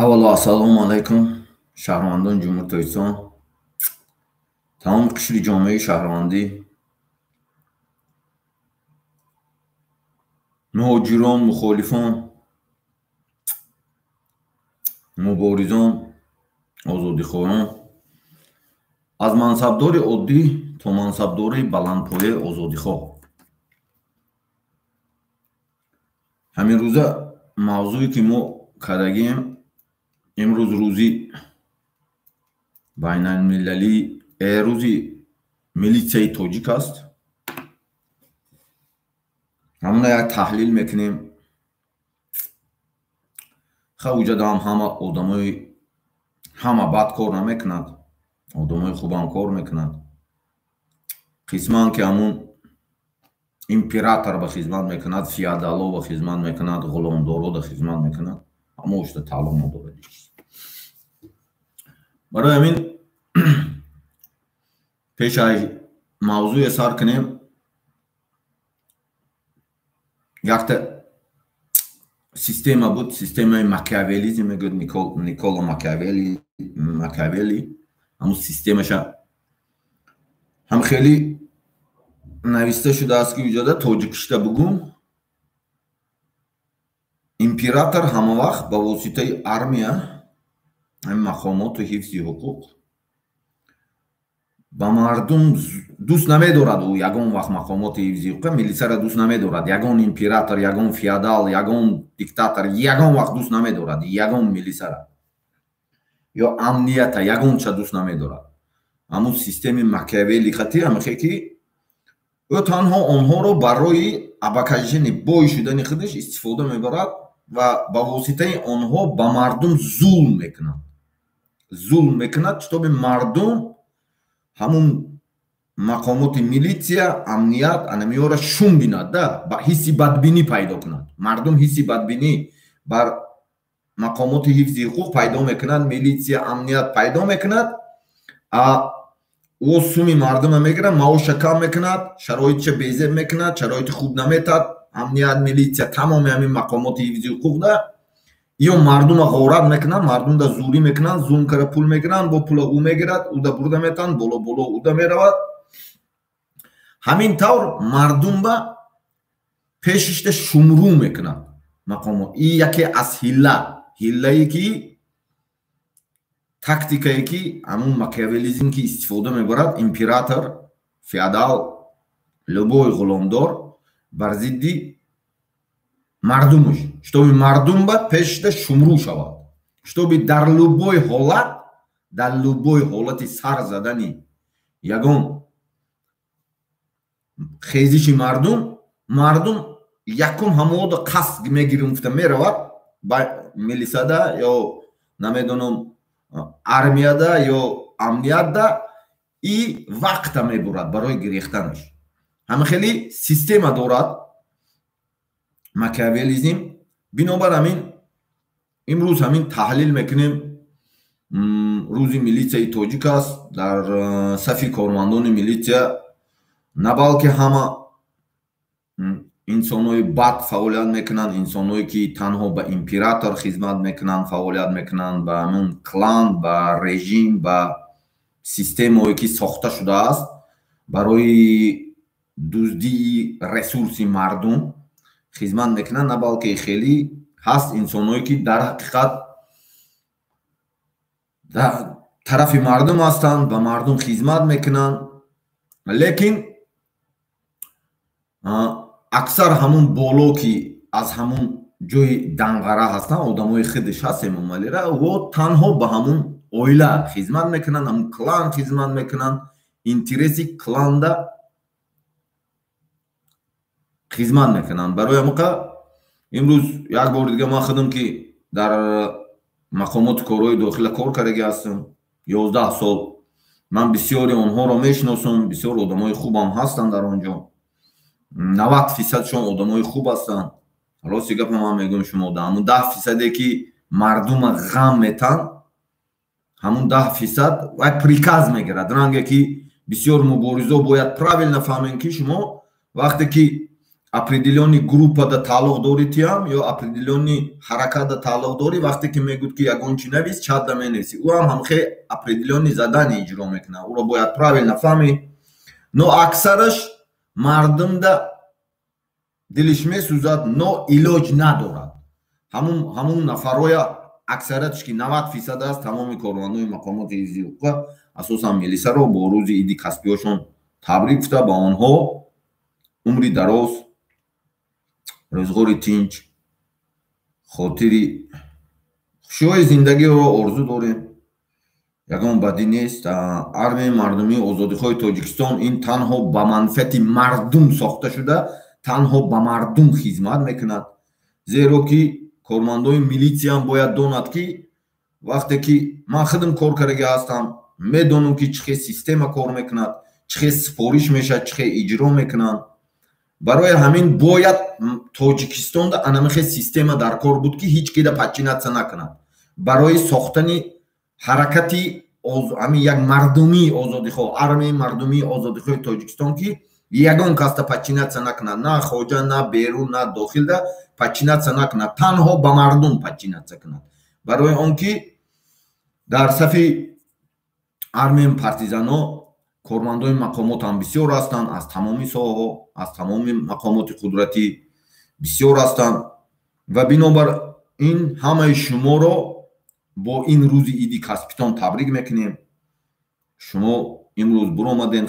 Аввало ассалому алайкум, шаҳрвандони Ҷумҳурии Тоҷикистон, тамоми қишри ҷомеаи шаҳрвандӣ, муҳоҷирон, мухолифон, муборизон, озодихоҳон, аз мансабдори оддӣ то мансабдори баландпояи озодихоҳ. Ҳамин рӯза мавзӯе ки мо кардагием, имрӯз рӯзи байналмилалӣ, рӯзи милитсияи тоҷик аст. Ҳамона як таҳлил мекунем. Ха уҷадаам ҳама одамои ҳама бад кор намекунад, одамои хубам кор мекунад. Қисман ки ҳамун император ба хизмат мекунад, феодало ба хизмат мекунад, ғуломдоро ба хизмат мекунад, ҳама ошта тааллуқ надорад. Барои ҳамин пеш аз мавзӯе сар кунем, якта система буд, системаи макиавелизм мегӯяд Никола Макиавелли. Ҳамун системаша ҳам хеле нависта шудааст, ки уҷода тоҷикишта бугум, император ҳама вақт ба воситаи армия, ҳамин мақомоту ҳифзи ҳуқуқ ба мардум дӯст намедорад. Ӯ ягон вақт мақомоти ҳифзи ҳуқуқ, милисияро дӯст намедорад. Ягон император, ягон феодал, ягон диктатор ягон вақт дӯст намедорад ягон милисияро ё амнията, ягонча дӯст намедорад. Ҳамун системи Макиавелли хати ҳамихе ки ӯ танҳо онҳоро барои абакажини бой шудани худаш истифода мебарад ва ба воситаи онҳо ба мардум зулм мекунад. Зулм мекунад, читоби мардум ҳамун мақомоти милитсия, амният анамиёра шум бинад, да ҳисси бадбинӣ пайдо кунад. Мардум ҳисси бадбинӣ бар мақомоти ҳифзи ҳуқуқ пайдо мекунад, милитсия, амният пайдо мекунад, а ӯ суми мардума мегирад, маоша кам мекунад, шароитша безеб мекунад, шароити хуб наметад. Амният, милитсия, тамоми ҳамин мақомоти ҳифзи ҳуқуқ да ё мардума ғорат мекунанд, мардумда зурӣ мекунанд, зулм кара пул мегиранд, бо пула ӯ мегирад, ӯда бурда метаванд, боло боло ӯда меравад. Ҳамин тавр мардумба пешишта шумрӯ мекунад мақомот. И яке аз ҳилла, ҳиллае ки тактикае ки ҳамун макиавелизм ки истифода мебарад император, феодал, любой ғуломдор бар зидди мардумаш, чтобы мардум ба пешда шумрӯ шавад, чтобы дар любой ҳолат, дар любой ҳолати сар задани ягон хезиши мардум, мардум якум ҳамода қасд мегирим гуфта меравад ба милисада ё намедонам армияда ё амниятда и вақта мебурад барои гирехтанаш. Ҳама хеле система дорад макиавелизм. Бинобар ҳамин имрӯз ҳамин таҳлил мекунем. Рӯзи милитсияи тоҷик аст. Дар сафи кормандони милитсия на балки ҳама инсонҳои бад фаъолият мекунанд, инсонҳое ки танҳо ба император хизмат мекунанд, фаъолият мекунанд, ба ҳамун клан, ба режим, ба системаое ки сохта шудааст барои дуздии ресурси мардум хизмат мекунанд, на балки хеле ҳаст инсонҳое ки дар ҳақиқат дар тарафи мардум ҳастанд, ба мардум хизмат мекунанд, лекин аксар ҳамун боло ки аз ҳамун ҷои данғара ҳастанд, одамои худаш ҳаст Эмомалира, во танҳо ба ҳамун оила хизмат мекунанд, ҳамун клан хизмат мекунанд, интереси кланда хизмат мекунанд. Барои ҳамуқа имрӯз як бори дига ман худам ки дар мақомоти корҳои дохила кор кардаги ҳастам 11 сол, ман бисёри онҳоро мешиносам, бисёр одамои хубам ҳастанд дар он ҷо. 90%-шон одамои хуб ҳастанд. Рости гапа ман мегӯям шумо, да ҳамун 10%-е ки мардума ғам метанд, ҳамун 10% вай приказ мегирад. Ранге ки бисёр муборизо бояд правильно фаҳмем ки шумо вақте ки Определённый группада тааллуқ дорӣ тиам ё определённый ҳаракатда тааллуқ дорӣ, вақте ки мегӯд, ки ягон чи навис, чатда менависӣ, ӯ ҳам ҳамхе определённый задание иҷро мекунад, ӯро бояд правильно фаҳмӣ. Но аксараш мардумда дилиш месӯзад, но илоҷ надорад. Ҳамун нафарҳоя, аксариятш, ки 90% аст, тамоми кормандони мақомоти ҳифзи ҳуқуқа, асосан милисаро бо рӯзи иди касбиёшон табрик гуфта, ба онҳо умри дароз, рӯзғори тинч, хотири хушиҳои зиндагиро орзу дорем. Ягон бадӣ нест. Армияи мардумии озодихоҳи Тоҷикистон ин танҳо ба манфиати мардум сохта шуда, танҳо ба мардум хизмат мекунад, зеро ки кормандои милитсиям бояд донад, ки вақте ки ман худам кор кардаги ҳастам, медонам, ки чӣ хел система кор мекунад, чӣ хел супориш мешавад, чӣ хел иҷро мекунанд. Барои ҳамин бояд Тоҷикистонда анамихел система дар кор буд, ки ҳеҷ кида подчиняться накунад. Барои сохтани ҳаракати ҳамин як мардумии озодихоҳ, армияи мардумии озодихоҳи Тоҷикистон, ки ягон касда подчиняться накунад, на хоҷа, на берун, на дохилда подчиняться накунад, танҳо ба мардум подчиняться кунад. Барои он ки дар сафи армияи партизано кормандои мақомот ҳам бисёр ҳастанд, аз тамоми соҳаҳо, аз тамоми мақомоти қудратӣ бисёр ҳастанд. Ва бинобар ин ҳамаи шуморо бо ин рӯзи иди касбитон табрик мекунем. Шумо имрӯз буромаден,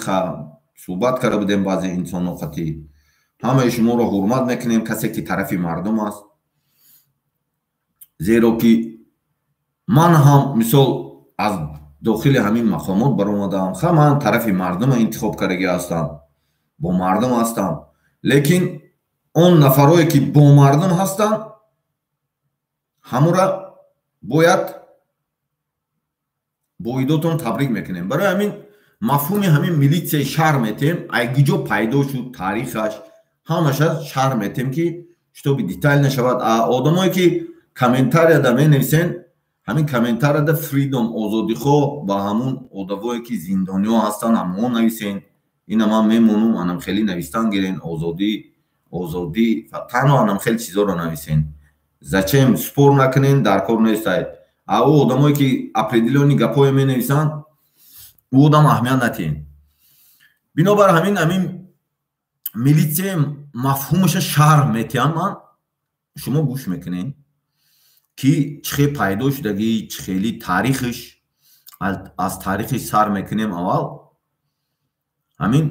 суҳбат карда будем баъзе инсонҳо қатӣ. Ҳамаи шуморо ҳурмат мекунем, касе ки тарафи мардум аст, зеро ки ман ҳам, мисол, аз дохили ҳамин мақомот баромадаам. Ха, ман тарафи мардума интихоб кардагӣ ҳастам, бо мардум ҳастам, лекин он нафарое ки бо мардум ҳастанд, ҳамура бояд бо идотон табрик мекунем. Барои ҳамин мафҳуми ҳамин милитсияи шарҳ метем, ай куҷо пайдо шуд, таърихаш, ҳамаша шарҳ метем, ки чтобы деталь нашавад. Одамое ки комментарияда менависен, ҳамин комментарияда freedom, озодихоҳ, ба ҳамун одамое ки зиндониҳо ҳастанд, ҳамон нависен. Ина ман мемонум, анам хеле навистан гирен: озодӣ, озодӣ, танҳо анам хеле чизоро нависен. Зачем спор накунен, дар кор нестай. А ӯ одамое ки определённый гапҳое менависанд, ӯ одам аҳамият натиҳен. Бинобар ҳамин милитсия мафҳумаша шарҳ метиҳам ман, шумо гӯш мекунед, ки чӣ хел пайдо шудагӣ, чӣ хели таърихиш. Аз таърихиш сар мекунем. Аввал ҳамин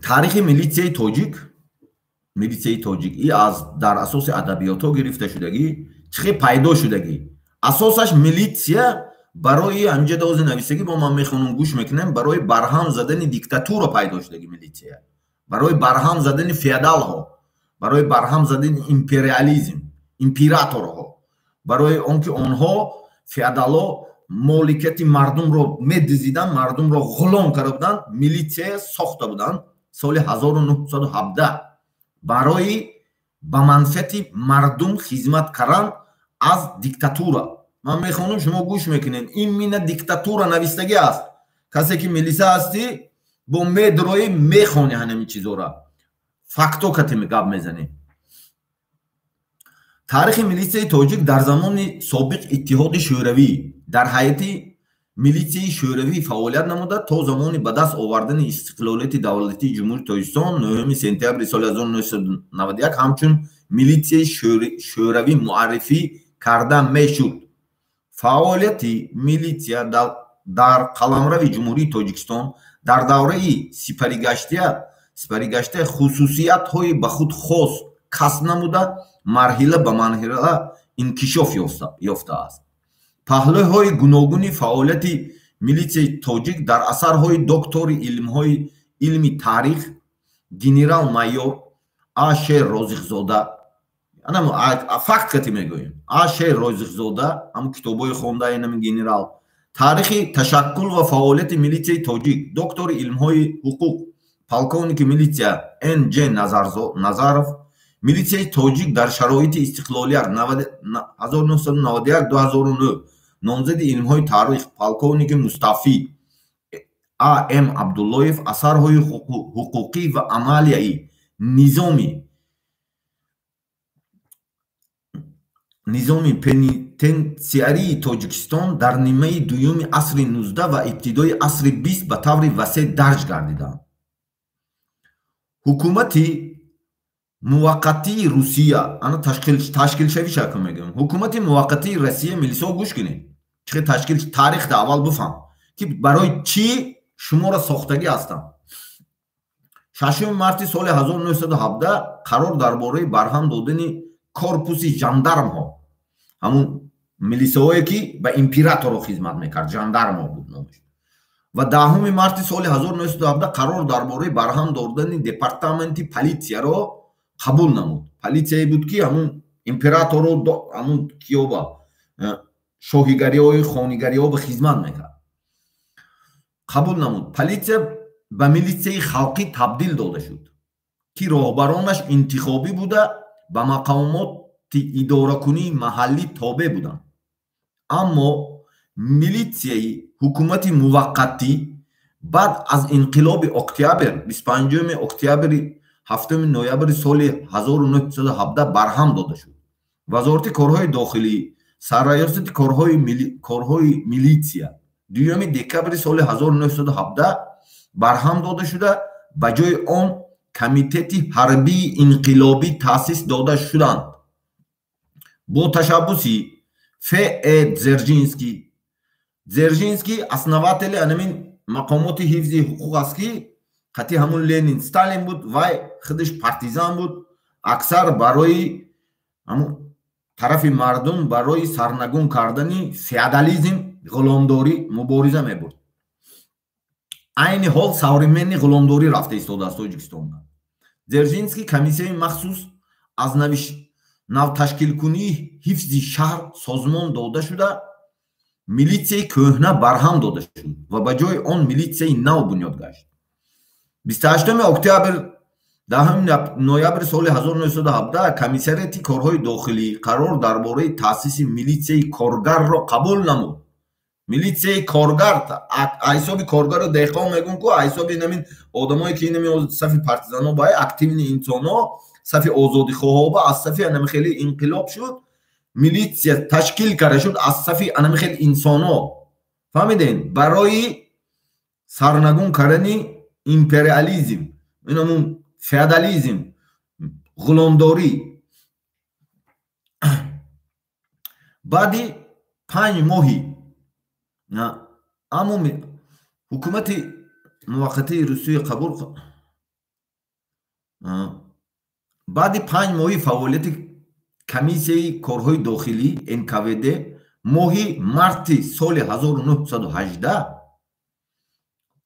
таърихи милитсияи тоҷик. Милитсияи тоҷик и аз дар асоси адабиётҳо гирифта шудагӣ, чӣ хел пайдо шудагӣ. Асосаш милитсия барои ҳаминҷа дози нависагӣ, бо ман мехонам, гӯш мекунем: барои барҳам задани диктатура пайдо шудагӣ милитсия, барои барҳам задани феодалҳо, барои барҳам задани империализм, императорҳо, барои он ки онҳо, феодалҳо, моликияти мардумро медизиданд, мардумро ғулом карда буданд, милитсия сохта буданд соли 1917 барои ба манфиати мардум хизмат кардан аз диктатура. Ман мехонам, шумо гӯш мекунед. Именно диктатура навистагӣ аст. Касе ки милиса ҳастӣ, бо медроӣ, мехонӣ ҳанами чизора, факто кати гап мезанем. Таърихи милитсияи тоҷик дар замони собиқ Иттиҳоди Шӯравӣ дар ҳайати милитсияи шӯравӣ фаъолият намуда, то замони ба даст овардани истиқлолияти давлатии Ҷумҳурии Тоҷикистон 9 сентябри соли 1991 ҳамчун милитсияи шӯравӣ муаррифӣ карда мешуд. Фаъолияти милитсия дар қаламрави Ҷумҳурии Тоҷикистон дар давраи сипаригаштия хусусиятҳои ба худ хос касб намуда, марҳила ба марҳила инкишоф ёфтааст. Паҳлӯҳои гуногуни фаъолияти милитсияи тоҷик дар асарҳои доктори илмҳои илми таърих, генерал майор А Ш Розиқзода, факт кати мегӯем, А Ш Розиқзода, ҳам китобҳои хонда инами генерал, «Таърихи ташаккул ва фаъолияти милитсияи тоҷик», доктори илмҳои ҳуқуқ, полковники милитсия Н Ҷ Назаров, «Милитсияи тоҷик дар шароити истиқлолият 1991-2009», номзади илмҳои таърих, полковники Мустафӣ. А. М. Абдуллоев асарҳои ҳуқуқӣ ва амалияи низоми пенитенсиарии Тоҷикистон дар нимаи дуюми асри 19 ва ибтидои асри 20 ба таври васеъ дарҷ гардиданд. Ҳукумати муваққатии Русия, ана ташкилшавиша ку мегӯям. Ҳукумати муваққатии Россия, милисо гӯш кунед. Чӣ ташкил таърихта аввал бифаҳм, ки барои чӣ шуморо сохтагӣ ҳастанд. 6 марти соли 1917 қарор дар бораи барҳам додани корпуси жандармҳо, ҳамун милисаҳое ки ба императоро хизмат мекард, жандармҳо буд номаш, ва 10 марти соли 1917 қарор дар бораи барҳам додани департаменти политсияро қабул намуд. Политсияе буд ки ҳамун императоро, ҳамун киёба шоҳигариҳои хонигариҳо ба хизмат мекард, қабул намуд. Политсия ба милитсияи халқӣ табдил дода шуд, ки роҳбаронаш интихобӣ буда, ба мақомоти идоракунии маҳаллӣ тобеъ буданд. Аммо милитсияи ҳукумати муваққатӣ баъд аз инқилоби октябр, 25 октябри 7 ноябри соли 1917 барҳам дода шуд. Вазорати корҳои дохилӣ, сарраёсати корҳои милитсия 2 декабри соли 1917 барҳам дода шуда, ба ҷои он комитети ҳарбии инқилобӣ таъсис дода шуданд. Бо ташаббуси Ф. Э. Дзержинский. Дзержинский основатели анамин мақомоти ҳифзи ҳуқуқ аст, ки қатъи ҳамун Ленин, Сталин буд, вай худаш партизан буд, аксар барои ҳамун тарафи мардум, барои сарнагун кардани феодализм, ғуломдорӣ мубориза мебурд. Айни ҳол современный ғуломдорӣ рафта истодааст Тоҷикистонда. Дзержинский комиссияи махсус аз навташкилкунии ҳифзи шаҳр созмон дода шуда, милитсияи кӯҳна барҳам дода шуд ва ба ҷои он милитсияи нав бунёд гашт. 28 октябр 10 ноябри соли 1917 комиссариати корҳои дохилӣ қарор дар бораи таъсиси милитсияи коргарро қабул намуд. Милитсияи коргар, ҳисоби коргару деҳқон мегӯм ку, ҳисоби инамин одамое ки инами сафи партизано ба активный инсонҳо, сафи озодихоҳо ба аз сафи анами хеле инқилоб шуд, милитсия ташкил карда шуд аз сафи анами хеле инсонҳо. Фаҳмидем? Барои сарнагун кардани империализм, инамун феодализм, ғуломдорӣ. Баъди 5 моҳи аммо ҳукумати муваққатии Русия қабул, баъди 5 моҳи фаъолияти комиссияи корҳои дохилӣ НКВД моҳи марти соли 1918,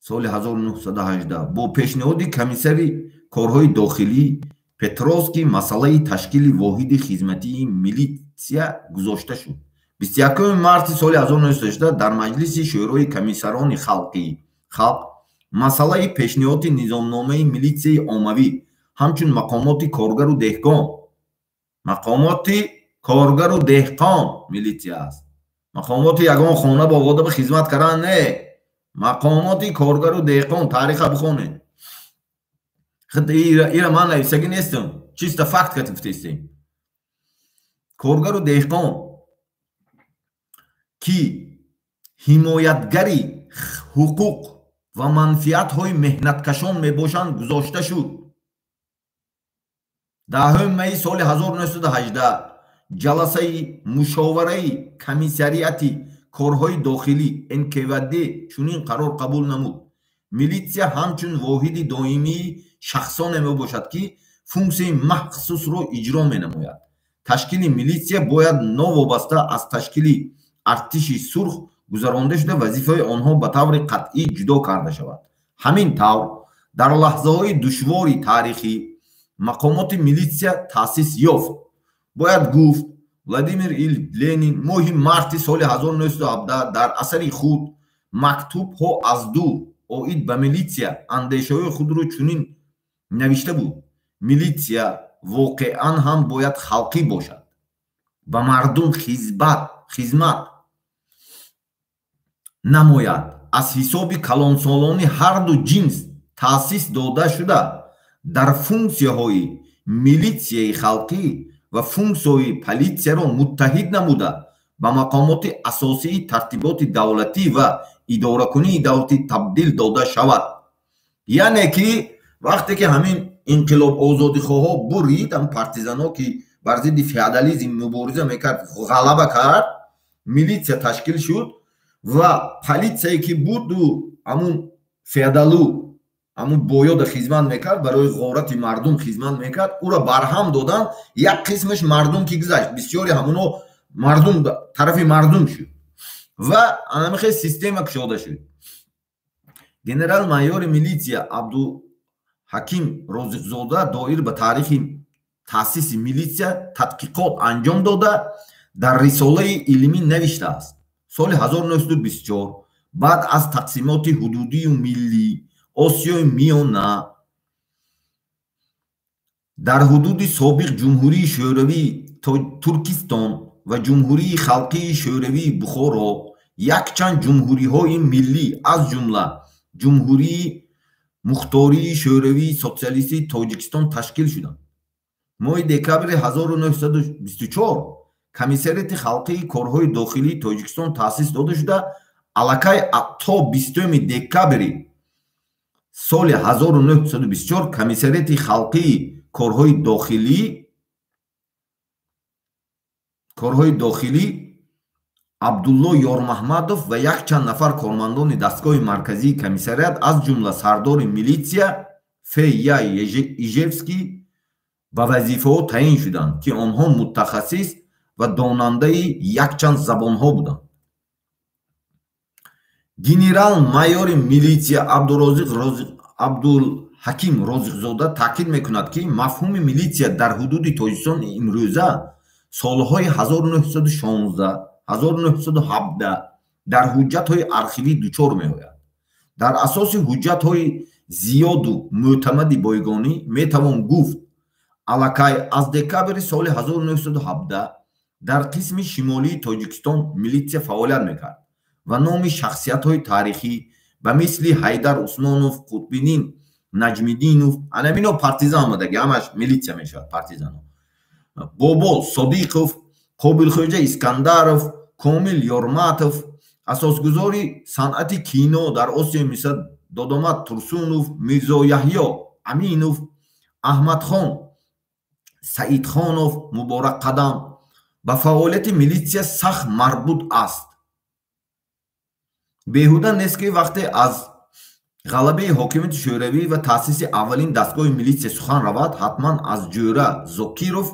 соли 1918 бо пешниҳоди комиссари корҳои дохилӣ Петровский масъалаи ташкили воҳиди хизматии милитсия гузошта шуд. 21 марти соли 1918 дар маҷлиси шӯрои комиссарони халқ масъалаи пешниҳоди низомномаи милитсияи оммавӣ ҳамчун мақомоти коргару деҳқон, мақомоти коргару деҳқон милитсия аст. Мақомоти ягон хона бо вода ба хизмат кардан не, мақомоти коргару деҳқон. Таъриха бихонед. Ира ман нависагӣ нестам, чисто факт кати гуфтаистем. Коргару деҳқон ки ҳимоятгари ҳуқуқ ва манфиатҳои меҳнаткашон мебошанд гузошта шуд. 10 майи соли 1918 ҷаласаи мушовараи комиссариати корҳои дохилӣ НКВД чунин қарор қабул намуд. Милитсия ҳамчун воҳиди доимии шахсоне мебошад, ки функсияи махсусро иҷро менамояд. Ташкили милитсия бояд новобаста аз ташкили артиши сурх гузаронда шуда, вазифаи онҳо ба таври қатъӣ ҷудо карда шавад. Ҳамин тавр дар лаҳзаҳои душвори таърихӣ мақомоти милитсия таъсис ёфт. Бояд гуфт, Владимир Ленин моҳи марти соли 1917 дар асари худ «Мактубҳо аз дур» оид ба милитсия андешаҳои худро чунин навишта буд: милитсия воқеан ҳам бояд халқӣ бошад, ба мардум хизмат намояд, аз ҳисоби калонсолони ҳарду ҷинс таъсис дода шуда, дар функсияҳои милитсияи халқӣ ва функсияҳои политсияро муттаҳид намуда, ба мақомоти асосии тартиботи давлатӣ ва идоракунии давлатӣ табдил дода шавад. Яъне ки вақте ки ҳамин инқилоб озодихоҳҳо бурид, ҳам партизанҳо ки бар зидди феодализм мубориза мекард, ғалаба кард, милитсия ташкил шуд ва политсияе ки буду ҳамун феодалу ҳамун боёда хизмат мекард, барои ғорати мардум хизмат мекард, ӯро барҳам додан. Як қисмаш мардум ки гузашт, бисёри ҳамуно мардум тарафи мардум шуд ва анамихел система кушода шуд. Генерал-майори милитсия Абдуҳаким Розиқзода доир ба таърихи таъсиси милитсия тадқиқот анҷом дода, дар рисолаи илмӣ навиштааст: соли 1924 баъд аз тақсимоти ҳудудию миллӣ Осиёи Миёна дар ҳудуди собиқ Ҷумҳурии Шӯравии Туркистон ва Ҷумҳурии Халқии Шӯравии Бухоро якчанд ҷумҳуриҳои миллӣ, аз ҷумла Ҷумҳурии Мухтории Шӯравии Социалистии Тоҷикистон ташкил шуданд. Моҳи декабри 1924 Комиссариати халқии корҳои дохилии Тоҷикистон таъсис дода шуда, аллакай то 20 декабри соли 1924 Комиссариати халқии корҳои дохилӣ Абдулло Ёрмаҳмадов ва якчанд нафар кормандони дастгоҳи марказии комиссариат, аз ҷумла сардори милитсия Ф. Я. Ижевский ба вазифаҳо таъин шуданд, ки онҳо мутахассис ва донандаи якчанд забонҳо буданд. Генерал-майори милитсия Абдулҳаким Розиқзода таъкид мекунад, ки мафҳуми милитсия дар ҳудуди Тоҷикистон имрӯза солҳои 1916-1917 дар ҳуҷҷатҳои архивӣ дучор меояд. Дар асоси ҳуҷҷатҳои зиёду мӯътамади бойгонӣ метавон гуфт, аллакай аз декабри соли 1917 дар қисми шимолии Тоҷикистон милитсия фаъолият мекард ва номи шахсиятҳои таърихӣ ба мисли Ҳайдар Усмонов, Қутбиддин Наҷмиддинов, анамино партизан омадаги, ҳамаш милитсия мешавад партизано, Бобо Содиқов, Қобилхӯҷа Искандаров, Комил Ёрматов, асосгузори санъати кино дар Осиёи Миёна Додомат Турсунов, Мирзо Яҳё Аминов, Аҳмадхон Саидхонов Муборакқадам ба фаъолияти милитсия сахт марбут аст. Беҳуда нест, ки вақте аз ғалабаи ҳокимияти шӯравӣ ва таъсиси аввалин дастгоҳи милитсия сухан равад, ҳатман аз Ҷӯра Зокиров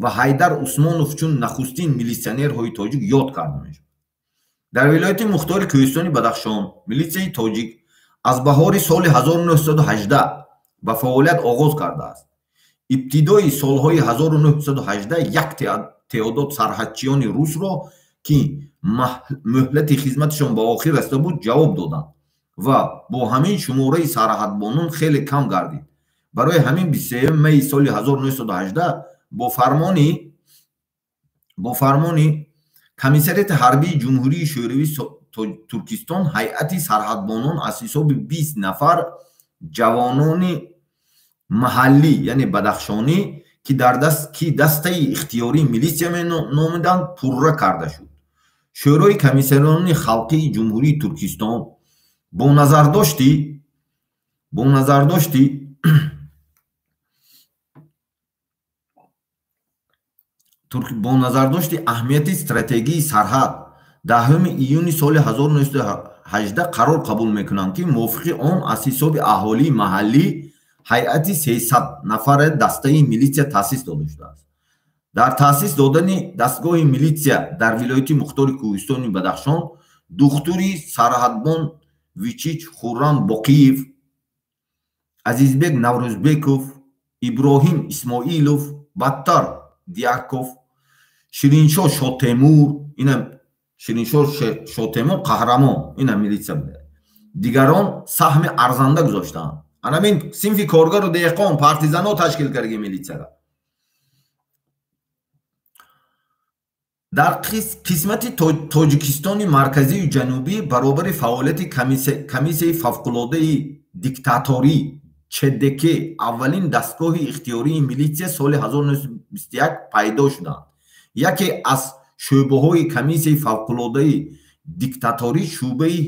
ва Ҳайдар Усмонов чун нахустин милитсионерҳои тоҷик ёд карда мешавад. Дар вилояти мухтори Кӯҳистони Бадахшон милитсияи тоҷик аз баҳори соли 1918 ба фаъолият оғоз кардааст. Ибтидои солҳои 1918 як теъдод сарҳадчиёни русро, ки муҳлати хизматашон ба охир расида буд, ҷавоб доданд ва бо ҳамин шумораи сарҳадбонон хеле кам гардид. Барои ҳамин 23 майи соли 1918 бо фармони Комиссариати ҳарбии Ҷумҳурии Шӯравии Туркистон ҳайати сарҳадбонон аз ҳисоби 20 нафар ҷавонони маҳаллӣ, яъне бадахшонӣ, ки дастаи ихтиёрии милитсия меномиданд, пурра карда шуд. Шӯрои комиссарони халқии Ҷумҳурии Туркистон бо назардошти аҳамияти стратегии сарҳад 10 июни соли 1918 қарор қабул мекунанд, ки мувофиқи он аз ҳисоби аҳолии маҳаллӣ ҳайати 300 нафаре дастаи милитсия таъсис дода шудааст. Дар таъсис додани дастгоҳи милитсия дар вилояти мухтори Кӯҳистони Бадахшон духтури сарҳадбон Вичич Хуррам Боқиев, Азизбек Наврӯзбеков, Иброҳим Исмоилов, Баттар Диаков, Шириншоҳ Шотемур, ина Шириншоҳ Шотемур қаҳрамон, ина милитсия буда, дигарон саҳми арзанда гузоштаанд. Анамин синфи коргару деҳқон, партизанҳо ташкил кардаги милитсияро. Дар қисмати Тоҷикистони марказию ҷанубӣ баробари фаъолияти комиссияи фавқулодаи диктаторӣ ЧДК аввалин дастгоҳи ихтиёрии милитсия соли 1921 пайдо шуданд. Яке аз шӯъбаҳои комиссияи фавқулодаи диктаторӣ шӯъбаи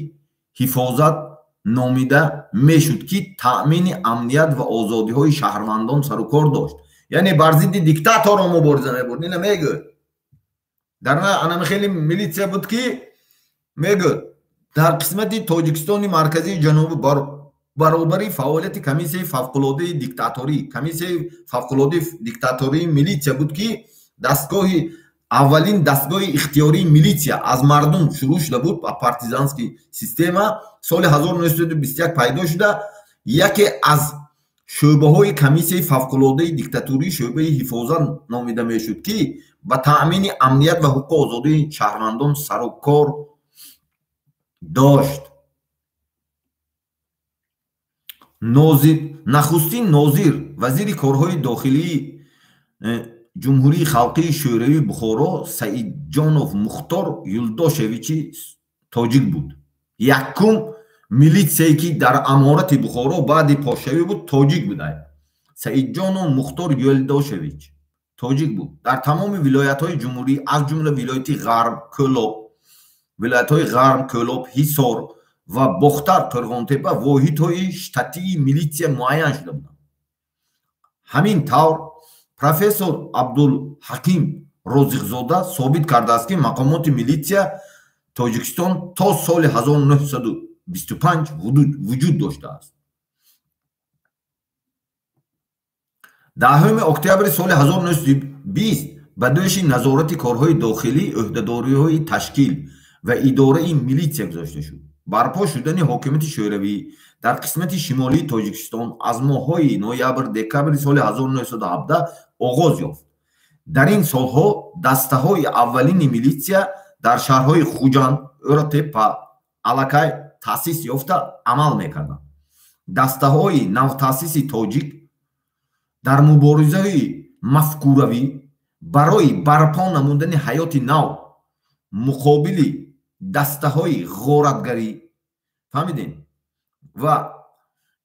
ҳифозат номида мешуд, ки таъмини амният ва озодиҳои шаҳрвандон сарукор дошт. Яъне бар зидди диктаторо мубориза мебурд. Ина мегӯяд. Дар анами хеле милитсия буд, ки мегӯяд дар қисмати Тоҷикистони марказии ҷанубӣ баробари фаъолияти комиссияи фавқулодаи диктаторӣ, комиссияи фавқулодаи диктатории милитсия буд, ки дастгоҳи аввалин дастгоҳи ихтиёрии милитсия аз мардум шурӯъ шуда буд, партизанский система соли 1921 пайдо шуда. Яке аз шӯъбаҳои комиссияи фавқулодаи диктатурӣ шӯъбаи ҳифозат номида мешуд, ки ба таъмини амният ва ҳуқуқу озодии шаҳрвандон сарукор дошт. Нахустин нозир вазири корҳои дохилии Ҷумҳурии Халқии Шӯравии Бухоро Саидҷонов Мухтор Юлдошевичи тоҷик буд. Якум милитсияе, ки дар аморати Бухоро баъди подшоҳӣ буд, тоҷик буда. Саидҷонов Мухтор Юлдошевич тоҷик буд. Дар тамоми вилоятҳои ҷумҳурӣ, аз ҷумла вилояти Ғарб, Кӯлоб, вилоятҳои Ғарб, Кӯлоб, Ҳисор ва Бохтар, Қӯрғонтепа воҳидҳои штатии милитсия муайян шуда буданд. Ҳамин тавр профессор Абдулҳаким Розиқзода собит кардааст, ки мақомоти милитсия Тоҷикистон то соли 1925 вуҷуд доштааст. 10 октябри соли 1920 ба дӯши назорати корҳои дохилӣ ӯҳдадориҳои ташкил ва идораи милитсия гузошта шуд. Барпо шудани ҳокимияти шӯравӣ дар қисмати шимолии Тоҷикистон аз моҳҳои ноябр-декабри соли 1917 оғоз ёфт. Дар ин солҳо дастаҳои аввалини милитсия дар шаҳрҳои Хуҷанд, Ӯротеппа, аллакай таъсис ёфта амал мекарданд. Дастаҳои навтаъсиси тоҷик дар муборизаи мафкуравӣ барои барпо намудани ҳаёти нав муқобили дастаҳои ғоратгарӣ, фаҳмидем, ва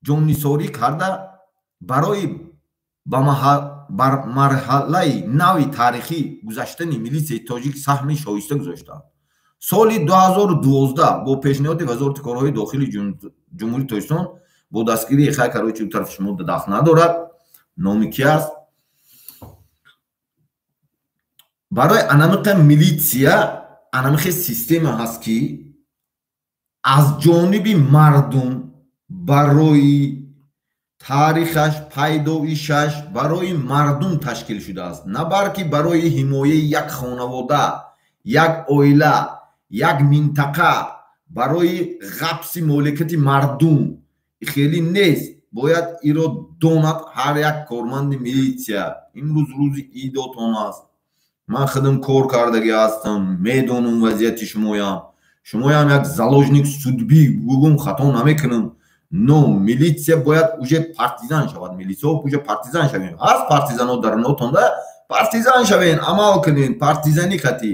ҷоннисорӣ карда барои бар марҳалаи нави таърихӣ гузаштани милитсияи тоҷик саҳми шоиста гузоштанд. Соли 2012 бо пешниҳоди Вазорати корҳои дохилии Ҷумҳурии Тоҷикистон бо дастгирии хай короче у тарафи шумо дахл надорад, номи ки аст, барои анамиқа милитсия анамихе система ҳаст, ки аз ҷониби мардум барои таърихаш, пайдоишаш барои мардум ташкил шудааст, на балки барои ҳимояи як хонавода, як оила, як минтақа, барои ғабси моликияти мардум. Хеле нест. Бояд иро донад ҳар як корманди милитсия. Имрӯз рӯзи идотон аст. Ман худам кор кардагӣ ҳастам, медонам вазъияти шумоям. Шумоям як заложник судбӣ бугум, хато намекунам. Но милитсия бояд уже партизан шавад. Милитсияҳо уже партизан шавем. Ҳаст партизанҳо дар нотонда, партизан шавен, амал кунен, партизанӣ хатӣ.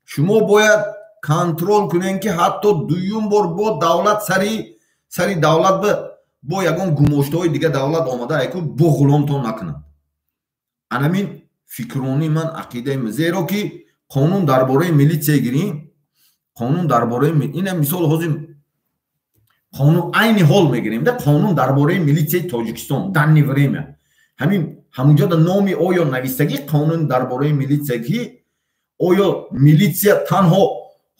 Шумо бояд контрол кунен, ки ҳатто дуюм бор бо давлат сари давлат бо ягон гумоштаҳои дига давлат омада айку бо ғуломтон накунад. Анамин фикронии ман, ақидаи ман, зеро ки қонун дар бораи милитсия гирем, қонун дар бораи ина мисол ҳозир қонун айни ҳол мегирем, да қонун дар бораи милитсияи Тоҷикистон данный время. Ҳамин ҳамунҷода номи оё навистагӣ қонун дар бораи милитсия, ки оё милитсия танҳо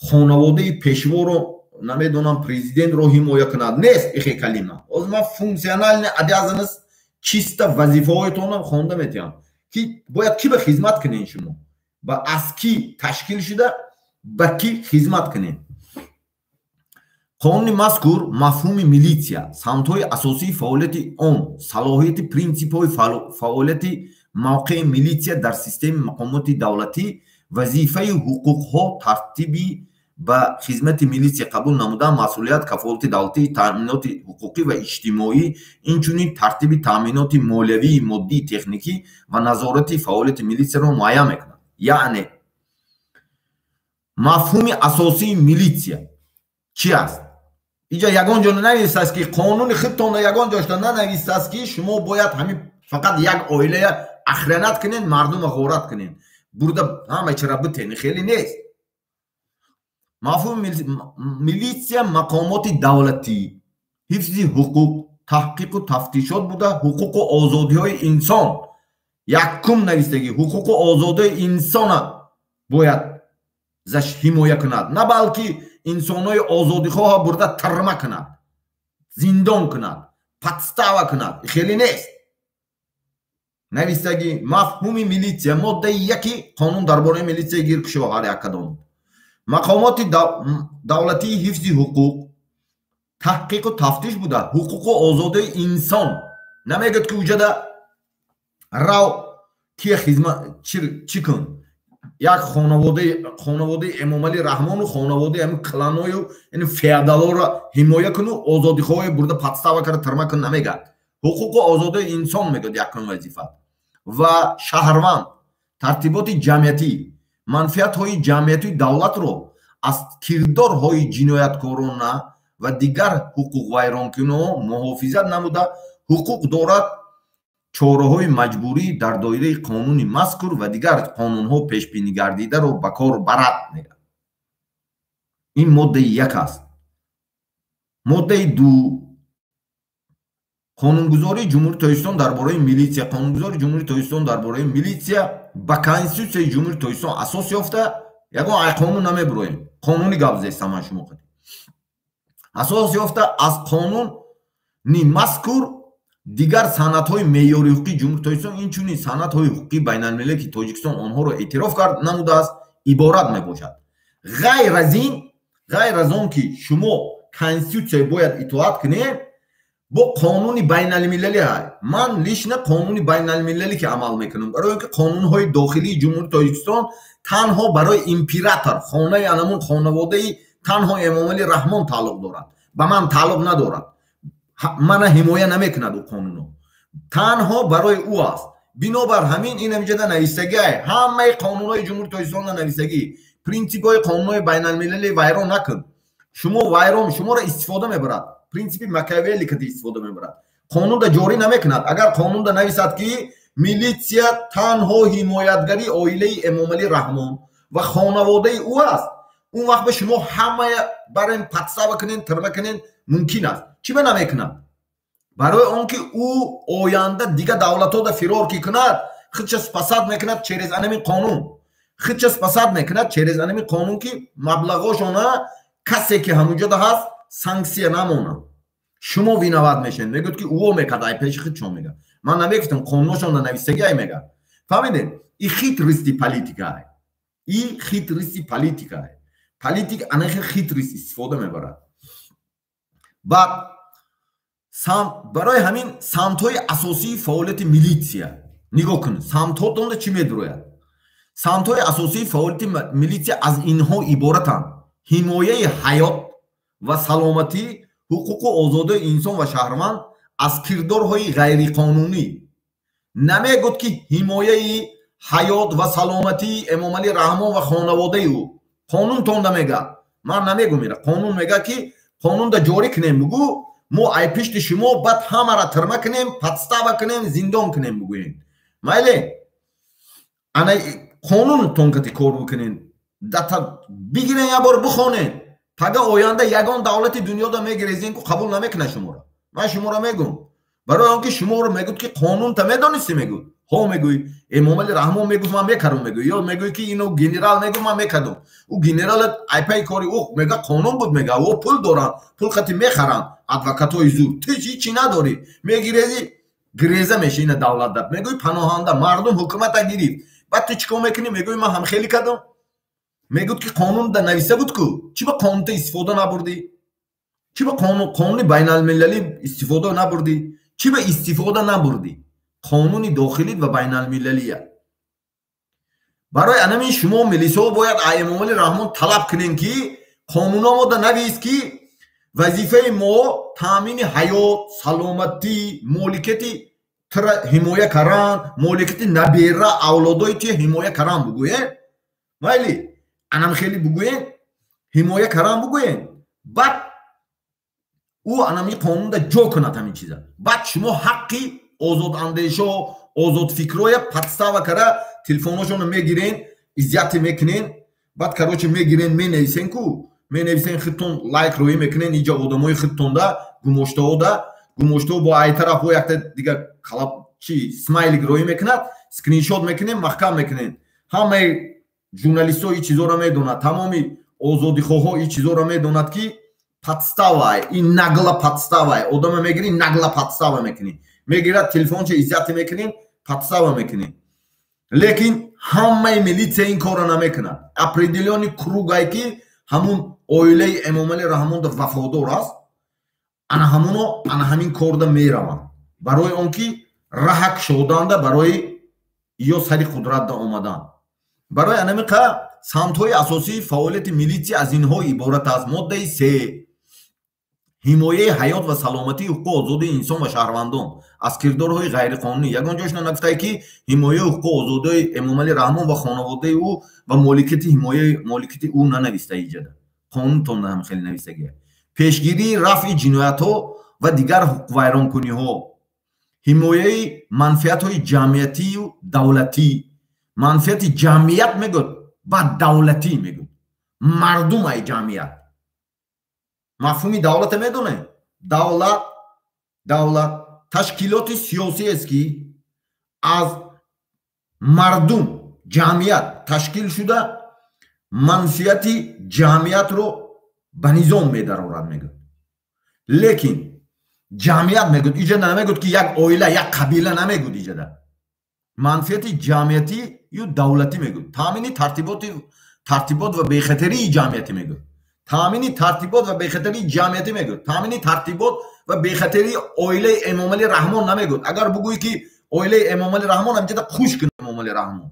хонаводаи пешворо, намедонам, президентро ҳимоя кунад, нест ихе калима. Ҳозир ман функциональная обязанность чисто вазифаҳоятонам хонда метиҳам, ки бояд ки ба хизмат кунен шумо, ба аз ки ташкил шуда ба ки хизмат кунен. Қонуни мазкур мафҳуми милитсия, самтҳои асосии фаъолияти он, салоҳияти принсипҳои фаъолияти мавқеи милитсия дар системаи мақомоти давлатӣ, вазифаи ҳуқуқҳо, тартиби ба хизмати милитсия қабул намудан, масъулият, кафолати давлатӣ, таъминоти ҳуқуқӣ ва иҷтимоӣ, инчунин тартиби таъминоти молиявии, моддии, техникӣ ва назорати фаъолияти милитсияро муайян мекунад. Яъне Мафҳуми асосии милитсия чӣ аст? Иҷа ягон ҷо нанависааст, ки қонуни худтонда ягон ҷошта нанависааст, ки шумо бояд ҳамин фақат як оилая охранять кунед, мардума ғорат кунед, бурда ҳама чира битен. Хеле нест. Мафҳуми милитсия мақомоти давлатӣ, ҳифзи ҳуқуқ, таҳқиқу тафтишот буда, ҳуқуқу озодиҳои инсон, якум навистагӣ, ҳуқуқу озодии инсона бояд заш ҳимоя кунад, на балки инсонҳои озодихоҳа бурда тирма кунад, зиндон кунад, подстава кунад. Хеле нест. Навистагӣ мафҳуми милитсия, моддаи яки қонун дар бораи милитсия гиркушо ҳар як кадом. Мақомоти давлатии ҳифзи ҳуқуқ, таҳқиқу тафтиш буда, ҳуқуқу озодии инсон. Намегӯяд, ки уҷада рав кия хизмат чӣ кун, як хонаводаи Эмомалӣ Раҳмону хонаводаи ҳамин кланою феодалоро ҳимоя куну озодихоҳое бурда подстава карда тирма кун, намегӯяд. Ҳуқуқу озодии инсон мегӯяд, якум вазифа ва шаҳрванд, тартиботи ҷамъиятӣ, манфиатҳои ҷамъиятии давлатро аз кирдорҳои ҷинояткорона ва дигар ҳуқуқвайронкуниҳо муҳофизат намуда, ҳуқуқ дорад чораҳои маҷбурӣ дар доираи қонуни мазкур ва дигар қонунҳо пешбинӣ гардидаро ба кор барад, мегӯяд. Ин моддаи як аст. Моддаи ду қонунгузории Ҷумҳурии Тоҷикистон дар бораи милитсия. Қонунгузории Ҷумҳурии Тоҷикистон дар бораи милитсия ба Конститутсияи Ҷумҳурии Тоҷикистон асос ёфта, ягон ай қонун намебуроем, қонуни гап зестам ман шумо, асос ёфта, аз қонуни мазкур, дигар санадҳои меъёри ҳуқуқии Ҷумҳурии Тоҷикистон, инчунин санадҳои ҳуқуқии байналмилалӣ, ки Тоҷикистон онҳоро эътироф кард намудааст, иборат мебошад. Ғайр аз ин, ғайр аз он ки шумо конститутсия бояд итоат кунед, бо қонуни байналмилалӣ ҳай. Ман лично қонуни байналмилалӣ ки амал мекунам, барои он ки қонунҳои дохилии Ҷумҳурии Тоҷикистон танҳо барои император, хонаи анамун хонаводаи танҳо Эмомалӣ Раҳмон тааллуқ дорад, ба ман тааллуқ надорад, мана ҳимоя намекунад. Ӯ қонунҳо танҳо барои ӯ аст. Бинобар ҳамин ин ҳамиҷода нависагӣ, ҳамаи қонунҳои Ҷумҳурии Тоҷикистонда нависагӣ: принсипҳои қонунҳои байналмилалӣ вайрон накун. Шумо вайрон, шуморо истифода мебарад, принсипи Макиавелли кати истифода мебарад, қонунда ҷорӣ намекунад. Агар қонунда нависад, ки милитсия танҳо ҳимоятгари оилаи Эмомалӣ Раҳмон ва хонаводаи ӯ аст, он вақт ба шумо ҳамая барен, подстава кунен, тирма кунен, мумкин аст. Чӣ ба намекунад? Барои он ки ӯ оянда дигар давлатҳода фирор ки кунад, худша спасать мекунад через анами қонун, худша спасать мекунад через анами қонун, ки маблағошона касе ки ҳамунҷода ҳаст санксия намонад, шумо виноват мешавед. Мегӯяд, ки ӯо мекард, ай пеши худшон мегӯяд, ман намегуфтам, қонуношонда нависагӣ ай, мегӯяд. Фаҳмидед? И хитрости политика ай, и хитрости политика ай, политик анахи хитрость истифода мебарад. Баъд барои ҳамин самтҳои асосии фаъолияти милитсия нигоҳ кунед, самтҳо донда чӣ медурояд. Самтҳои асосии фаъолияти милитсия аз инҳо иборатанд: ҳимояи ҳаёт ва саломатӣ, ҳуқуқу озодии инсон ва шаҳрванд аз кирдорҳои ғайриқонунӣ. Намегӯд, ки ҳимояи ҳаёт ва саломатии Эмомалӣ Раҳмон ва хонаводаи ӯ. Қонун тонда мега, ман намегӯм, ира қонун мега, ки қонунда ҷорӣ кунем, бугӯ, мо ай пишти шумо баъд ҳамаро тирма кунем, подстава кунем, зиндон кунем, бугӯем. Майли, ана қонун тонкати кор бикунем, бигирен, як бор бихонен. Пага оянда ягон давлати дунёда мегирезен ку, қабул намекунад шуморо. Ман шуморо мегӯм, барои он ки шуморо мегӯд, ки қонунта медонистӣ, мегӯд, ҳо, мегӯӣ, Эмомали Раҳмон мегуфт, ман мекардам, мегӯӣ, ё мегӯӣ, ки ино генерал мегӯ, ман мекардам. Ӯ генерал айпаи кори ӯ мега, қонун буд, мега, ӯ пул доранд, пул хати мехаранд адвокатҳои зур. Ту ҳичи надорӣ, мегирези, гиреза меша ина давлатда, мегӯӣ, паноҳанда, мардум ҳукумата гирифт. Баъд ту чӣ кор мекунӣ? Мегӯӣ, ман ҳамхелӣ кардам. Мегӯд, ки қонунда нависта буд ку, чӣ ба қонунта истифода набурдӣ? Чӣ ба қонуни байналмилалӣ истифода набурдӣ? Чӣ ба истифода набурдӣ қонуни дохилӣ ва байналмилалия? Барои анамин шумо милисҳо бояд Эмомали Раҳмон талаб кунем, ки қонунҳо навис, ки вазифаи мо таъмини ҳаёт, саломатӣ, моликияти тра ҳимоя кардан, моликияти набера, авлодои ти ҳимоя кардан, бугӯе. Майли. Анам хеле бугӯен, ҳимоя кардан бугӯен, баъд ӯ анами қонунда ҷо кунад ҳамин чиза. Баъд шумо ҳаққи озодандешо, озодфикроя подстава кара телефоношонро мегирен, изъятие мекунен, баъд, короче, мегирен, менависен ку, менависен, худтон лайк рӯӣ мекунен иҷа одамои худтонда, гумоштаода, гумоштао бо ай тараф бо якта дига қалаб чи смайлик рӯӣ мекунад, скриншот мекунем, маҳкам мекунем. Ҳамаи журналистҳо ин чизоро медонад, тамоми озодихоҳҳо ин чизоро медонад, ки подстава, ин нагла подстава. Одама мегирӣ, нагла подстава мекунӣ, мегирад телефонча, изъятие мекунӣ, подстава мекунӣ. Лекин ҳамаи милитсия ин корро намекунад. Определённый круг ае, ки ҳамун оилаи Эмомалӣ Раҳмонда вафодор аст, ана ҳамуно ана ҳамин корда мераванд, барои он ки раҳа кушоданда барои ё сари қудратда омадан. Барои анамиқа самтҳои асосии фаъолияти милитсия аз инҳо иборат аст. Моддаи 3: ҳимояи ҳаёт ва саломатии ҳуқуқу озодии инсон ва шаҳрвандон аз кирдорҳои ғайриқонунӣ. Ягон ҷошна нагуфтае, ки ҳимояи ҳуқуқу озодии Эмомалӣ Раҳмон ва хонаводаи ӯ ва моликияти, ҳимояи моликияти ӯ нанависта. Иҷада қонунтон ҳам хеле навистагия. Пешгирии рафъи ҷиноятҳо ва дигар ҳуқуқвайронкуниҳо, ҳимояи манфиатҳои ҷамъиятию давлатӣ. Манфиати ҷамъият мегӯяд, баъд давлатӣ мегӯяд. Мардум ай ҷамъият. Мафҳуми давлата медонем. Давлат ташкилоти сиёсиест, ки аз мардум, ҷамъият ташкил шуда, манфиати ҷамъиятро ба низом медарорад, мегӯяд. Лекин ҷамъият мегӯяд, иҷада намегӯяд, ки як оила, як қабила намегӯяд. Иҷада манфиати ҷамъиятӣ ю давлатӣ мегӯяд. Таъмини тартибот ва бехатарии ҷамъиятӣ мегӯяд. Таъмини тартибот ва бехатарии ҷамъиятӣ мегӯяд. Таъмини тартибот ва бехатарии оилаи Эмомалӣ Раҳмон намегӯяд. Агар бугӯӣ, ки оилаи Эмомалӣ Раҳмон ҳамҷода хуш кунад, Эмомалӣ Раҳмон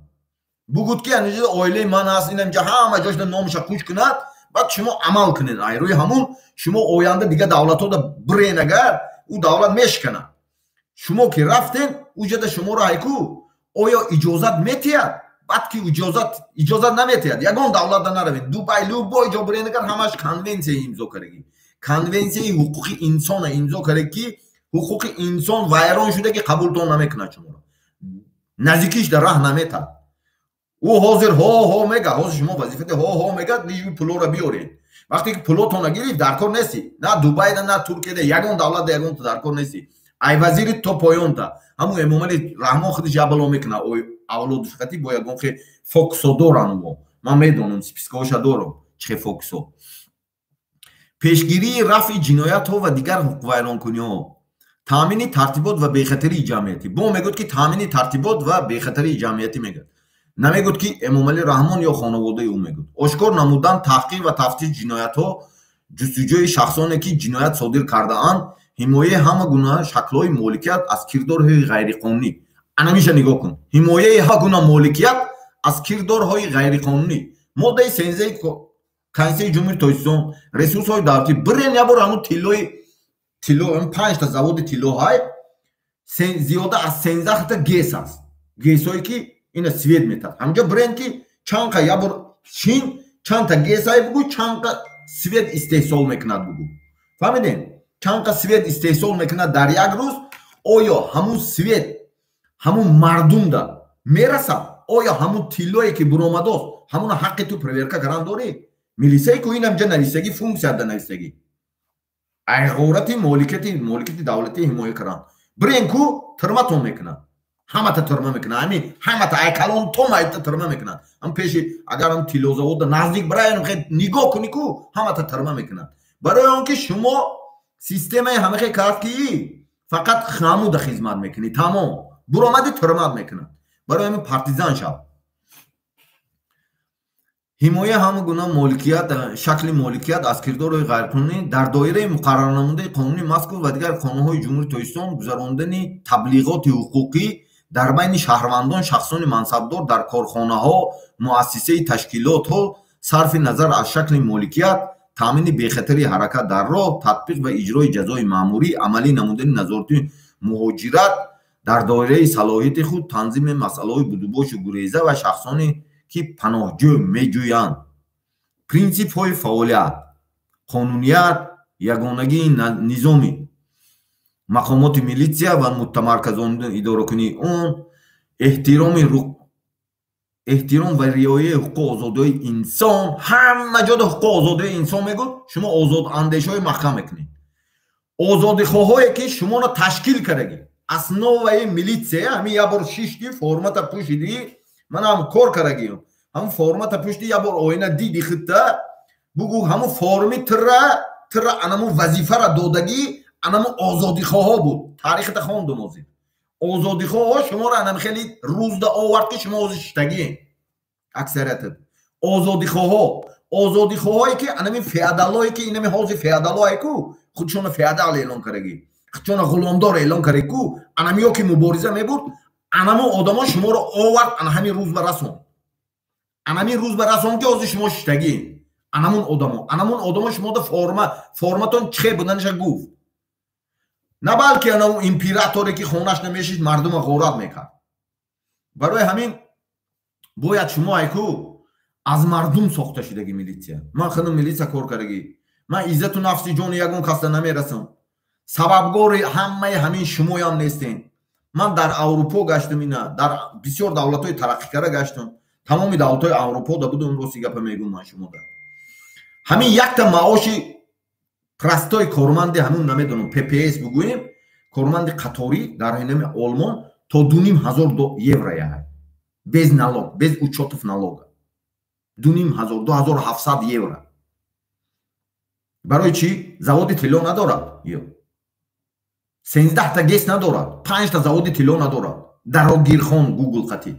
бугӯд, ки анҷода оилаи ман аст, ин ҳамҷа ҳама ҷошда номаша хуш кунад, баъд шумо амал кунед ай рӯи ҳамун. Шумо оянда дига давлатҳода бирен, агар ӯ давлат мешиканад. Шумо ки рафтен уҷада, шуморо ҳайку оё иҷозат метиҳад? Баъд ки иҷозат наметиҳад, ягон давлатда наравед, Дубай, любой ҷо бирен, агар ҳамаш конвенсия имзо кардагӣ, конвенсияи ҳуқуқи инсона имзо карда, ки ҳуқуқи инсон вайрон шуда, ки қабултон намекунад, шуморо наздикиш дар раҳ наметад. Ӯ ҳозир ҳо ҳо мега, ҳозир шумо вазифати ҳо ҳо мега, лишь бы пулоро биёред. Вақте ки пулотона гирифт, дар кор нестӣ, на Дубайда, на Туркияда, ягон давлатда ягонта дар кор нестӣ. Ай вазири то поёнта ҳамун Эмомали Раҳмон худаш ябало мекунад авлоду шақати бо ягон хе фокусо доран. Мо ман медонам, списка ҳоша дорам, чӣ хе фокусо. Пешгирии рафъи ҷиноятҳо ва дигар ҳуқуқвайронкуниҳо, таъмини тартибот ва бехатарии ҷамъиятӣ. Бо мегӯяд, ки таъмини тартибот ва бехатарии ҷамъиятӣ мегӯяд, намегӯяд, ки Эмомалӣ Раҳмон ё хонаводаи ӯ мегӯяд. Ошкор намудан, таҳқиқ ва тафтиши ҷиноятҳо, ҷустуҷӯи шахсоне, ки ҷиноят содир кардаанд, ҳимояи ҳама гуна шаклҳои моликият аз кирдорҳои ғайриқонунӣ. Анамиша нигоҳ кун: ҳимояи ҳама гуна моликият аз кирдорҳои ғайриқонунӣ. Моддаи 13 Конститутсияи Ҷумҳурии Тоҷикистон, ресурсҳои давлатӣ. Бирен ябор ҳамун тиллои, тилло, панҷта заводи тилло ҳай, зиёда аз 13та ГЭС аст, ГЭСҳое, ки ина свет метад. Ҳамҷо бирен, ки чанқа ябор чин чандта ГЭС ҳай бугӯ, чанқа свет истеҳсол мекунад бугӯ. Фаҳмидем? Чанқа свет истеҳсол мекунад дар як рӯз? Оё ҳамун свет ҳамун мардумда мерасад? Оё ҳамун тиллое, ки буромадост, ҳамуна ҳаққи ту проверка кардан дорӣ? Милисае ку инамҷа нависагӣ, функсияда нависагӣ, айғорати моликияти давлатӣ ҳимоя кардан. Бирен ку, тирматон мекунад, ҳамата тирма мекунад, ҳами ҳамата ай калон то майта тирма мекунад. Ҳам пеши агар ҳам тиллозавода наздик бираем, нигоҳ кунӣ ку, ҳамата тирма мекунад. Барои он ки шумо системаи ҳамахе кард, ки фақат хамуда хизмат мекунӣ, тамом, буромади, тирмат мекунад. Барои ҳамин партизан шав. Ҳимоя ҳама гуна моликият, шакли моликият аз кирдорҳои ғайриқонунӣ дар доираи муқаррарнамудаи қонуни мазкур ва дигар қонунҳои Ҷумҳурии Тоҷикистон, гузарондани таблиғоти ҳуқуқӣ дар байни шаҳрвандон, шахсони мансабдор дар корхонаҳо, муассисаи ташкилотҳо, сарфи назар аз шакли моликият, таъмини бехатарии ҳаракат дар роҳ, татбиқ ва иҷрои ҷазои маъмурӣ, амалӣ намудани назорати муҳоҷират, дар доираи салоҳияти худ танзими масъалаҳои будубошу гуреза ва шахсоне, ки паноҳҷӯ меҷӯянд. Принсипҳои фаъолият, қонуният, ягонагии низоми мақомоти милитсия ва мутамарказонидан идоракунии он, эҳтиром ва риояи ҳуқуқу озодиҳои инсон. Ҳама ҷода ҳуқуқу озодиҳои инсон мегӯд, шумо озодандешҳои маҳкам мекунед. Озодихоҳое ки шуморо ташкил кардагӣ, основаи милитсия, ҳамин як бор шишти, формата пӯшидӣ, манам кор кардагиам, ҳамун формата пӯшти, як бор оина диди худта, бугӯ, ҳамун форми тира анамун вазифара додагӣ, анамун озодихоҳо буд. Таърихата хондум ҳозир. Озодихоҳо шуморо анам хеле рӯзда овард, ки шумо ҳозир шиштагием аксарията. Озодихоҳо, озодихоҳое ки анами феодалое ки инами ҳозир феодалое ку худшона феодал эълон кардагӣ, худшона ғуломдор эълон кардаги ку, анамиё ки мубориза мебурд, анамо одамо шуморо овард, ана ҳамин рӯз ба расон, анамин рӯз ба расон, ки ҳозир шумо шиштагием. Анамун одамо, анамун одамо шумода форма, форматон чихе буданаша гуфт, на балки анамун императоре ки хонаш намешишт, мардума ғорат мекард. Барои ҳамин бояд шумо айку аз мардум сохта шудаги милитсия. Ман худам милитсия кор кардагӣ, ман иззату нафси ҷони ягон касда намерасам. Сабабгори ҳамаи ҳамин шумоям нестем. Ман дар Аврупо гаштам, ина дар бисёр давлатҳои тараққикарда гаштам, тамоми давлатҳои Аврупо да будам. Рости гапа мегӯм ман шумода, ҳамин якта маоши простой корманди ҳамун, намедонам, ППС бугӯем, корманди қаторӣ дар ҳинами Олмон то 2500 евро яҳай, без налог, без учётов налога, 2500, 2700 евро. Барои чӣ? Заводи тилло надорад ё 13та ГЭС надорад, панҷта заводи тилло надорад. Дарогирхон Гугл қатӣ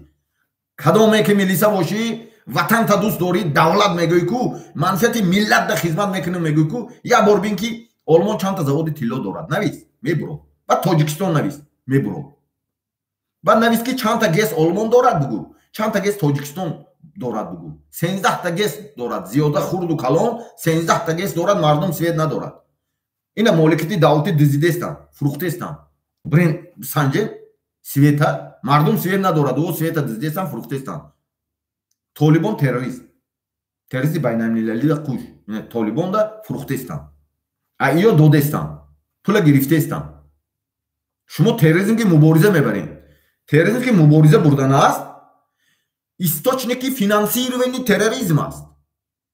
кадоме ки милиса бошӣ, ватанта дӯст дорӣ, давлат мегӯӣ ку, манфиати миллат да хизмат мекунӣ мегӯӣ ку, як бор бин, ки Олмон чандта заводи тилло дорад, навис, мебуро. Баъд Тоҷикистон навис, мебуро. Баъд навис, ки чандта ГЭС Олмон дорад, бугӯ, чандта ГЭС Тоҷикистон дорад, бугӯ. 13та ГЭС дорад, зиёда хурду калон 13та ГЭС дорад. Мардум свет надорад. Ина моликияти давлатӣ дизидестанд, фурӯхтестанд. Бирен, санҷе света, мардум свет надорад, о света дизидестанд, фурӯхтестанд. Толибон террорист, террористи байналмилалида қуш, Толибонда фурӯхтестанд, а иё додестанд, пула гирифтестанд. Шумо терроризм ки мубориза мебарем, терроризм ки мубориза бурдан аст, источники финансирования терроризм аст,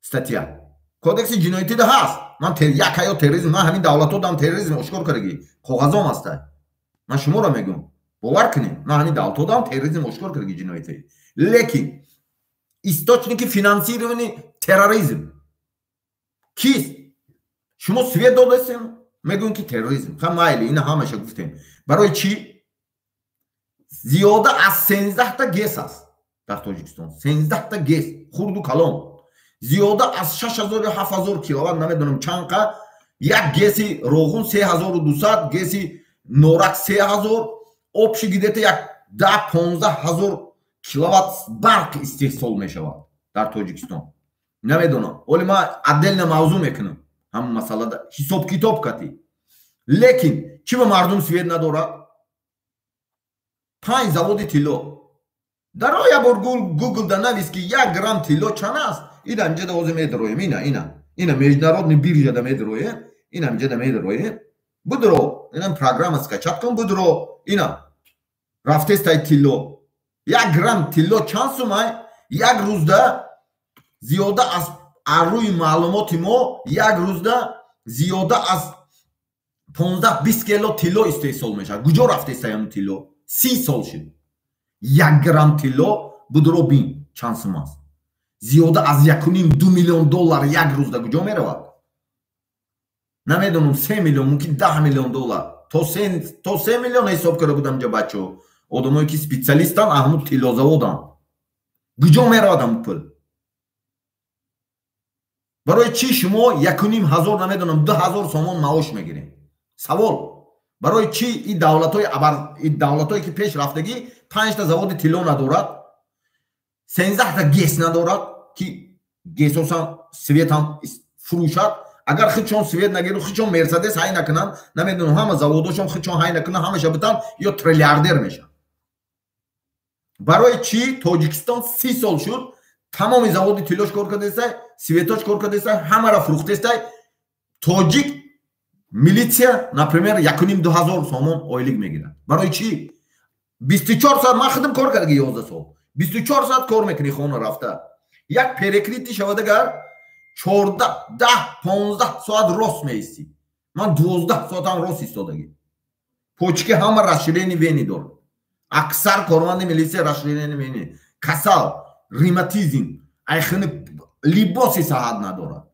статья кодекси ҷиноятида ҳаст. Ман як ҳаё терроризм, ман ҳамин давлатҳо дам терроризм ошкор кардагӣ, коғазом аста. Ман шуморо мегӯям, бовар кунед, ман ҳамин давлатҳо дам терроризм ошкор кардагӣ ҷиноятӣ, лекин источники финансирования терроризм кист? Шумо свет додастем, мегӯем, ки терроризм. Ха, майли, ина ҳамаша гуфтем. Барои чӣ зиёда аз 13та ГЭС аст дар Тоҷикистон, 13та ГЭС хурду калон, зиёда аз 6000 ё 7000 киловатт, намедонам чанд қа. Як ГЭСи Роғун 3200, ГЭСи Норак 3000, общий где-то як 10-15 ҳазор киловатт барқ истеҳсол мешавад дар Тоҷикистон. Намедонам, оли ман отдельно мавзӯъ мекунам ҳамн масъалада, ҳисоб китоб катӣ. Лекин чӣ ба мардум свет надорад? Панҷ заводи тилло даро, як бор Гуглда навис, ки як грамм тилло чанд аст. Ина инҷада ҳозир медароем, ина международный биржада медароем, ина инҷада медароем, будро, ина программа скачать кун, будро, ина рафтестай тилло, як грамм тилло чанд сумай. Як рӯзда зиёда аз рӯи маълумоти мо як рӯзда зиёда аз 15-20 кило тилло истеҳсол мешавад. Куҷо рафтестай ҳамн тилло? 30 сол шуд. Як грамм тилло будро, бин чанд сум аст. Зиёда аз 1,5-2 миллион доллар як рӯзда куҷо меравад? Намедонам, 3 миллион, мумкин 10 миллион доллар, то 3 миллион ҳисоб карда будам ҷа бачаҳо, одамое ки специалистанд, ҳамун тиллозаводанд. Куҷо меравад ҳамун пул? Барои чӣ шумо 1500, намедонам, 2000 сомон маош мегирем? Савол: барои чӣ и давлатҳое ки пеш рафтагӣ панҷта заводи тилло надорад, 13та ГЭС надорад, ки ГЭСосан светам фурӯшад? Агар худшон свет нагиру, худшон Мерседес ҳай накунанд, намедонам, ҳама заводошон худшон ҳай накунанд, ҳамаша битан, ё триллиардер мешаванд. Барои чӣ Тоҷикистон 30 сол шуд? Тамоми заводи тиллош кор кардестай, светош кор кардестай, ҳамаро фурӯхтестай. Тоҷик милитсия, например, 1,5-2 ҳазор сомон ойлик мегирад. Барои чӣ? 24 соат ман худам кор кардаги, 11 сол 24 соат кор мекунӣ. Хона рафта як перекрытие шавад, агар 14, 10, 15 соат рост меистӣ. Ман 12 соатам рост истодагӣ. Почки ҳама расширение вены дорад. Аксар корманди милитсия расширение вены, касал, ревматизм, айхини, либоси саҳат надорад.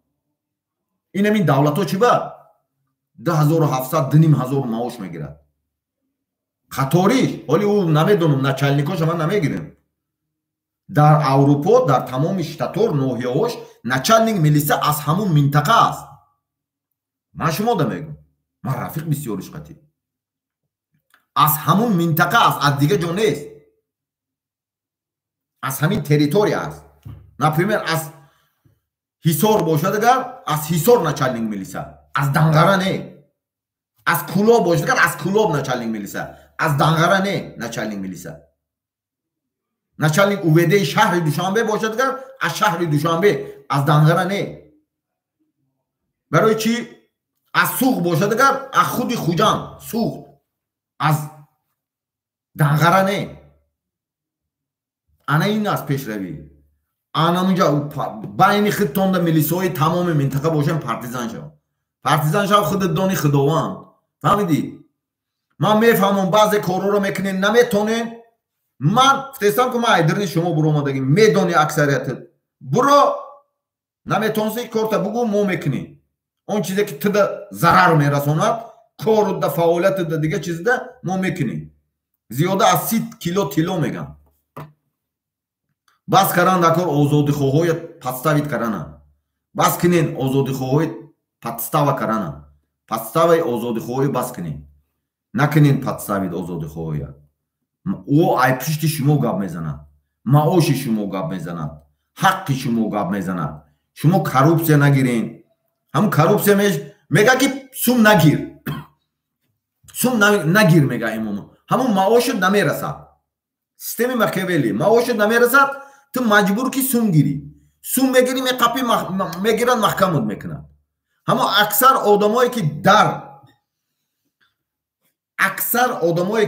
Инамин давлатҳо чӣ ба 2700, 2500 маош мегирад? Қаториш ҳоли ӯ намедонам, начальникоша ман намегирем. Дар Аврупо, дар тамоми штатор, ноҳияҳош начальник милиса аз ҳамун минтақа аст. Ман шумо да мегӯм, ман рафиқ бисёриш қатӣ, аз ҳамун минтақа аст, аз дига ҷо нест, аз ҳамин территория аст. Например, аз Ҳисор бошад агар, аз Ҳисор начальник милиса, аз Данғара не. Аз Кулоб бошад агар, аз Кулоб начальник милиса, аз Данғара не. Начальник милиса, начальник УВД шаҳри Душанбе бошад агар, аз шаҳри Душанбе, аз Данғара не. Барои чӣ? Аз Суғд бошад агар, аз худи Хуҷанд, Суғд, аз Данғара не. Ана ин аст пешравӣ. Анамунҷа байни худтонда милисои тамоми минтақа бошем. Партизан шав, партизан шав, худат дони, худованд. Фаҳмидӣ? Ман мефаҳмам, баъзе корҳоро мекунем, наметонем. Ман гуфтестам, ки ман айдирни шумо буромадагӣ, медони, аксариятат буро наметонси, корта бугӯ, мо мекунем. Он чизе ки туда зарар мерасонад, кору да, фаъолияту да, дига чизда мо мекунем. Зиёда аз 30 кило тилло мегам. Бас каран дар кор озодихоҳоя подставить карана. Бас кунен озодихоҳои подстава карана. Подставаи озодихоҳои бас кунен, накунен подставить озодихоҳоя. Ӯ ай пишти шумо гап мезанад, маоши шумо гап мезанад, ҳаққи шумо гап мезанад. Шумо коррупсия нагирен. Ҳамн коррупсия мега, ки сум нагир, сум нагир, мега имомо. Ҳамун маошат намерасад. Системи Макиавелли: маошат намерасад, ту маҷбур ки сум гирӣ. Сум мегирӣ, меқапӣ, мегиранд, маҳкамут мекунанд. Ҳамо аксар одамое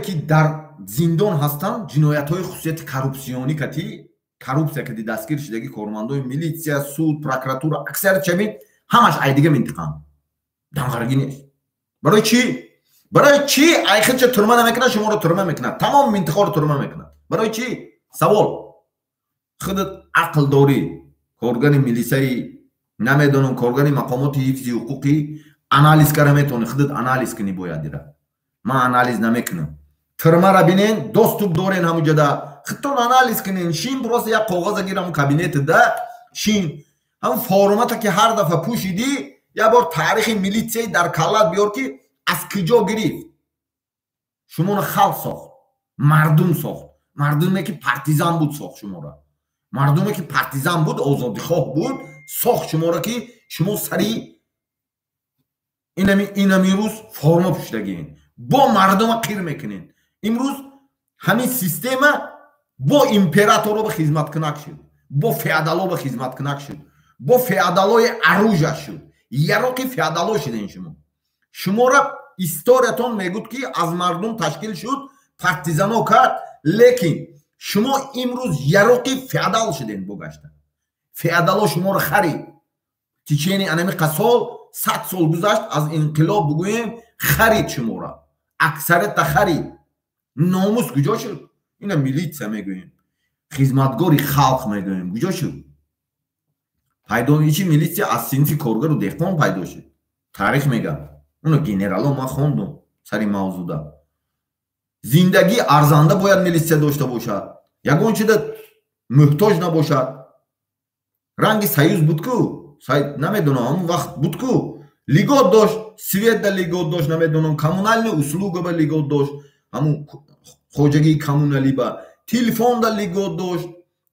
ки дар зиндон ҳастанд, ҷиноятҳои хусусияти коррупсионӣ кати, коррупсия кати дастгир шудаги кормандои милитсия, суд, прокуратура, аксарият чамин ҳамаш ай дига минтиқаанд, данғарагӣ нест. Барои чӣ? Барои чӣ айхича турма намекунад, шуморо турма мекунад, тамоми минтиқаро турма мекунад? Барои чӣ? Савол. Худат ақл дорӣ, коргани милисаи, намедонам, коргани мақомоти ҳифзи ҳуқуқӣ, анализ кара метавонӣ, худат анализ кунӣ бояд. Ира ман анализ намекунам. Тюрьмара бинен, доступ дорен ҳамуҷода, худтон анализ кунен. Шин, просто як коғаза гир, ҳамун кабинетда шин, ҳамун формата ки ҳар дафъа пӯшидӣ, як бор таърихи милитсияи дар каллат биёр, ки аз куҷо гирифт. Шуморо халқ сохт, мардум сохт, мардуме ки партизан буд сохт шуморо, мардуме ки партизан буд, озодихоҳ буд, сохт шуморо, ки шумо сари инами рӯз форма пӯшидагиен, бо мардума қир мекунен. Имрӯз ҳамин система бо императоро ба хизматкунак шуд, бо феодало ба хизматкунак шуд, бо феодалои оружие шуд, яроқи феодало шуден шумо. Шуморо историятон мегӯд, ки аз мардум ташкил шуд, партизано кард, лекин шумо имрӯз яроқи феодал шуден. Богашта феодало шуморо харид. Течение анамиқа сол, 100 сол гузашт аз инқилоб, бугӯем, харид шуморо, аксарията харид. Номус куҷо шуд? Ина милитсия мегӯем, хизматгори халқ мегӯем, куҷо шуд пайдоиши милитсия? Аз синфи коргару деҳқон пайдо шуд, таърих мегӯям. Уно генерало ман хондум сари мавзуда. Зиндагӣ арзанда бояд милитсия дошта бошад, ягон чида муҳтоҷ набошад. Ранги союз буд ку, намедонам, ҳамон вақт буд ку, льгот дошт, светда льгот дошт, намедонам, коммунальный услуга ба льгот дошт, ҳамун хоҷагии коммуналӣ ба, телефонда льгот дошт,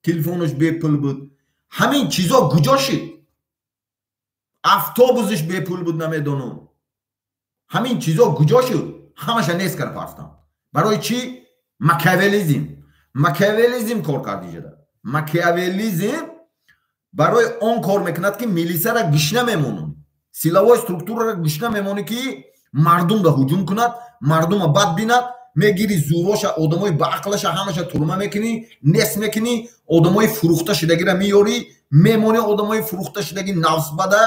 телефонаш бепул буд. Ҳамин чизо куҷо шид? Автобусиш бепул буд, намедонам. Ҳамин чизо куҷо шуд? Ҳамаша нест кар партам. Барои чӣ? Макиавелизм, макиавелизм кор кард иҷода. Макиавелизм. Барои он кор мекунад, ки милисара гишна мемонад, силовой структурара гишна мемонӣ, ки мардумда ҳуҷум кунад, мардума бад бинад. Мегири зуроша, одамои баақлаша ҳамаша турма мекунӣ, нес мекунӣ, одамои фурӯхта шудагира меёрӣ, мемонӣ, одамои фурӯхта шудаги нафсбада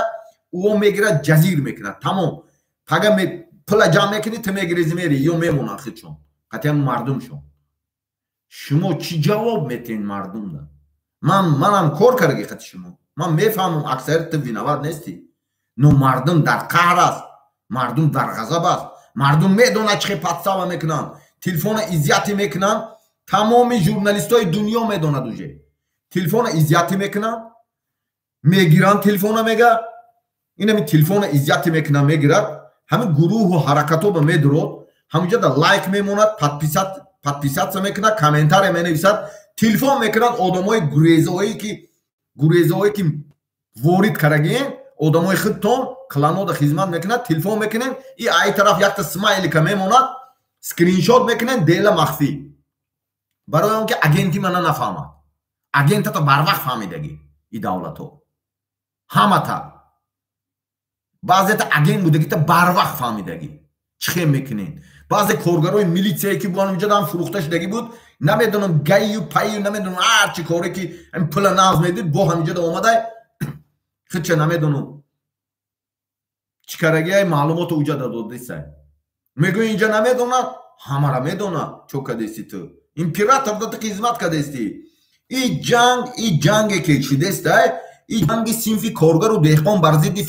ӯо мегирад, ҷазир мекунад, тамом. Пага пула ҷамъ мекунӣ, ту мегирези, мери, ё мемонанд худшон қатъиян мардумшон. Шумо чӣ ҷавоб метиҳед мардумда? Манам кор кардаги қати шумо, ман мефаҳмам, аксарият ту виноват нестӣ, но мардум дар қаҳр аст, мардум дар ғазаб аст, мардум медонад чӣ хел подстава мекунанд, телефона изъятӣ мекунанд, тамоми журналистои дунё медонад уже. Телефона изъятӣ мекунанд, мегиранд телефона, мега инами телефона изъятӣ мекунанд, мегирад, ҳамин гурӯҳу ҳаракатоба медурод, ҳаминҷода лайк мемонад, подписаться мекунад, комментария менависад, телефон мекунад одамои гурезаое ки ворид кардагиен, одамои худтон кланода хизмат мекунад, телефон мекунем, и ай тараф якта смайлика мемонад, скриншот мекунем, дела махфӣ, барои он ки агенти мана нафаҳмад. Агентата барвақт фаҳмидагӣ и давлатҳо ҳамата, баъзета агент будагита барвақт фаҳмидагӣ, чӣ хел мекунед. Баъзе коргарои милитсияе ки буан унҷадаам фурӯхта шудагӣ буд, намедонам гайю пайю, намедонам ҳарчи коре ки пула нағз медид, бо ҳаминҷода омадай худча намедонам чӣ карагиай, маълумото уҷада додисай. Мегӯи инҷа намедонад, ҳамара медонад, чо кадести ту император да ту хизмат кадести. И ҷанг, и ҷанге ки шудестай, и ҷанги синфи коргару деҳқон бар зидди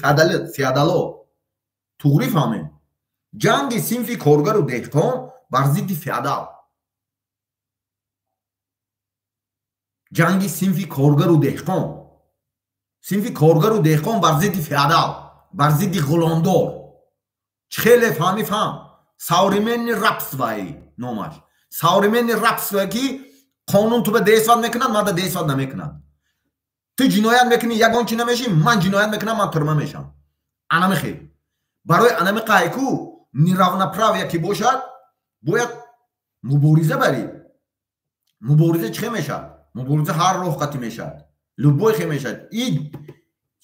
феодало, туғрӣ фаҳмем, ҷанги синфи коргару деҳқон бар зидди феодал, ҷанги синфи коргару деҳқон, синфи коргару деҳқон бар зидди феодал, бар зидди ғуломдор. Чӣ хеле фаҳми фаҳм, современный рабствои номаш, современный рабство, ки қонун ту ба действат мекунад, ман да действат намекунад. Ту ҷиноят мекунӣ, ягон чи намешӣ, ман ҷиноят мекунам, ман турма мешам. Анамихел барои анами қайку неравноправие ки бошад, бояд мубориза барӣ. Мубориза чӣ хел мешавад? Мубориза ҳар роҳ қатӣ мешавад, любой хел мешавад. И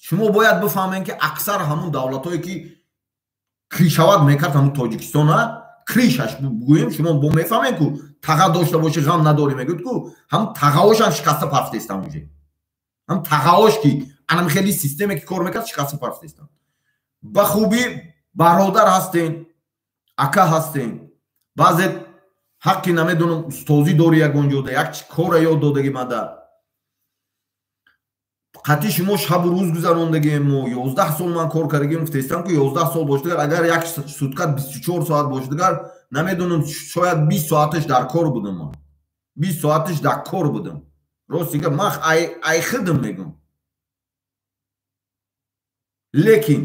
шумо бояд бифаҳмед, ки аксар ҳамун давлатҳое ки кришават мекард ҳамун Тоҷикистона, кришаш бигӯем, шумо бо мефаҳмед ку таға дошта бошӣ ғам надорӣ, мегӯяд ку ҳамун тағаошам шикаста парфтестам уже, ҳам тағаош ки анам хели системе ки кор мекард шикаста парфтестам. Ба хубӣ бародар ҳастен, ака ҳастен, баъзе ҳаққи намедонам устозӣ дорӣ ягон ҷода, як кора ёд додагӣ мада, қатъи шумо шабу рӯз гузарондагием мо 11 сол ман кор кардагим, гуфтестам ку 11 сол бошдагар, агар як сутка 24 соат бошдагар, намедонам, шояд 20 соаташ дар кор будам, ман 20 соаташ дар кор будам. Рости гап, ман ай хидм мегӯм, лекин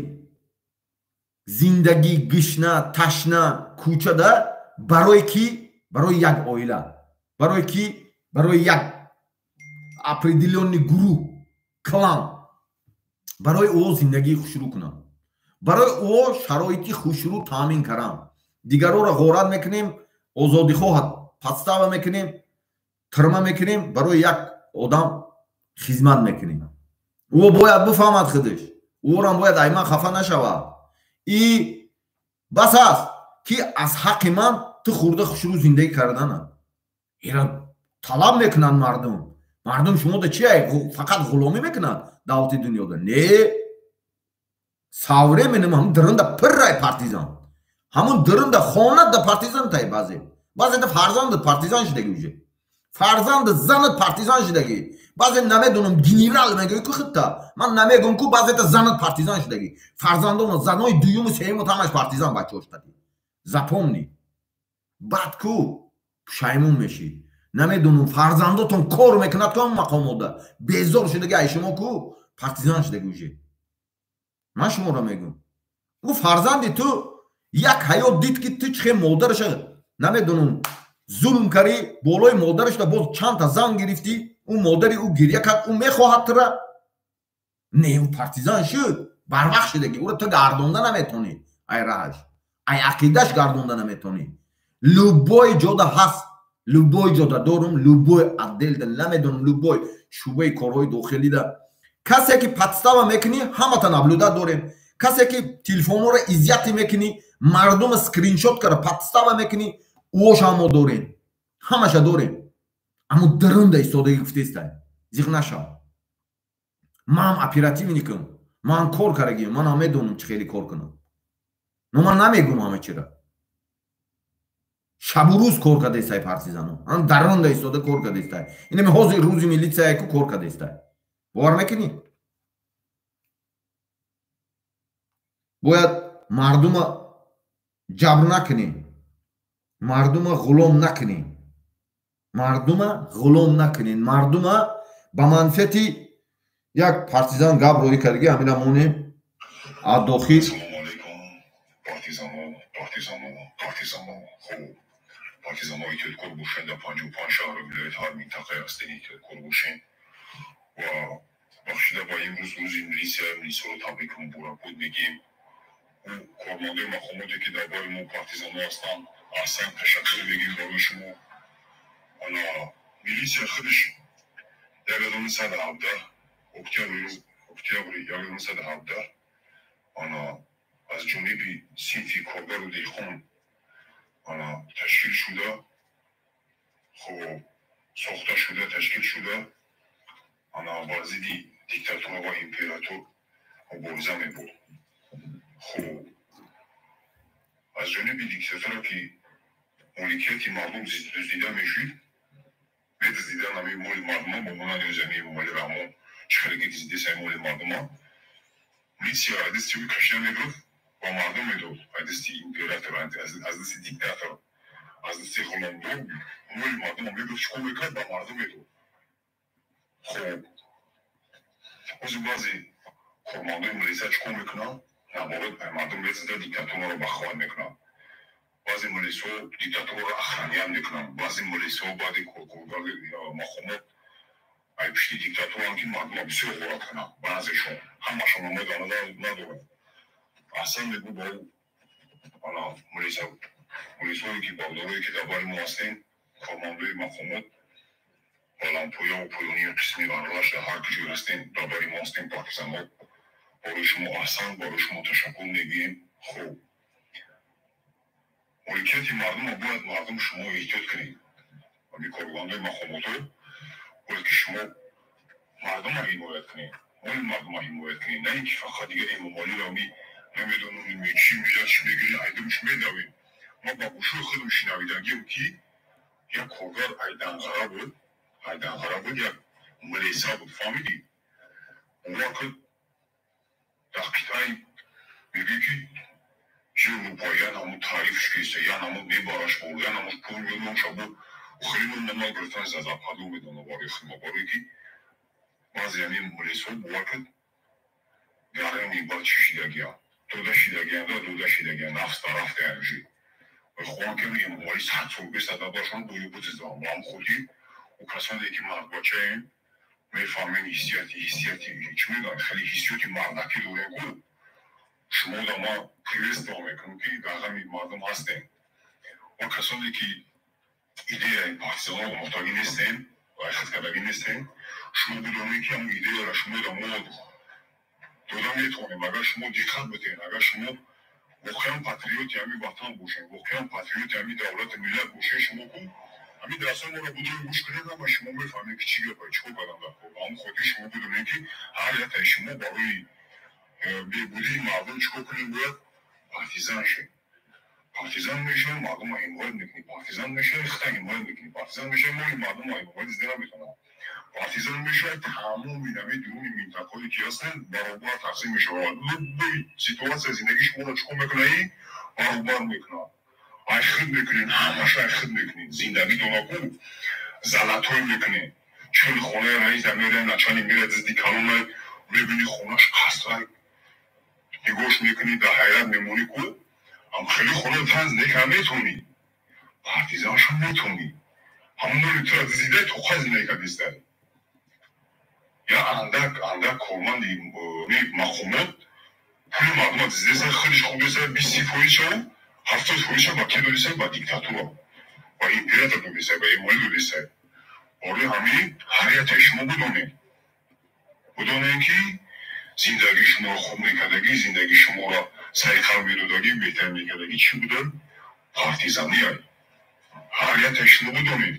зиндагӣ гишна, ташна, кӯчада барои ки? Барои як оила, барои ки? Барои як определённый гурӯҳ, клан, барои ӯ зиндагии хушрӯ кунам, барои ӯ шароити хушрӯ таъмин карам. Дигарора ғорат мекунем, озодихоҳат подстава мекунем, тирма мекунем, барои як одам хизмат мекунем. Ӯ бояд бифаҳмад худаш, ӯрам бояд ай ман хафа нашавад. И бас аст ки аз ҳаққи ман ту хурда хушрӯ зиндагӣ кардана. Ира талаб мекунанд мардум. Мардум шумода чи фақат ғуломӣ мекунад давлати дунёда? Не, современным ҳамун диринда пиррай партизан, ҳамун диринда хонада партизан тай, баъзе баъзеда фарзанда партизан шудаги, уже фарзанди занат партизан шудаги, баъзе намедонам генерал мегӯй ку хитта, ман намегӯм ку, баъзета занат партизан шудаги, фарзандоно занои дуюму сеюму ҳамаш партизан бачаҳош қати. Запомни, баъд ку пушаймон мешӣ, намедонам фарзандотон кор мекунад ку ҳамун мақомотда, безор шудаги ай шумо ку партизан шудаги уже. Ман шуморо мегӯм, ӯ фарзанди ту як ҳаёт дид ки ту чӣ хел модараша намедонам зулм карӣ, болои модарашда боз чандта зан гирифтӣ, ӯ модари ӯ гирья кард, ӯ мехоҳад тура. Не, ӯ партизан шуд, барвақт шудаги, ӯро ту гардонда наметонӣ, ай раҳаш, ай ақидаш гардонда наметонӣ. Любой ҷода ҳаст, любой ҷода дорум, любой отделда, намедонам, любой шӯъбаи корҳои дохилида Касе ки подстава мекунӣ, ҳамата наблюдать дорем. Касе ки телефонҳоро изъятие мекунӣ, мардума скриншот кара подстава мекунӣ, уоша мо дорем. Ҳамаша дорем. Аммо дарунда истодагӣ гуфтестай. Зиқ нашав. Ман оперативникам. Ман кор карагиам, ман ҳам медонам чӣ хеле кор кунам. Но ман намегум ҳама чира. Шабу рӯз кор кардестай партизано. Ан дарунда истода кор кардестай. Инами ҳозир рӯзи милитсия ку кор кардестай. Бовар мекунӣ? Бояд мардума ҷабр накунӣ. Мардума ғулом накунӣ. Мардума ғулом накунӣ. Мардума ба манфиати як партизан гап роӣ кардаги, ҳамина монем аз дохил. Ассалому алайкум, партизано, партизано, партизано. Хуб, партизано эҳтиёткор бошед, дар 55 шаҳру вилоят ҳар минтақае ҳастед, эҳтиёткор бошед. Ва бахшида ба имрӯз рӯзи милисия, милисияро табрик муборакбод мегӯем. Ӯ кормандои мақомоте ки дар бораи мо партизано ҳастанд, аҳсан ташаккур мегӯем барои шумо. Ана милисия худаш 1917 октябри 1917 ана аз ҷониби синфи коргару деҳқон ана ташкил шуда, хоб сохта шуда, ташкил шуда, ана бар зидди диктатура ва император мубориза мебурд. Хуб, аз ҷониби диктатура ки моликияти мардум дуздида мешуд, медуздидан ҳамин моли мардума бо монанди ӯзи Эмомалӣ Раҳмон чӣ хеле ки дуздидеса моли мардума, милисия аз дасти ӯ кашида мегирифт ва мардум медод, аз дасти император, аз дасти диктатор, аз дасти ғуломдор моли мардума мегирифт, чӣ кор мекард, ба мардум медод. Хуб, ҳозир баъзе кормандои милисия чӣ кор мекунанд? Наоборот, мардум мезада диктатурро бахват мекунанд. Баъзе милисҳо диктатурро охранят мекунанд. Баъзе милисҳо баъди коргари мақомот ай пишти диктатуранд ки мардума бисёр ғорат кунанд. Баъзешон, ҳамашон мо дар назар надорем. Аслан мегӯ ба ӯ ана милисҳое ки бародарое ки дар бари мо ҳастем, кормандои мақомот баландпояву поёнии қисми аралаш дар ҳар куҷое ҳастем, дар бари мо ҳастем партизанҳо. Барои шумо аҳсан, барои шумо ташаккур мегӯем. Хуб, моликияти мардумро бояд мардум шумо эҳтиёт кунед. Ҳамин кормандои мақомотҳо бояд ки шумо мардумро ҳимоят кунед, моли мардумро ҳимоят кунед, на ин ки фақат дигар Эмомалиро ми намедонам чӣ миллат чӣ мегирӣ, айдумш медавем. Ман ба гӯшои худам шинавидагиам ки як коргар айданғара буд, айданғара буд, як милиса буд, фаҳмидӣ? Бовар кун, дар қитъаи мегӯӣ ки чи Рупа, я намуд таърифш киста, я намуд мебараш бор, я намуд пул меёнша бо хеле ном нагирифтан западу медонам барои хидмат, барои ки баъзе ҳамин милисҳо бовар кун гарами бад чӣ шидагиям, дода шидагиям, дода шидагиям, нафс тарафтаям жи. Хоҳам ки Эмомалӣ 100 сол бесада бошам, бою бузизам. Ба ҳам хотир ӯ касоне ки мардбачаем мефаҳмем ҳиссияти, ҳиссияти чӣ мегӯянд, хеле ҳиссиёти мардакӣ дорем ку. Шумо да ман приветство мекунам ки дар ғами мардум ҳастем. Ва касоне ки идеяи партизанро омӯхтагӣ нестем ва хат кардагӣ нестем, шумо бидонед ки ҳамон идеяро шумо да мо дода метавонем, агар шумо диққат бидиҳед, агар шумо воқеан патриоти ҳамин ватан бошед, воқеан патриоти ҳамин давлату миллат бошед, шумо ку ҳамин дарсҳои моро будои гӯш кунед, ҳама шумо мефаҳмед ки чӣ гапа, чӣ кор кардан дар кор. Ба ҳамон хотир шумо бидонед ки ҳар яктаи шумо барои бебудии мардум чӣ кор кунед, бояд партизан шед. Партизан мешавед, мардумро ҳимоят мекунед, партизан мешавед, худта ҳимоят мекунед, партизан мешавед, моли мардумро ҳимоят зида наметавонад. Партизан мешавад, тамоми нави дуруни минтақаҳое ки ҳастанд баробар тақсим мешавад. Любой ситуация зиндагии шуморо чӣ кор мекунад, баробар мекунад. Ай худ мекунед, ҳамаша ай худ мекунед. Зиндагитона ку золотой мекунед. Чил хонаи раис мере, начальник мере, зидди калонай мебини хонаш қасрай. Нигоҳш мекунӣ, дар ҳайрат мемонӣ ку ам хеле хона тан зиндагӣ карда метавонӣ. Партизаншо метавонӣ. Ҳамон моли тура зида тоқа зиндагӣ кардистай. Я андак андак корманди мақомот пули мардума дуздида, худиш худеса 20 фоизшаву 70 фоизша ба ки додиса? Ба диктатура, ба император додиса, ба Эмомалӣ додиса. Барои ҳамин ҳар яктаи шумо бидонед, Бидонем, ки зиндагии шуморо хуб мекардагӣ, зиндагии шуморо сайқал медодагӣ, беҳтар мекардагӣ чӣ буда? Партизания. Ҳар яктаи шумо бидонед.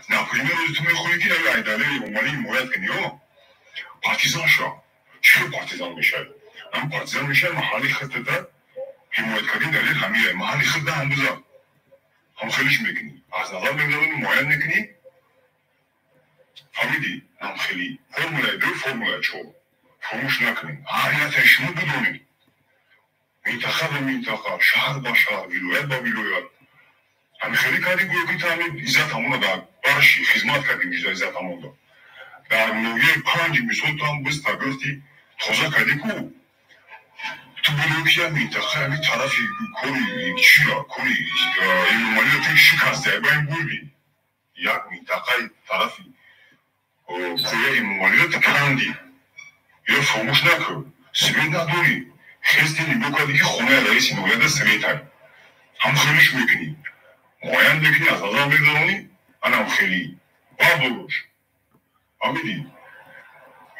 Например, рӯзи ту мехоҳӣ, ки Айдалер Эмомалӣ ҳимоят кунӣ, ё партизан шав. Чиро партизан мешавӣ? Ам партизан мешавӣ, маҳалли худтата ҳимоят кардин далел ҳамия. Маҳалли худда ҳам бизан. Ҳам хелиш мекунӣ. Аз назар мегузаронӣ, муайян мекунӣ. Фаҳмидӣ? Ҳам хели. Формулаи ду, формулаи чор. Фаромӯш накунед. Ҳар яктаи шумо бидонед. Минтақа ба минтақа, шаҳр ба шаҳр, вилоят ба вилоят. Ҳамин хеле кардӣ, гӯё ки ту ҳамин иззат ҳамона дар барши хизмат кардӣ, мижда иззат ҳамонда. Дар ноҳияи панҷ мисол ту ҳам биста гуфти тоза кардӣ ку. Ту бидон, ки як минтақа ҳамин тарафи кори чия, кори Эмомалиро ту шикасти, ай байн бурдӣ. Як минтақаи тарафи пояи Эмомалиро ту кандӣ. Ё фаромӯш накун. Свет надорӣ. Хести нигоҳ кардӣ, ки хонаи раиси ноҳияда светай. Ҳам хелиш мекунӣ. Муайян мекунӣ, аз назар мегузаронӣ, анам хелӣ. Бардорош. Фаҳмидӣ?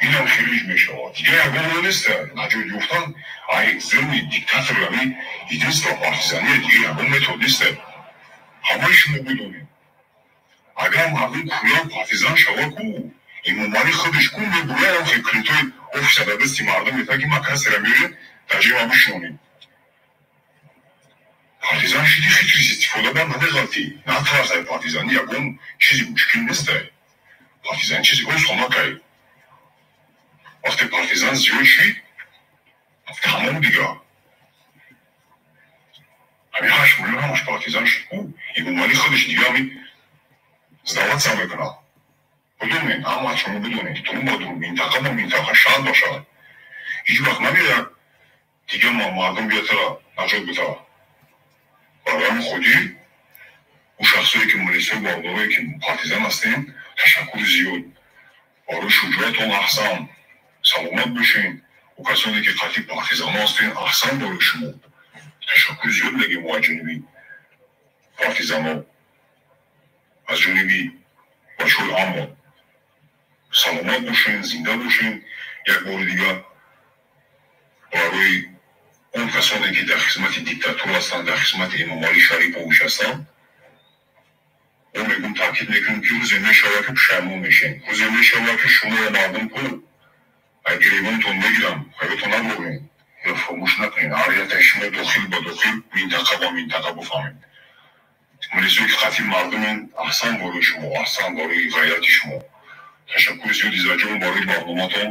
Инам хелиш мешавад. Дигар ягон роҳ нест. Наҷот ёфтан ай зулми диктатор ами единство партизания, дигар ягон метод нест. Ҳамаи шумо бидонед. Агар мардум куллан партизан шавад ку, Эмомалӣ худаш ку мебурад ам хел калидҳои офиса дар дасти мардум метавад, ки ман касеро меояд дар ҷои ман бишинонед. Партизан шиди, хитрис истифода бар намеғалтӣ. Натарс, ай партизанӣ ягон чизи мушкил нестай. Партизан чизи осонакай. Вақте партизан зиёд шид, тамом дига. Ҳамин 8 миллион ҳамаш партизан шид ку, Эмомалӣ худаш дига ҳамин сдаваться мекунад. Бидонед, ҳама шумо бидонед, дурун ба дурун, минтақа ба минтақа, шаҳр ба шаҳр. Ҳеҷ вақт намеяд дига мардум биятара наҷот битавад. Барои ҳамин хотир ӯ шахсое ки милисою бародарое ки партизан ҳастем, ташаккури зиёд барои шуҷоатон, аҳсан, саломат бошед. Ӯ касоне ки қатъи партизанҳо ҳастен, аҳсан барои шумо, ташаккури зиёд мегӯем мо аз ҷониби партизанҳо, аз ҷониби бачаҳои амон. Саломат бошед, зинда бошед. Як бори дигар барои он касоне ки дар хизмати диктатур ҳастанд, дар хизмати Эмомалӣ Шарипович ҳастанд, мо мегӯм, таъкид мекунем, ки рӯзе мешавад, ки пушаймон мешем. Рӯзе мешавад, ки шуморо мардум ку ай гиребонтон мегирам, ҳаётон набурем. Ё фаромӯш накунед, ҳар яктаи шумо дохил ба дохил, минтақа ба минтақа бифаҳмед. Милисое ки қатъи мардумен, аҳсан барои шумо, аҳсан барои ғайрати шумо. Ташаккури зиёд, Иззатҷон, барои барноматон.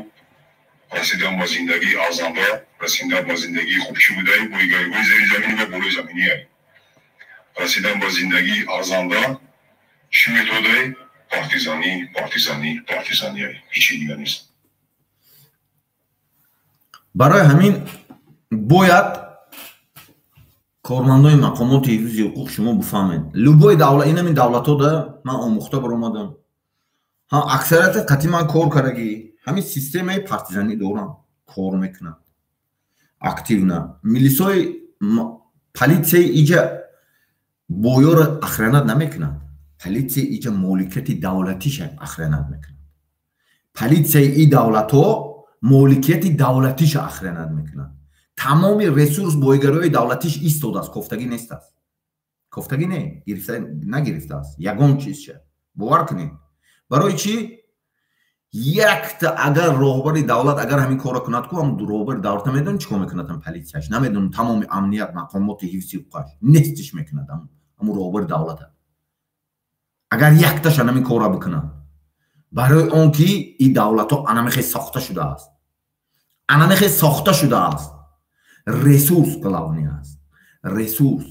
Расидан ба зиндагии арзанда, расидан ба зиндагии хуб чӣ будай? Боигариҳои зери заминӣ ва болои заминие. Расидан ба зиндагии арзанда чӣ методай? Партизанӣ, партизанӣ, партизания, ҳечи дига нест. Барои ҳамин бояд кормандони мақомоти ҳифзи ҳуқуқ шумо бифаҳмед, любой давлат, инамин давлатҳода ман омӯхта баромадам, аксарияти қатъи ман кор кардагӣ ҳамин системаи партизанӣ дорам, кор мекунанд активно. Милисои политсияи иҷа боёро охранять намекунад, политсияи иҷа моликияти давлатиша охранять мекунад. Политсияи и давлатҳо моликияти давлатиша охранять мекунад. Тамоми ресурс, бойгариҳои давлатиш истодааст, кофтагӣ нестааст, кофтагӣ не, нагирифтааст ягон чизша. Бовар кунед. Барои чӣ? Якта агар роҳбари давлат агар ҳамин корро кунад ку, ҳам роҳбари давлата медонӣ чӣ кор мекунад? Ҳам политсияш намедонам, тамоми амният, мақомоти ҳифзи ҳуқуқаш нестиш мекунад ҳамун роҳбари давлата, агар якташан ҳамин корро бикунад. Барои он ки и давлатҳо анамихе сохта шудааст, анамихе сохта шудааст. Ресурс главный аст, ресурс.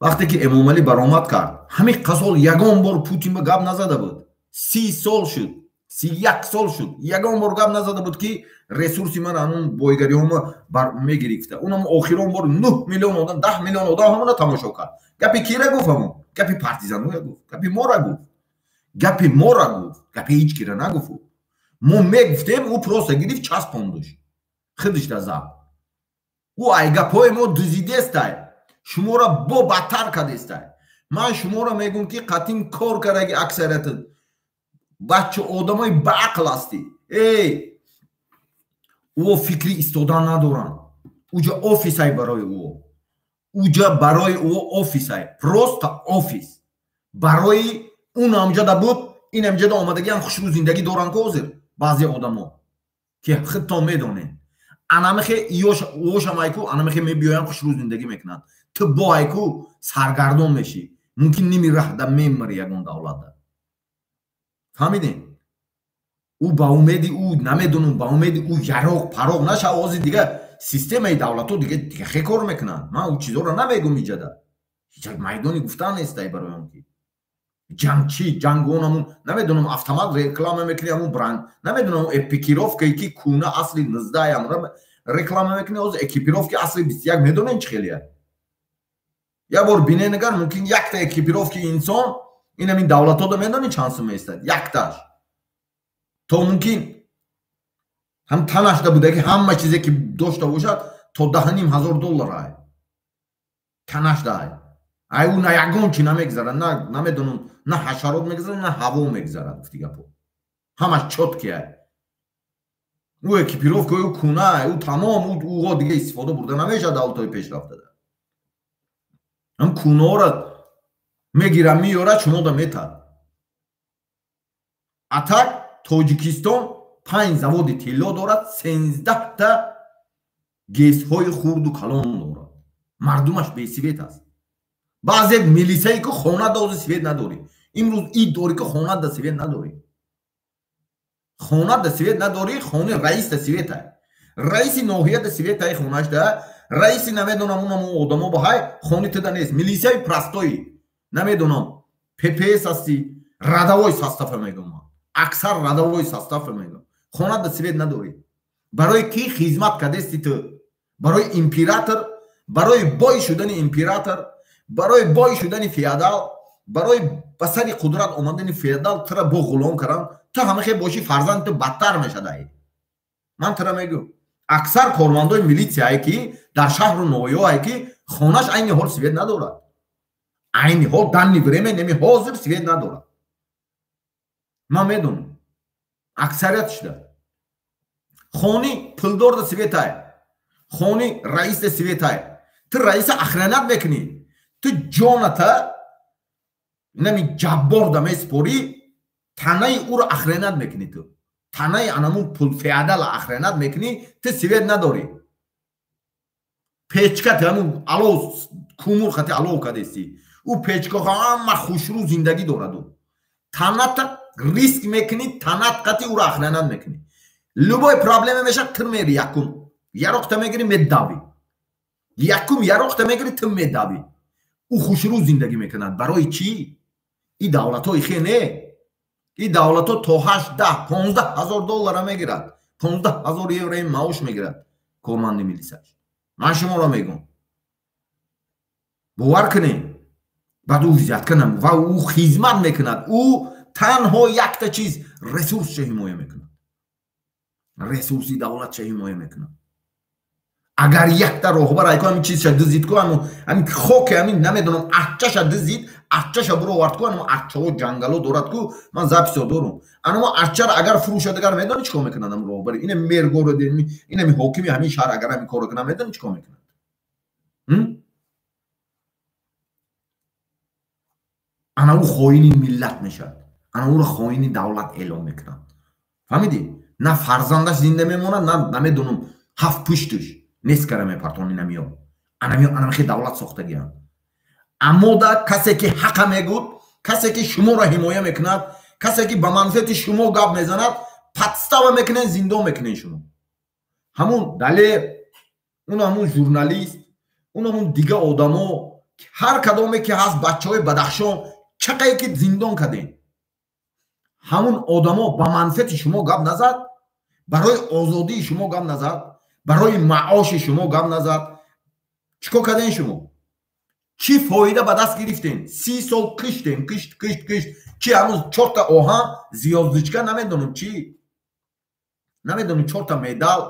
Вақте ки Эмомалӣ баромад кард, ҳамин қасол ягон бор Путин ба гап назада буд. 30 сол шуд, 31 сол шуд, ягон бор гап назада буд, ки ресурси ман, ҳамун бойгариҳома мегирифта. Унам охирон бор 9 миллион одам, 10 миллион одам ҳамона тамошо кард. Гапи кира гуфт? Ҳамун гапи партизанҳоя гуфт, гапи мора гуфт, гапи мора гуфт, гапи ҳеҷ кира нагуфт. Мо мегуфтем, ӯ просто гирифт, часпондуш, худиш да зад. Ӯ ай гапҳои мо дузидестай, шуморо бо бадтар кардестай. Ман шуморо мегӯм, ки қатъин кор кардаги аксарияти бача одамои баақл ҳастӣ. Эй. Ӯ фикри истодан надоранд. Уҷа офисай барои ӯ. Уҷа барои ӯ офисай. Просто офис. Барои он амҷада буд, ин амҷада омадагиам хушрӯ зиндагӣ доранд ку ҳозир баъзе одамо ки худтон медонед. Анамихе ӯшам айку анамихе мебиёянд хушрӯ зиндагӣ мекунанд. Ту бо айку саргардон мешӣ. Мумкин ними раҳда мемирӣ ягон давлатда. Фаҳмидем? Ӯ ба умеди ӯ намедонам, ба умеди ӯ яроқ пароқ нашава. Ҳозир дига системаи давлатҳо дига хе кор мекунанд. Ман ӯ чизоро намегум иҷада. Ҳеҷ майдони гуфтан нестай барои он ки ҷанг чи ҷанг онамун намедонам автомат реклама мекунӣ ҳамун бранд намедонам экипировкае ки куна асли 19 ам реклама мекунӣ. Ҳозир экипировки асли 21 медонем чӣ хелия. Як бор биненагар мумкин якта экипировки инсон ин ҳамин давлатҳода медонӣ чанд сум меистад якташ. То мумкин ҳам танашда буда ки ҳама чизе ки дошта бошад то 10,500 доллар ай танашда ай. Ай ӯ на ягон чи намегзарад, на намедонам, на ҳашарот мегзарад, на ҳаво мегзарад. Гуфти гапо ҳамаш чётки ай. Ӯ экипировка ӯ куна ай, ӯ тамом ӯ дига истифода бурда намешавад давлатҳои пешрафтада. Ҳам кунаҳоро мегирад, меёрад, шумода метад. А так Тоҷикистон 5 заводи тилло дорад, 13та ГЭСҳои хурду калон дорад. Мардумаш бесвет аст. Баъзе милисае ки хона дози свет надорӣ. Имрӯз ид дорӣ ки хона да свет надорӣ. Хона да свет надорӣ, хонаи раис да свет ай. Раиси ноҳия да свет ай хонаш да, раиси намедонам унам одамо ба ҳай, хони туда нест. Милисияи простой намедонам ППС ҳасти, радовой состава мегӯям ман. Аксар радовой состава мегӯям. Хона да свет надорӣ. Барои ки хизмат кардести ту? Барои император, барои бой шудани император, барои бой шудани феодал, барои ба сари қудрат омадани феодал тура бо ғулом кардам. Ту ҳамахе бошӣ фарзанди ту бадтар мешадай. Ман тура мегӯям. Аксар кормандои милитсияе ки дар шаҳру ноҳияҳое ки хонаш айни ҳол свет надорад. Айни ҳол данный время неми ҳозир свет надорад. Ман медонам. Аксарият шуда. Хони пулдорда светай. Хони раисда светай. Ту раиса охранять мекунӣ. Ту ҷоната нами ҷабборда месупорӣ, танаи ӯро охранять мекунӣ ту. Танаи анамун пул феодала охранять мекунӣ, ту свет надорӣ. Печка ту ҳамун алов кумур хати алов кадестӣ. Ӯ печкаҳо ҳама хушрӯ зиндагӣ дорад ӯ. Таната риск мекунӣ, танат қати ӯро охранять мекунӣ. Любой проблема мешавад, ту мери якум. Яроқта мегирӣ, медавӣ. Якум яроқта мегирӣ, ту медавӣ. Ӯ хушрӯ зиндагӣ мекунад. Барои чӣ? И давлатҳои хе не. И давлатҳо то 8, 10, 15 ҳазор доллара мегирад. 15 ҳазор еврои маош мегирад корманди милисаш. Ман шуморо мегӯм. Бовар кунед. Баъд ӯ взятка нам ва ӯ хизмат мекунад. Ӯ танҳо якта чиз ресурсша ҳимоя мекунад. Ресурси давлатша ҳимоя мекунад. Агар якта роҳбар айку ҳамин чизша дизид ку, ҳамин хоке ҳамин намедонам арчаша дизид, арчаша буровард ку, ҳамин арчаҳо ҷангало дорад ку, ман записо дорум. Анамо арчаро агар фурӯшад, агар медонӣ чӣ кор мекунад ҳамин роҳбари? Ина мергоро, ина ҳокими ҳамин шаҳр агар ҳамин корро кунад, медонӣ чӣ кор мекунад? Ана ӯ хоини миллат мешавад. Ана ӯро хоини давлат эълон мекунад. Фаҳмидӣ? На фарзандаш зинда мемонад, на намедонам ҳафт пуштуш нест кара мепартони намиё. Анамихе давлат сохтагиам. Аммо да касе ки ҳақа мегӯд, касе ки шуморо ҳимоя мекунад, касе ки ба манфиати шумо гап мезанад, подстава мекунен, зиндон мекунен шумо. Ҳамун Далер, он ҳамун журналист, он ҳамун дига одамо, ҳар кадоме ки ҳаст бачаҳои Бадахшон, чақае ки зиндон кардем. Ҳамун одамо ба манфиати шумо гап назад, барои озодии шумо гап назад, барои маоши шумо гап назад. Чӣ кор кардем шумо? Чӣ фоида ба даст гирифтем? 30 сол киштем, кишт, кишт, кишт. Чӣ ҳанӯз 4та оҳан, звёздочка намедонам чӣ. Намедонам 4та медал,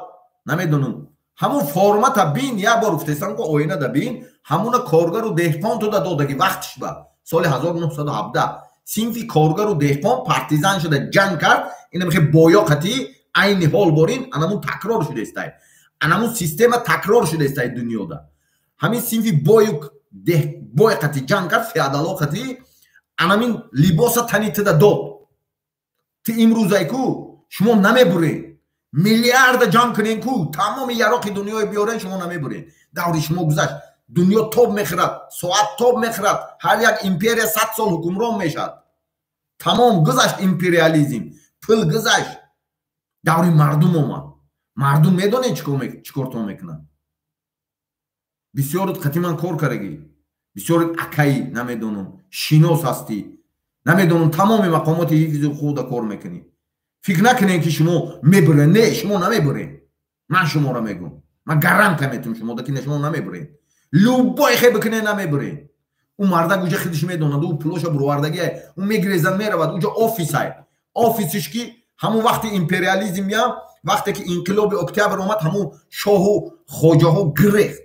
намедонам. Ҳамун формата бин, як бор гуфтестам ку оинада бин, ҳамуна коргару деҳқон туда додаги вақтиш ба соли 1917 синфи коргару деҳқон партизан шуда ҷанг кард, ина мехе боё қати Айни ҳол борин анамун такрор шудаистай, анамун система такрор шудаистай дунёда. Ҳамин синфи бою бой қати ҷанг кард, феодало қати, анамин либоса тани тида дод. Ту имрӯзай ку шумо намебурен, миллиарда ҷамъ кунен ку, тамоми яроқи дунёе биёрен, шумо намебурен. Даври шумо гузашт. Дунё тоб мехӯрад, соат тоб мехӯрад, ҳар як империя 100 сол ҳукмрон мешавад. Тамом, гузашт империализм, пул гузашт, даври мардум омад. Мардум медонед чӣ кортон мекунад. Бисёрут қати ман кор кардагӣ, бисёрут акаи, намедонам, шинос ҳастӣ, намедонам, тамоми мақомоти ҳифзи ҳуқуқда кор мекунӣ. Фикр накунед, ки шумо мебуред. Не, шумо намебуред. Ман шуморо мегӯм, ман гарантия метум шумода, ки шумо намебуред. Любой хе бикунед, намебуред. Ӯ мардак уҷа худиш медонад, ӯ пулоша буровардагиай, ӯ мегирезад, меравад. Уҷа офисай, офисиш ки ҳамун вақти империализм ям, вақте ки инқилоби октябр омад, ҳамун шоҳу хоҷаҳо гирехт,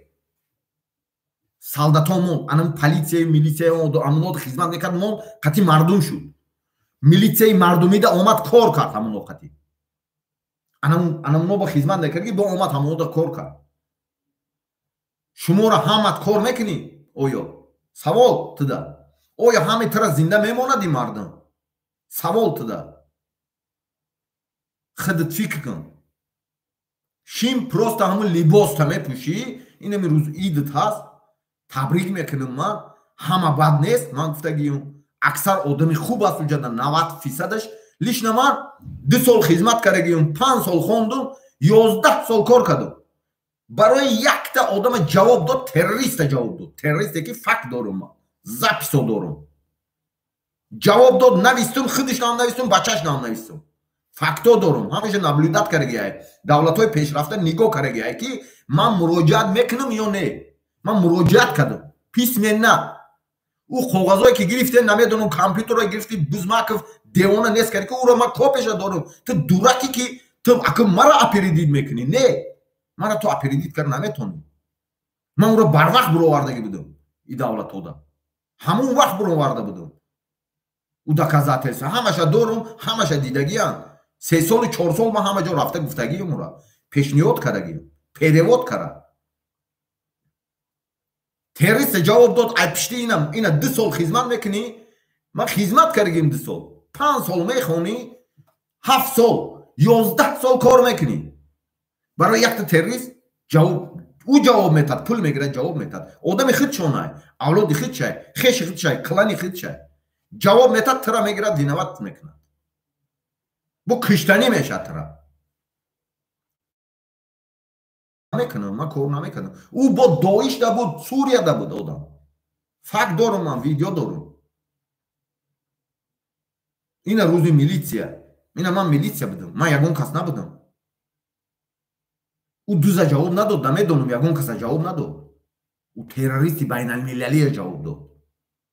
солдатҳо монд, анам политсияю милитсия амунот хизмат мекард, монд, қати мардум шуд. Милитсияи мардумида омад, кор кард ҳамуно қати, анамуно ба хизмат мекард, ки бо омад ҳамунода кор кард. Шуморо ҳамат кор мекунӣ? Оё савол туда, оё ҳаме тира зинда мемонад ин мардум? Савол туда, худат фикр кун. Шим просто ҳамун либоста мепӯшӣ. Инами рӯз идат ҳаст, табрик мекунам ман. Ҳама бад нест, ман гуфтагиюм, аксар одами хуб аст уҷада, 90%-аш. Лично ман 2 сол хизмат кардагиюм, 5 сол хондум, 11 сол кор кардум. Барои якта одама ҷавоб дод, террориста ҷавоб дод, террористе ки факт дорум ман, записо дорум. Ҷавоб дод, навистум, худиш нам навистум, бачаш нам навистум. Факто дорум, ҳамеша наблюдать кардагиай, давлатҳои пешрафта нигоҳ кардагиай, ки ман муроҷиат мекунам ё не. Ман муроҷиат кардам письменно. Ӯ коғазое ки гирифте, намедонам, компютерро гирифти, Бузмаков девона нест карди, ки ӯро ман копияша дорум. Ту дураки, ки ту ака мара опередить мекунӣ. Не, мара ту опередить кард наметонӣ. Ман ӯро барвақт буровардагӣ будам, и давлатода ҳамун вақт буроварда будам. Ӯ доказательства ҳамаша дорум, ҳамаша дидагиам. 3 солу 4 сол ман ҳама ҷо рафта гуфтагиам, ӯра пешниҳод кардагиам, перевод кара. Террориста ҷавоб дод. Ай пишти инам ина 2 сол хизмат мекунӣ, ман хизмат кардагим 2 сол, 5 сол мехонӣ, 7 сол, 11 сол кор мекунӣ. Барои якта террорист ҷавоб, ӯ ҷавоб метад, пул мегирад, ҷавоб метад. Одами худшонай, авлоди худшай, хеши худшай, клани худшай, ҷавоб метад, тира мегирад, виноват мекунад, бо киштанӣ мешад тира. Намекунам, ман кор намекунам. Ӯ бо Доишда буд, Сурияда буд одам. Факт дорум ман, видео дорум. Ина рӯзи милитсия, ина ман милитсия будам, ман ягон кас набудам. Ӯ дуза ҷавоб надод, намедонам, ягон каса ҷавоб надод. Ӯ террористи байналмилалия ҷавоб дод.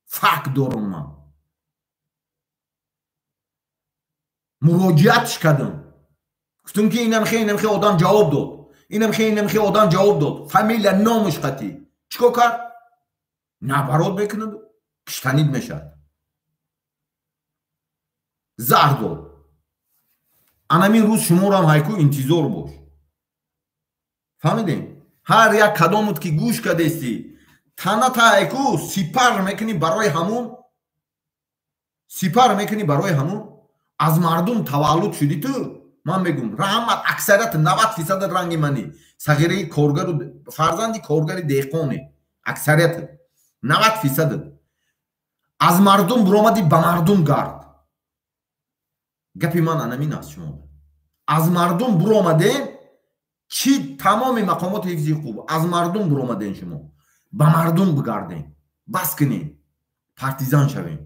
Факт дорум ман. Муроҷиатш кардам, гуфтам, ки инамхе, инамхе одам ҷавоб дод, инамхе, инамхе одам ҷавоб дод, фамилия, номуш қатӣ. Чӣ кор кард? Наоборот мекунад, киштанид мешавад, заҳр дод. Анамин рӯз шуморам ҳайку интизор бош. Фаҳмидем? Ҳар як кадомут ки гӯш кардестӣ, таната ҳайку сипар мекунӣ барои ҳамун, сипар мекунӣ барои ҳамун. Аз мардум таваллуд шудӣ ту. Ман мегӯм, раҳмат, аксарияти 90% ранги манӣ, сағираи коргару фарзанди коргари деҳқоне. Аксарияти 90% аз мардум буромадӣ, ба мардум гард. Гапи ман анамин аст шумо. Аз мардум буромадем, чӣ тамоми мақомоти ҳифзи ҳуқуқ, аз мардум буромадем, шумо ба мардум бигардем, бас кунем, партизан шавем.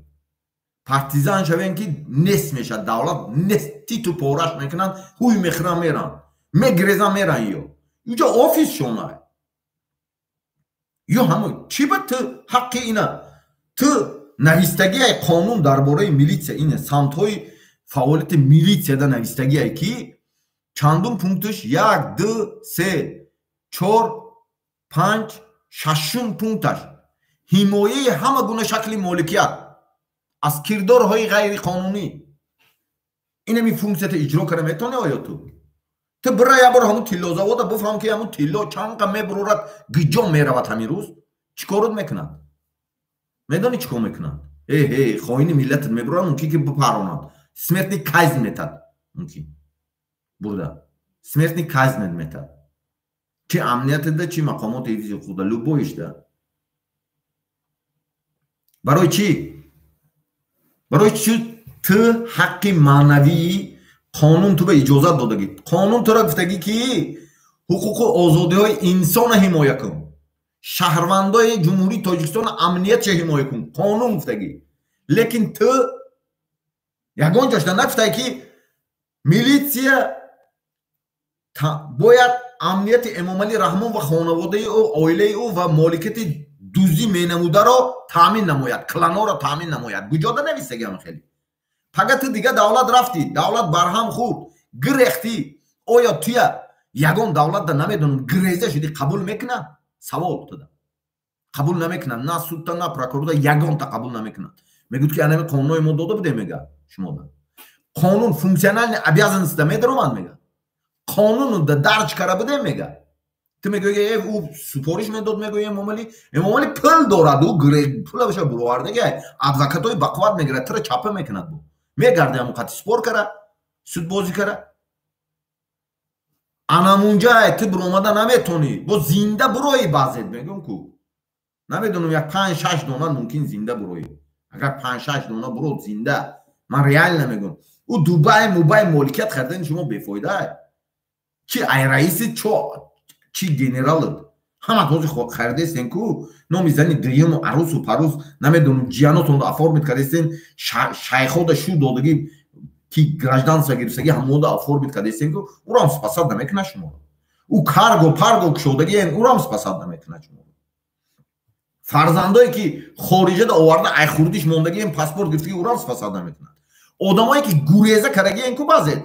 Партизан шавем, ки нест мешавад давлат, нест, титу пораш мекунанд, ҳуй мехӯранд, меранд, мегирезанд, меранд. Ё уҷа офис шонай, ё ҳамон чӣ ба ту ҳаққи ина ту навистагиай қонун дар бораи милитсия, ина самтҳои фаъолияти милитсияда навистагиай, ки чандум пункташ, як, ду, се, чор, панҷ, шашум пункташ: ҳимояи ҳама гуна шакли моликият аз кирдорҳои ғайриқонунӣ. Инами функсията иҷро карда метавонӣ оё ту? Ту бира як бор ҳамун тиллозавода, бифаҳм, ки ҳамун тилло чанд қа мебурорад, гиҷо меравад. Ҳамин рӯз чӣ корот мекунад, медонӣ, чӣ кор мекунад? Э хоини миллатат мебурад, мумкин ки бипаронад, смертный казнь метад, мумкин бурда смертный казнь метад, чи амниятада, чи мақомоти ҳифзи ҳуқуқда, любой ишда. Барои чӣ? Барои чӣ? Ту ҳаққи маънавии қонун ту ба иҷозат додагӣ. Қонун тура гуфтагӣ, ки ҳуқуқу озодиҳои инсона ҳимоя кун, шаҳрвандои Ҷумҳурии Тоҷикистон амниятша ҳимоя кун, қонун гуфтагӣ. Лекин ту ягон ҷошта нагуфтае, ки милитсия бояд амнияти Эмомалӣ Раҳмон ва хонаводаи ӯ, оилаи ӯ ва моликияти дуздӣ менамударо таъмин намояд, кланҳоро таъмин намояд. Куҷода нависагиам? Хеле пага ту дига давлат рафтӣ, давлат барҳам хӯрд, гирехтӣ. Оё туя ягон давлатда, намедонам, гиреза шудӣ, қабул мекунад? Савол туда. Қабул намекунад, на судта, на прокурорда, ягонта қабул намекунад. Мегӯд, ки анами қонунҳои мо дода будем, мега, шумода қонун функциональный обязанность да медаромад, мега, қонун да дарҷ кара будем, мега. Ту мегӯӣ, ӯ супориш медод, мегӯӣ, Эмомалӣ. Эмомалӣ пул дорад, ӯ пулаша буровардаги, адвокатҳои бақувват мегирад, тура чапа мекунад, бу мегарде ҳамон қати спор кара, судбозӣ кара. Анамунҷа ту биромада наметонӣ, бо зинда буроӣ. Баъзет мегӯм ку, намедонам, як панҷ шаш дона мумкин зинда буроӣ. Агар панҷ шаш дона бурод зинда, ман реально мегӯм, ӯ Дубай мубай моликият харидани шумо бефоида. Чи ай раиси, чо чи генералат, ҳама този харидастен ку, номи зани дуюму арӯсу парӯс, намедонам, ҷиянотонро оформить кардастен, шайхода шу додагӣ, ки гражданство гирифтагӣ, ҳамода оформить кардастен ку, ӯрам спасать намекунад шуморо. Ӯ карго парго кушодагиен, ӯрам спасать намекунад шуморо. Фарзандое ки хориҷада оварда, айхурдиш мондагиен, паспорт гирифтагӣ, ӯрам спасать намекунад. Одамое ки гуреза кардагиен ку, баъзе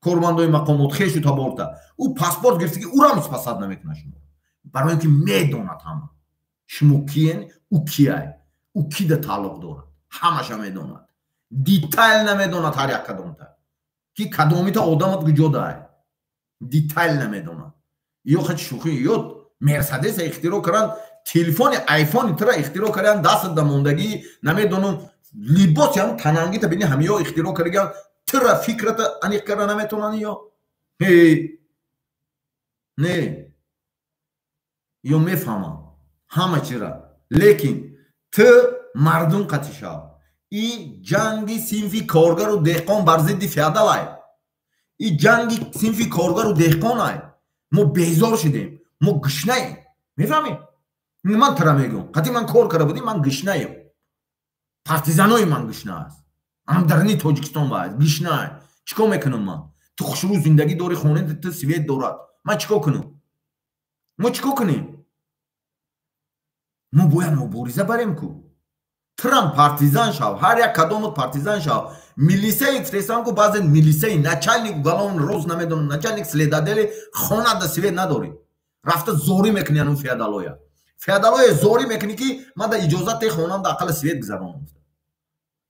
кормандои мақомот, хешу таборта, ӯ паспорт гирифтагӣ, ӯрам спасать намекунад шуморо. Барои ин ки медонад ҳама шумо киен, ӯ кияй, ӯ кида тааллуқ дорад, ҳамаша медонад, детально медонад ҳар як кадомта, ки кадомита одамат куҷодай, детально медонад. Ё хачи шӯхӣ, ё Мерседеса ихтироъ кардан, телефони Айфони тура ихтироъ кардан, дастат да мондагӣ, намедонам, либоси ҳам танангита бини, ҳамиё ихтироъ кардагиан, тура фикрата аниқ карда наметонанд ё не? Ё мефаҳмам ҳама чира, лекин ту мардум қатӣ шав. И ҷанги синфи коргару деҳқон бар зидди феодалай, и ҷанги синфи коргару деҳқонай. Мо безор шудем, мо гушнаем, мефаҳмӣ? Ман тара мегӯм, қатӣ ман кор карда будем, ман гушнаем, партизанои ман гушна аст, ам дарни Тоҷикистон ба аст, гушнаа. Чӣ кор мекунам ман? Ту хушрӯ зиндагӣ дорӣ, хонаи ту свет дорад, ман чӣ кор кунам? Мо чӣ кор кунем? Мо бояд мубориза барем ку. Трам партизан шав, ҳар як кадомот партизан шав. Милисаи гуфтестам ку, баъзе милисаи начальник уголовный розыск, намедонам, начальник следотдели, хонада свет надорӣ, рафта зорӣ мекунӣ ану феодалоя. Феодалоя зорӣ мекунӣ, ки ман да иҷозат те, хонам да ақалла свет гузаронам.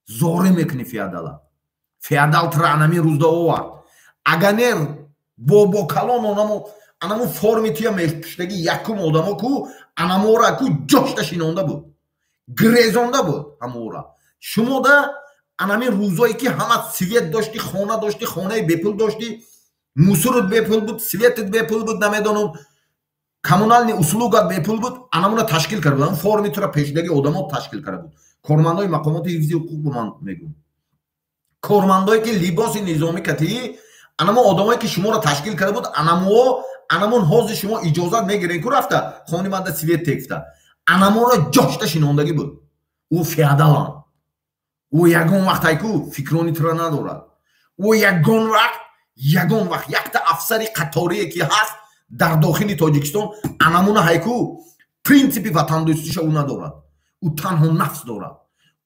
Зорӣ мекунӣ феодала. Феодал тра анами рӯзда овард. Агар бобокалон онамо анамо форми туя мепуштаги якум одамо ку, анамора ку ҷошта шинонда буд, гирезонда буд ҳамора. Шумо да анамин рӯзое ки ҳама свет дошти, хона дошти, хонаи бепул доштӣ, мусорут бепул буд, светит бепул буд, намедонам, коммунальный услугат бепул буд, анамуна ташкил карда буд, форми тура пешидаги одамо ташкил карда буд. Кормандои мақомоти ҳифзи ҳуқуқ, бо ман мегӯм, кормандое ки либоси низомӣ катии, анамо одамое ки шуморо ташкил карда буд, анамоо, анамон ҳозир шумо иҷозат мегирен ку, рафта хони манда свет текфта, анаморо ҷошта шинондагӣ буд. Ӯ феодалан, ӯ ягон вақт айку фикрони тура надорад. Ӯ ягон вақт якта афсари қаторие ки ҳаст дар дохили Тоҷикистон, анамуна ҳайку принсипи ватандӯстиша ӯ надорад. Ӯ танҳо нафс дорад,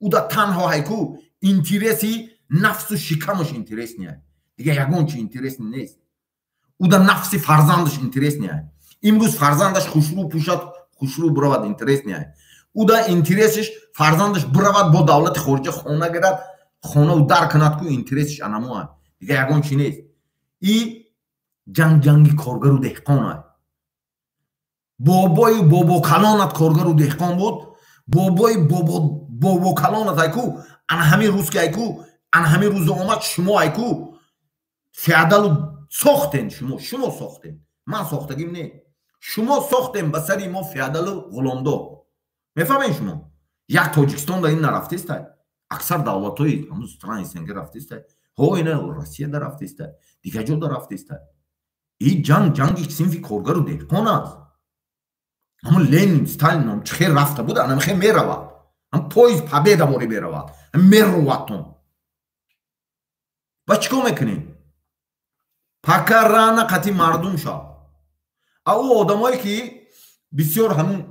ӯ да танҳо ҳайку интереси нафсу шикамаш интересный, дигар ягон чи интересный нест. Ӯ да нафси фарзандаш интересный. Имрӯз фарзандаш хушрӯ пӯшад, хушрӯ биравад, интересный. Ӯ да интересиш фарзандаш биравад, бо давлати хориҷа хона гирад, хонау дар кунад ку, интересиш анамоа, дигар ягон чи нест. И Ҷанг ҷанги коргару деҳқон аст. Бобои бобокалонат коргару деҳқон буд, бобои бобокалонат айку ана ҳамин рӯз ки айку ана ҳамин рӯза омад, шумо айку феодалу сохтен, шумо сохтен, ман сохтагим не, шумо сохтен ба сари мо феодалу ғуломдор. Мефаҳмед шумо? Як Тоҷикистон дар ин нарафтестай, аксар давлатҳои ҳамун страны СНГ рафтестай, ҳо ина Россия да рафтестай, дигар ҷо да рафтестай. Ин ҷанг ҷанги синфи коргару деҳқон аст. Ҳамун Ленин, Сталин чӣ хел рафта буд, анам хел меравад. Ҳам поезд Победа бори меравад, мерувадтон. Ба чӣ кор мекунем? Пока рано қати мардум шав. А ӯ одамое ки бисёр ҳамун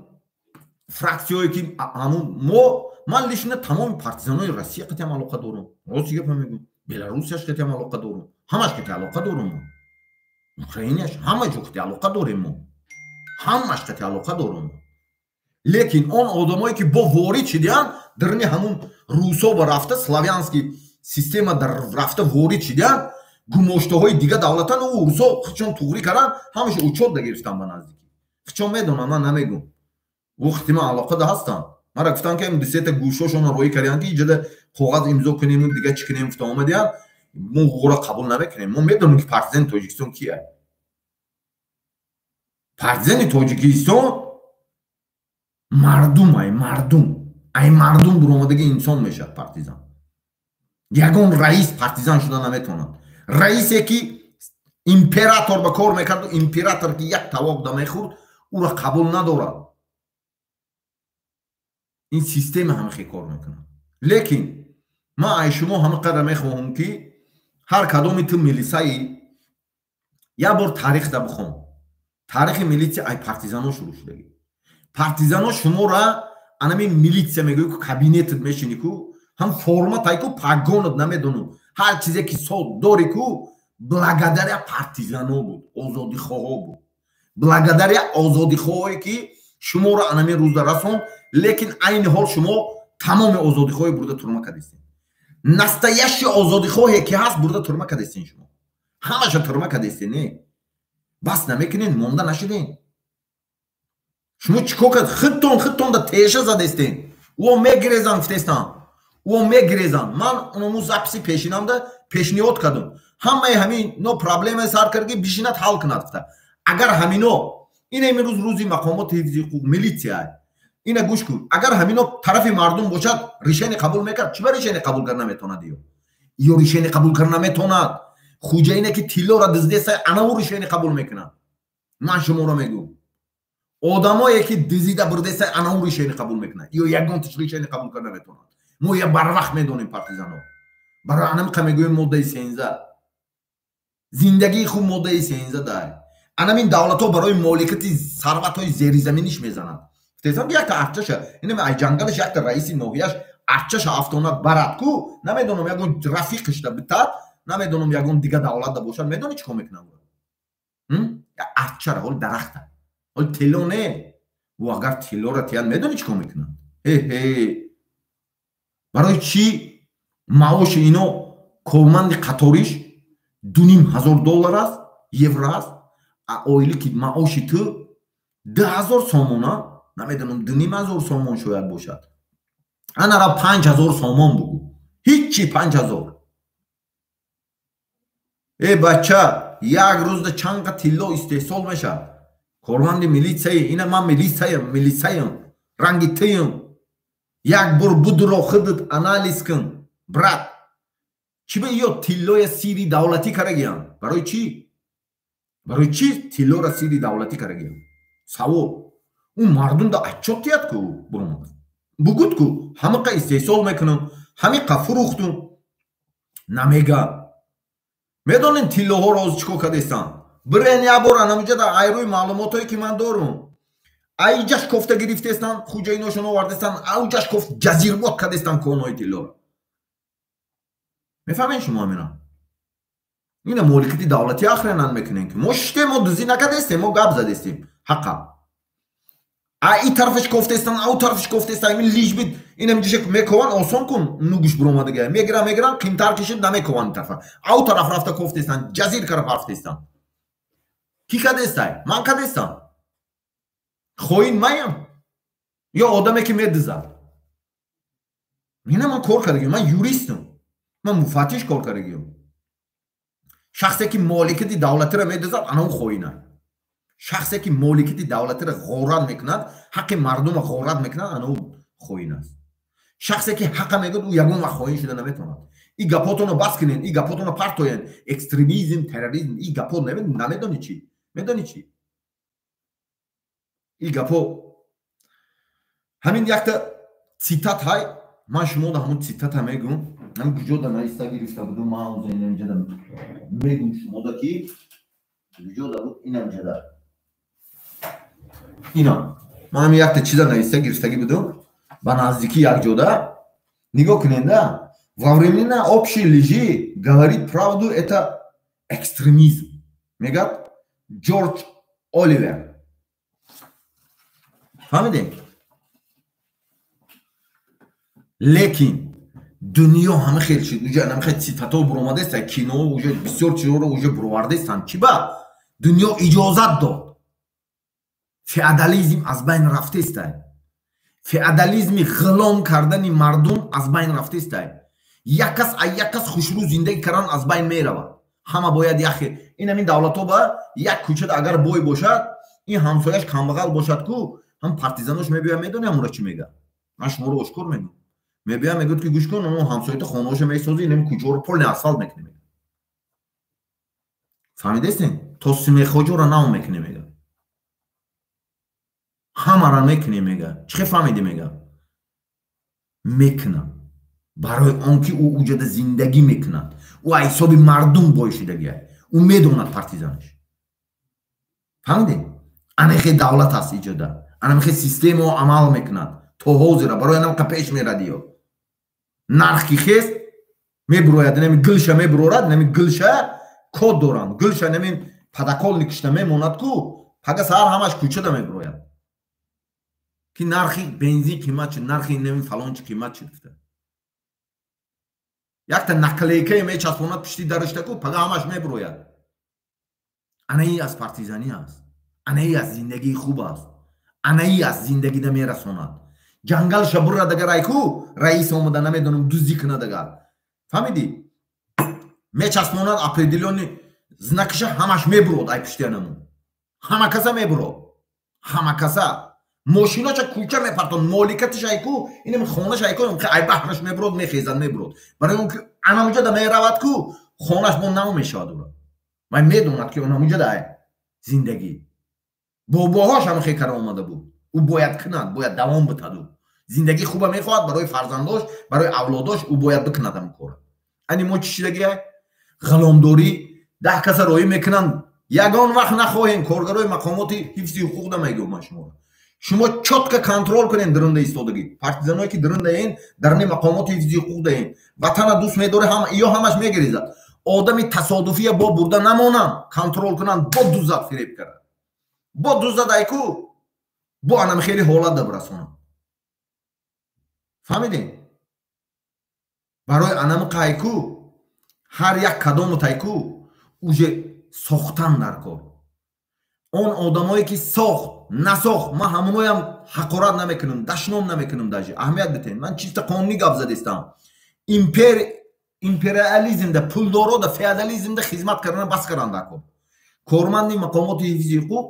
фраксияое ки ҳамун мо, ман лично тамоми партизанои Россия қатиам алоқа дорам, рости гапа мегӯм, Беларусияш қатиам алоқа дорам, ҳамаш қати алоқа дорам, мо Украинияш, ҳама ҷо қати алоқа дорем, мо ҳамаш қати алоқа дорам. Лекин он одамое ки бо ворид шидианд дарни ҳамун русо ба рафта, славянский система дар рафта ворид шидианд, гумоштаҳои дига давлатан, ӯ русо хичон туғрӣ карданд, ҳамаша учёт нагирифтан ба наздикӣ. Хичон медонам, ман намегӯм, вақти ман алоқада ҳастам. Мара гуфтанд, ки дусета гӯшошонро роӣ кардианд, ки иҷода коғаз имзо кунему дига чӣ кунем, гуфта омадианд. Мо ҳуқуқро қабул намекунем. Мо медонем, ки партизани Тоҷикистон кия. Партизани Тоҷикистон мардум, ай мардум, ай мардум буромадаги инсон мешавад партизан. Ягон раис партизан шуда наметавонад. Раисе ки император ба кор мекарду император ки як тавоқ да мехӯрд, ӯро қабул надорад. Ин система ҳамихе кор мекунад. Лекин ман ай шумо ҳама қадр мехоҳам, ки ҳар кадоми ту милисаи, як бор таърихда бихон. Таърихи милитсия ай партизано шурӯъ шудагӣ. Партизано шумора анами милитсия мегӯй ку, кабинетат мешини ку, ҳам форматай ку, погонат намедонам, ҳар чизе ки сол дори ку, благодаря партизано буд, озодихоҳо буд, благодаря озодихоҳое ки шуморо анами рӯзда расон. Лекин айни ҳол шумо тамоми озодихоҳе бурда турма кардистем. Настоящий озодихоҳе ки ҳаст, бурда турма кардистем, шумо ҳамаша турма кардистем. Не, бас намекунед, монда нашудем. Шумо чӣ кор кард? Худтон да теша задестем. Ӯ мегирезан гуфтестам, ӯ мегирезан. Ман оному записи пешинамда пешниҳод кардам, ҳамаи ҳамино проблемаи сар кард, ки бишинад, ҳал кунад, гуфта. Агар ҳамино ин имрӯз рӯзи мақомоти ҳифзи ҳуқуқ, милитсия, ина гӯш кун, агар ҳамино тарафи мардум бошад, решение қабул мекард. Чӣ ба решение қабул кард наметавонад? Ё решение қабул кард наметавонад. Хуҷаине ки тиллоро дуздеса, анаву решение қабул мекунад. Ман шуморо мегӯм, одамое ки дизида бурдеса, анаву решение қабул мекунад. Ё ягон тиш решение қабул кард наметавонад. Мо я барвақт медонем партизано. Барои анамиқа мегӯем, моддаи 13 зиндагии хуб, моддаи 13 дай анамин давлатҳо барои моликати сарватҳои зеризаминиш мезананд. Гуфтесам, якта арчаша инам ай ҷангалаш, якта раиси ноҳияш арчаша афтонад, барад ку, намедонам, ягон рафиқишда битад, намедонам, ягон дига давлатда бошад, медонӣ чӣ кор мекунад? Арчара, ҳоли дарахта, ҳоли тилло не. Ӯ агар тиллоро тияд, медонӣ чӣ кор мекунад? Эҳе, барои чӣ маоши ино, корманди қаториш 2500 доллар аст, евро аст, а ойлики маоши ту 2000 сомона, намедонам, 2500 сомон шояд бошад, анара 5000 сомон бугӯ, ҳичи 5000. Э бача, як рӯзда чанд қа тилло истеҳсол мешавад? Корманди милитсияи ина, ман милитсаям, милитсаям, ранги тиюм. Як бор будро худат анализ кун, брат. Чӣ ба ё тиллоя сири давлатӣ карагиям? Барои чӣ, барои чӣ тиллора сири давлатӣ карагиям? Савол. Ӯ мардумда отчёт диҳад ку, буромада бугуд ку, ҳамақа истеҳсол мекунам, ҳамиқа фурӯхтум. Намега. Медонем тиллоҳоро ҳозир чӣ кор кардестанд. Бирен як бор анамуҷада, айрӯи маълумотҳое ки ман дорум, айҷаш кофта гирифтестанд, хуҷаиношон овардестанд, ауҷаш кофт ҷазирбод кардестанд конҳои тиллоро. Мефаҳмед шумо амина? Ина моликати давлатӣ охранять мекунем, ки мо шиштем, мо дузӣ накардестем, мо гап задестем ҳақа. А и тарафаш кофтестанд, ау тарафаш кофтестанд, ин лишь бы инам ҷиша мекованд, осон кун, нугуш буромадага мегиран, мегиран, қимтар кишид, намекованд. Тарафа, ау тараф рафта кофтестанд, ҷазир кара рафтестанд. Ки кадестай? Ман кадестам. Хоин маям ё одаме ки медизад? Ина ман кор кардагиам, ман юристам, ман муфаттиш кор кардагиам. Шахсе ки моликияти давлатиро медизад, ана ӯ хоина. Шахсе ки моликияти давлатиро ғорат мекунад, ҳаққи мардумро ғорат мекунад, ана ӯ хоин аст. Шахсе ки ҳаққа мегӯяд, ӯ ягон вақт хоин шуда наметавонад. И гапотонро бас кунед, и гапотонро партоед. Экстремизм, терроризм, и гапо намедонӣ чӣ? Медонӣ чӣ? И гапо ҳамин якта цитат ҳай, ман шумода ҳамун цитата мегӯм. Ҳам куҷода наиста гирифта будум, ман ҳозир инамҷада мегӯм шумода ки куҷода буд инамҷада. Ина ман ҳамин якта чиза наиста гирифтагӣ будум ба наздикӣ якҷода. Нигоҳ куненда, во времена общей лжи говорить правду — это экстремизм, мегӯяд Ҷорҷ Оливер. Фаҳмидем? Лекин дунё ҳама хел шуд, уже ҳама хел цитатҳо буромадеста, кино уже бисёр чизҳоро уже буровардестанд. Чӣ ба дунё иҷозат дод? Феодализм аз байн рафтестай, феодализми ғилом кардани мардум аз байн рафтестай. Як кас аз як кас хушрӯ зиндагӣ кардан аз байн меравад. Ҳама бояд яхе. Ин ҳамин давлатҳо ба як кӯчада агар бой бошад, ин ҳамсояш камбағал бошад ку, ҳам партизанош мебиёяд, медонӣ ҳамонро чӣ мегӯяд? Ман шуморо ошкор мегӯям. Мебиёяд, мегӯяд ки гӯш кун, он ҳамсоята хонаҳоша месозӣ, инам кӯчаҳоро полный асфалт мекунем. Фаҳмидестем? То симехоҷоро нав мекунем, мегӯяд. Ҳамаро мекунем, мегӯяд. Чӣ хел фаҳмидӣ, мегӯяд? Мекунам. Барои он ки ӯ уҷада зиндагӣ мекунад. Ӯ аз ҳисоби мардум бой шудагиай. Ӯ медонад партизанаш. Фаҳмидем? Анахе давлат аст иҷода. Анахе системао амал мекунад. То ҳозира барои анамқа пеш мерадиё. Нарх ки хест мебурояд, нами гилша мебурорад, нами гилша код доранд. Гилша нами подоконникшта мемонад ку, пага саҳар ҳамаш кӯчада мебурояд. Ки нархи бензин қимат шуд, нархи нами фалон чи қимат шуд гуфта. Якта наклейкае мечаспонад пишти даришта ку, пага ҳамаш мебурояд. Анаи аз партизанӣ аст. Анаи аз зиндагии хуб аст. Анаи аз зиндагида мерасонад. Ҷангалша буррад агар айку, раис омада намедонам дуздӣ кунад агар. Фаҳмидӣ? Мечаспонад определённый знакиша, ҳамаш мебурод ай пишти анаму. Ҳама каса мебурод. Ҳама каса. Мошиноша кӯча мепартон, моликатиш айку, инам хонаш айку, ай баҳраш мебурод, мехезад, мебурод. Барои он ки анамуҷада меравад ку, хонаш бо нав мешавад ура. Вай медонад ки анамуҷада ай зиндагӣ. Бобоҳош ҳам хел кара омада буд. Ӯ бояд кунад, бояд давом битад ӯ. Зиндагӣ хуба мехоҳад барои фарзандош, барои авлодош, ӯ бояд бикунад ҳамин кора. Ани мо чӣ шидагӣ? Ғуломдорӣ, 10 каса роӣ мекунанд. Ягон вақт нахоҳем коргарои мақомоти ҳифзи ҳуқуқ намегӯям ман шуморо. Шумо чётко контрол кунед дирунда истодагӣ. Партизаное ки дирундаен, дарни мақомоти ҳифзи ҳуқуқ даен. Ватана дӯст медорӣ, ҳама ё ҳамаш мегирезад. Одами тасодуфия бо бурда намонанд, контрол кунанд, бо дузад фиреб карад. Бо дузад айку, бо анам хеле ҳолат да бирасонанд. Фаҳмидем? Барои анам қайку ҳар як кадому тайку уже сохтан дар кор. Он одамое ки сохт, насохт, ман ҳамоноям ҳақорат намекунам, дашном намекунам даже. Аҳамият битен. Ман чисто қонунӣ гап задистам. Империализмда, пулдорода, феодализмда хизмат кардан бас кардан дар кор. Корманди мақомоти ҳифзи ҳуқуқ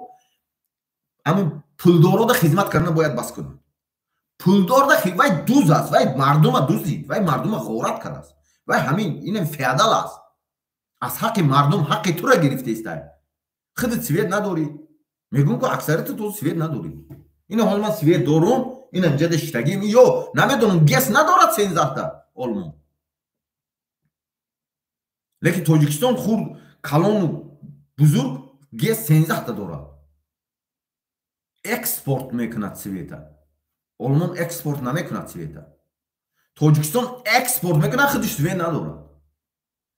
ҳамин пулдорода хизмат кардан бояд бас кунад. Пулдорда вай дуз аст, вай мардума дуздид, вай мардума ғорат кардааст. Вай ҳамин инам феодал аст. Аз ҳаққи мардум ҳаққи тура гирифтаистай. Худат свет надорӣ. Мегӯм ку аксарияти ту свет надорӣ. Ина ҳол ман свет дорум, ина ҷада шитагим, ё намедонам ГЭС надорад сенздаҳта Олмон. Лекин Тоҷикистон хурд, калону бузург ГЭС сенздаҳта дорад. Экспорт мекунад света. Олмон экспорт намекунад света. Тоҷикистон экспорт мекунад, худаш свет надорад.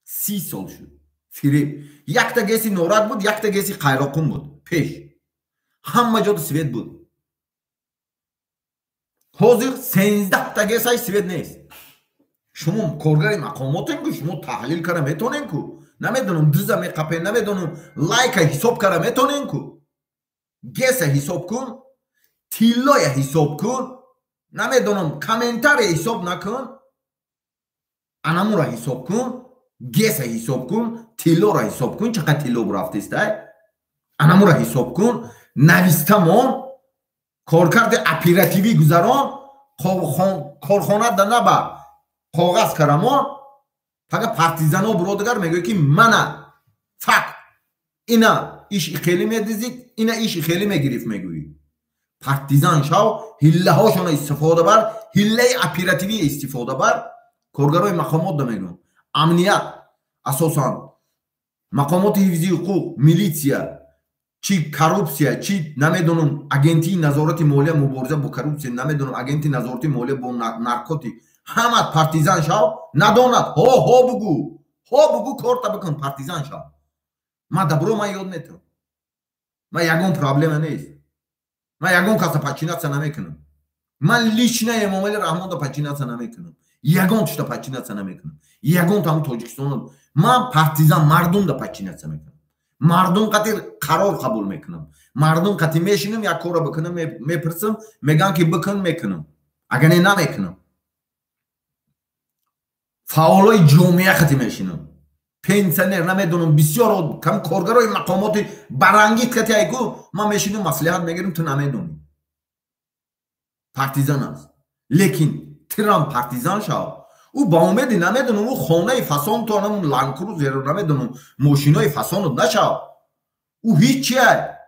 30 сол шуд. Фиреб. Якта ГЭСи Норак буд, якта ГЭСи Қайроқум буд. Пеш. Ҳама ҷода свет буд. Ҳозир 13та ГЭСай свет нест. Шумо коргари мақомотен ку, шумо таҳлил карда метонен ку. Намедонам дуза меқапен, намедонам лайка ҳисоб кара метонен ку. Геса ҳисоб кун, тиллоя ҳисоб кун, намедонам комментария ҳисоб накун, анамура ҳисоб кун, геса ҳисоб кун, тиллора ҳисоб кун, чақад тилло бурафтестай, анамура ҳисоб кун, навистамон, коркарди оперативӣ гузарон, корхона да наба коғаз карамон, фақат партизано буродигар мегӯяд ки мана факт ина иш хеле медизид, ина иш хеле мегирифт мегӯӣ. Партизан шав, ҳиллаҳошона истифода бар, ҳиллаи оперативӣ истифода бар. Коргарои мақомот да мегӯям, амният асосан мақомоти ҳифзи ҳуқуқ, милитсия, чи коррупсия, чи намедонам агентии назорати молия мубориза бо коррупсия, намедонам агентии назорати молия бо наркотик, ҳамат партизан шав, надонад ҳо ҳо бугӯ, ҳо бугӯ, корта бикун, партизан шав. Ман дабро ман ёд метавам, ман ягон проблема нест, ман ягон каса подчиняться намекунам, ман лично Эмомали Раҳмонда подчиняться намекунам, ягон тушта подчиняться намекунам, ягон таму Тоҷикистон. Ман партизан мардумда подчиняться мекунам, мардум қати қарор қабул мекунам, мардум қати мешинам, як корро бикунам, мепурсам, мегӯям ки бикун, мекунам, агар не намекунам. Фаъолои ҷомеа қати мешинам, пенсионер намедонам бисёр кам коргарои мақомоти барангит кати айку ман мешинам, маслиҳат мегирам, ту намедонӣ. Партизан аст, лекин тирам партизан шав. Ӯ ба умеди намедонам ӯ хонаи фасон то анам ланкрузеро намедонам мошинои фасонут нашав. Ӯ ҳеҷ чия.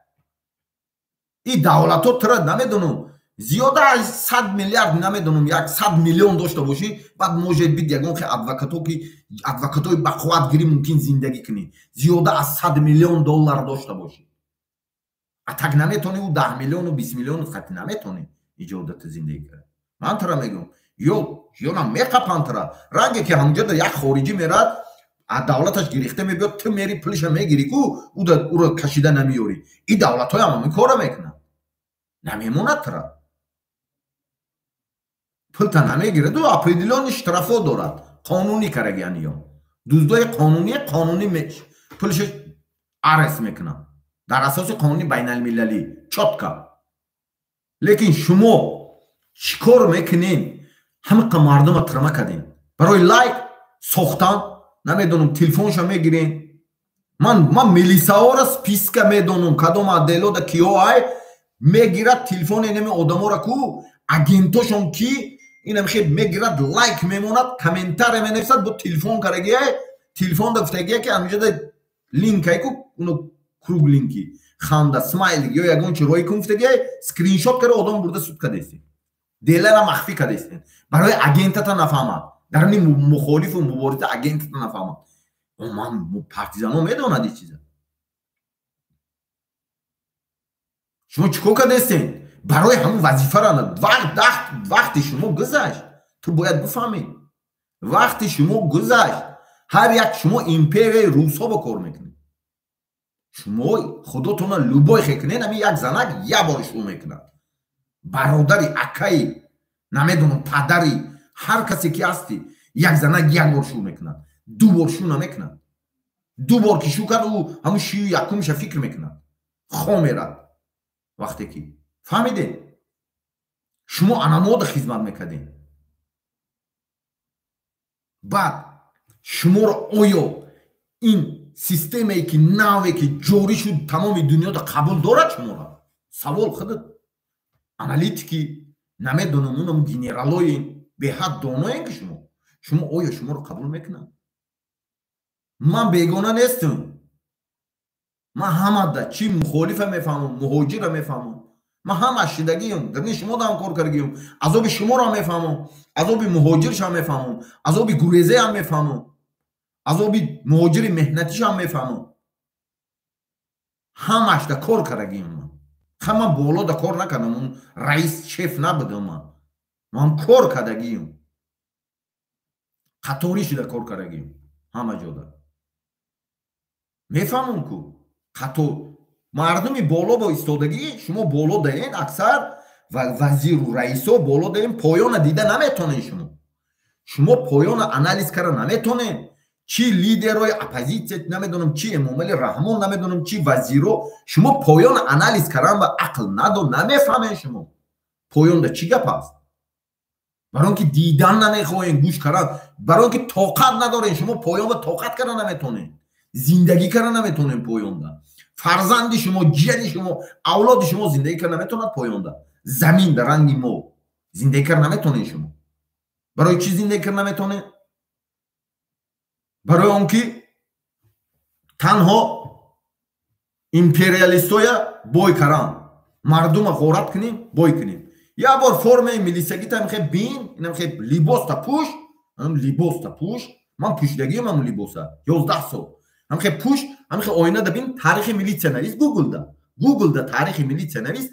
И давлато тира намедонам зиёда аз 100 миллиард намедонам 100 миллион дошта бошӣ, баъд может бит ягон хе адвокато ки адвокатои бақувват гирӣ мумкин зиндагӣ кунӣ. Зиёда аз 100 миллион доллар дошта бошӣ. А так наметонӣ ӯ 10 миллиону 20 миллиону хати наметонӣ иҷодата зиндагӣ кара. Ман тира мегӯям, ё ёнам меқапанд тира. Ранге ки ҳамҷода як хориҷӣ мерад, аз давлаташ гирифта мебиёд, ту мери пулиша мегирӣ ку, ӯро кашида намеёрӣ. И давлатҳоям ҳамин корро мекунанд. Намемонад тира. Пулта намегирад, ӯ определённый штрафо дорад. Қонунӣ карагияни ё. Дуздои қонунӣ қонунӣ пулиша арест мекунанд. Дар асоси қонуни байналмилалӣ чётко. Лекин шумо чӣ кор мекунед? Ҳамақа мардума тирма кардем. Барои лайк сохтан, намедонам телефонша мегирем. Ман милисаҳоро списка медонам, кадом отделода киҳо ай мегирад телефони инами одаморо ку, агентошон ки инам хел мегирад, лайк мемонад, комментария менависад, бо телефон карагиай, телефонда гуфтагия ки ҳаминҷода линкай ку, уно круг линки, ханда, смайлик ё ягон чи рой кун гуфтагиай, скриншот кара одам бурда суд кардестем. Делара махфӣ кардестем. Барои агентата нафаҳмад. Дарни мухолифу мубориза агентата нафаҳмад. Ман партизано медонад ин чиза. Шумо чӣ кор кардестем? Барои ҳамун вазифара вақти шумо гузашт. Ту бояд бифаҳмӣ. Вақти шумо гузашт. Ҳар як шумо империяи русҳо ба кор мекунед. Шумо худотона любой хекунед, ҳамин як занак як бор шумо мекунад. Бародари, акаи, намедонам падари, ҳар касе ки ҳастӣ, як занак як бор шу мекунад, ду бор шу намекунад. Ду бор ки шу кард, ӯ ҳамун шию якумша фикр мекунад, хо мерад. Вақте ки фаҳмидед, шумо анамода хизмат мекардед. Баъд шуморо оё ин системае ки наве ки ҷорӣ шуд тамоми дунёда қабул дорад шуморо? Савол худат аналитики намедонам унам генералои беҳад доноен ки шумо оё шуморо қабул мекунад? Ман бегона нестам. Ман ҳамада чи мухолифа мефаҳмам, муҳоҷира мефаҳмам. Ман ҳама шидагиам, дарни шумо даам кор кардагиам. Азоби шуморо мефаҳмам, азоби муҳоҷиршам мефаҳмам, азоби гурезаам мефаҳмам, азоби муҳоҷири меҳнатишам мефаҳмам. Ҳамашда кор кардагиам ман. Ха ман боло да кор накардам, он раис шеф набудам ман. Ман кор кардагиам. Қаторӣ шуда кор кардагиам ҳама ҷода. Мефаҳмам ку қатор мардуми боло бо истодагӣ шумо боло даен, аксар ва вазиру раисо боло даен, поёна дида наметонен шумо. Шумо поёна анализ карда наметонен. Чӣ лидерҳои оппозитсия намедонам, чӣ Эмомали Раҳмон намедонам, чӣ вазиро. Шумо поён анализ кардан ба ақл надо, намефаҳмед шумо поёнда чӣ гап аст. Барои он ки дидан намехоҳем, гӯш кардан, барои он ки тоқат надорем. Шумо поёнда тоқат кардан наметонед, зиндагӣ кардан наметонем поёнда. Фарзанди шумо, ҷияни шумо, авлоди шумо зиндагӣ кардан наметонад поёнда. Замин дар ранги мо зиндагӣ кардан наметонед шумо. Барои чӣ зиндагӣ кардан наметонед? Барои он ки танҳо империалистоя бой каран, мардума ғорат кунем, бой кунем. Як бор формаи милисагита мехе бин, ина мехе либоста пӯш, либоста пӯш. Ман пӯшидагиам ҳамун либоса 11 сол. Ҳамхе пӯш, ҳамхе оинада бин, таърихи милитсия навис гуглда. Гуглда таърихи милитсия навис,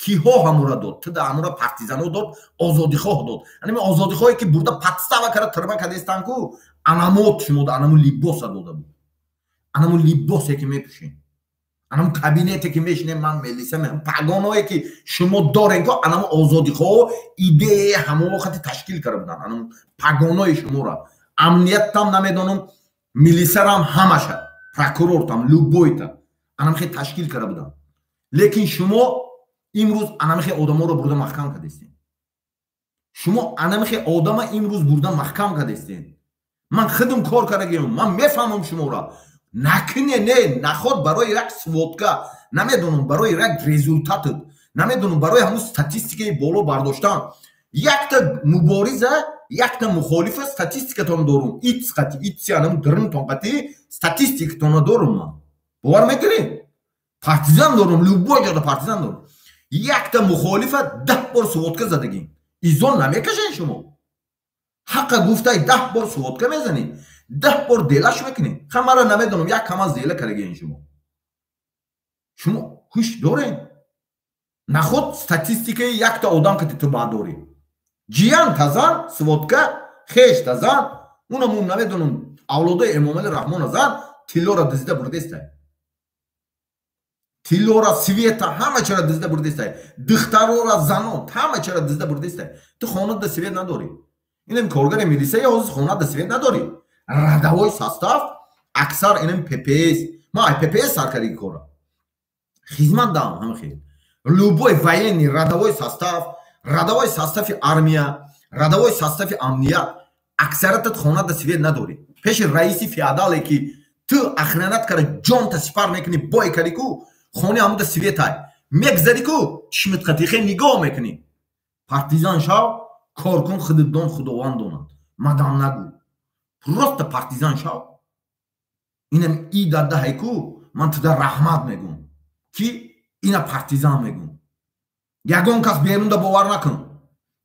киҳо ҳамура дод? Тида ҳамура партизано дод, озодихоҳ дод. Анами озодихоҳе ки бурда подстава карда тирма кардестан ку, анамот шумода анаму либоса дода буд. Анаму либосе ки мепӯшем, анаму кабинете ки мешинем, ман милиса, пагоное ки шумо дорем ку, анаму озодихоҳ идеяи ҳамоҳо хати ташкил карда буданд. Анаму пагонои шуморо амниятам намедонам, милисарам ҳамаша, прокурортам, любойта анамхе ташкил карда буданд. Лекин шумо имрӯз анамхе одаморо бурда маҳкам кардестем. Шумо анамхе одама имрӯз бурда маҳкам кардестем. Ман худам кор кардагиам, ман мефаҳмам шуморо. Накуне, не, наход барои як сводка, намедонам барои як результат, намедонам барои ҳамун статистикаи боло бардоштан. Якта мубориза, якта мухолифа статистикатон дорум. Итс қати, итси анам дирнтон қати статистикатона дорум ман. Бовар мекунед? Партизан дорум, любой ҷода партизан дорум. Якта мухолифа 10 бор сводка задагим. Изон намекашен шумо. Ҳаққа гуфтай 10 бор сводка мезанед, 10 бор делаш мекунед. Хамара намедонам, як кам аз дела кардаген шумо. Шумо ҳуш доред? Наход статистикаи якта одам кати ту баъд дорӣ. Ҷиян тазан, сводка, хеш тазан, унам намедонам, авлодои Эмомали Раҳмона зан, тиллора дизида бурдестай. Тиллора, света, ҳама чара дизида бурдестай. Духтарора, занот, ҳама чара дизида бурдестай. Ту хонада свет надорӣ. Инам коргари милисия ҳозир хонада свет надорӣ. Радовой состав аксар инам ППС. Ма ай ППС сар кардаги кора. Хизмат даам ҳама хел. Любой военный радовой состав, радовой состави армия, радовой состави амният, аксариятат хонада свет надорӣ. Пеши раиси феодале ки ту охранат карда ҷонта сипар мекунӣ, бой кардӣ ку, хони ҳамуда светай. Мегзари ку, чишмит қатихе нигоҳ мекунӣ. Партизан шав, кор кун, худат дон, Худованд донад. Мадам нагӯ. Просто партизан шав. Инам и дадаҳай ку, ман туда раҳмат мегӯм, ки ина партизан мегӯм. Ягон кас берунда бовар накун.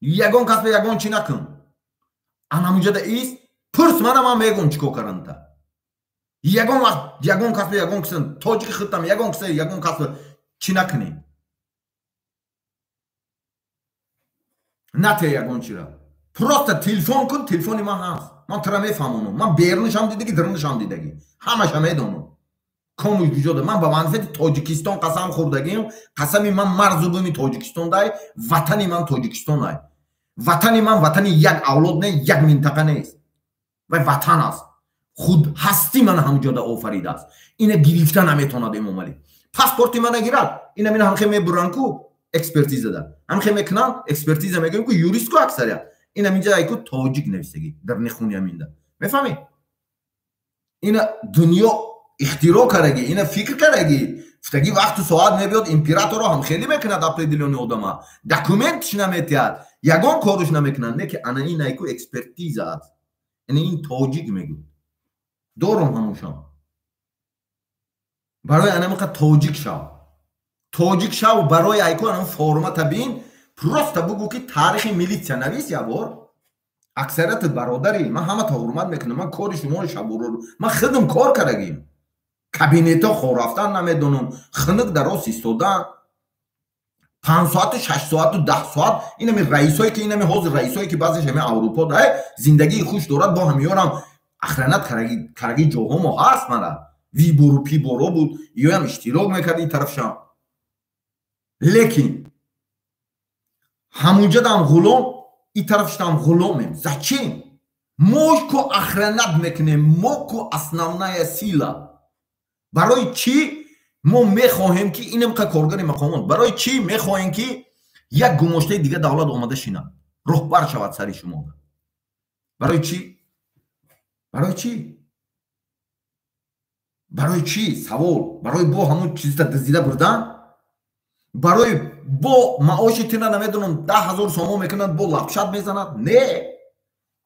Ягон кас ба ягон чӣ накун. Анамуҷада ист, пурс мана, ман мегӯм чӣ кор карданта. Ягон вақт ягон кас ба ягон кас, тоҷики худтам ягон кас, ягон кас чӣ накунӣ. Нате ягон чира. Просто телефон кун, телефони ман ҳаст. Ман тура мефаҳмонам. Ман берунашам дидагӣ, дарунашам дидагӣ. Ҳамаша медонам. Комуш куҷода. Ман ба манфиати Тоҷикистон қасам хӯрдагиам. Қасами ман марзу буми Тоҷикистон дай, ватани ман Тоҷикистон ай. Ватани ман ватани як авлод не, як минтақа нест. Вай ватан аст. Худ ҳастӣ ман ҳамҷода офаридааст. Ина гирифта наметонад Эмомалӣ. Паспорти мана гирад, ина мина ҳамхе мебуранд ку экспертизада. Ҳамхе мекунанд, экспертиза мегӯем ку юрист ку аксарият. Ина минҷа айку тоҷик нависагӣ дар нихуни ҳаминда. Мефаҳмӣ? Ина дунё ихтироъ кардаги, ина фикр кардаги. Гуфтаги вақту соат мебиёд, императорро ҳам хеле мекунад определённый одама. Документш наметиҳад, ягон корш намекунад. Не ки ана ин айку экспертиза аст. Ина ин тоҷик мегӯ. Дорум ҳамушам. Барои анамиқа тоҷик шав. Тоҷик шав барои айку анам формата бин, просто бугӯ ки таърихи милитсия навис як бор. Аксариятат бародарӣ, ман ҳамата ҳурмат мекунам, ман кори шуморо шабуро, ман худам кор кардагим. Кабинетҳо хор рафтан намедонам, хунук дар рост истодан, 5 соату 6 соату 10 соат. Инами раисое ки инами ҳозир раисое ки баъзеш ҳами Аврупо да зиндагии хуш дорад, бо ҳамиёрам охранат кардаги ҷоҳомо ҳаст мана. Вибору пиборо буд, иёям иштирок мекард ин тарафшам. Лекин ҳамунҷадам ғулом, ин тарафшам ғуломем. Зачем? Мо ку охранат мекунем, мо ку основная сила. Барои чӣ мо мехоҳем ки инамқа коргари мақомот? Барои чӣ мехоҳем ки як гумоштаи дига давлат омада шинад, роҳбар шавад сари шумо? Барои чӣ? Барои чӣ? Барои чӣ? Савол. Барои бо ҳамун чизта дизида бурдан? Барои бо маоши тина намедонам 10 000 сомон мекунанд, бо лапшат мезанад? Не,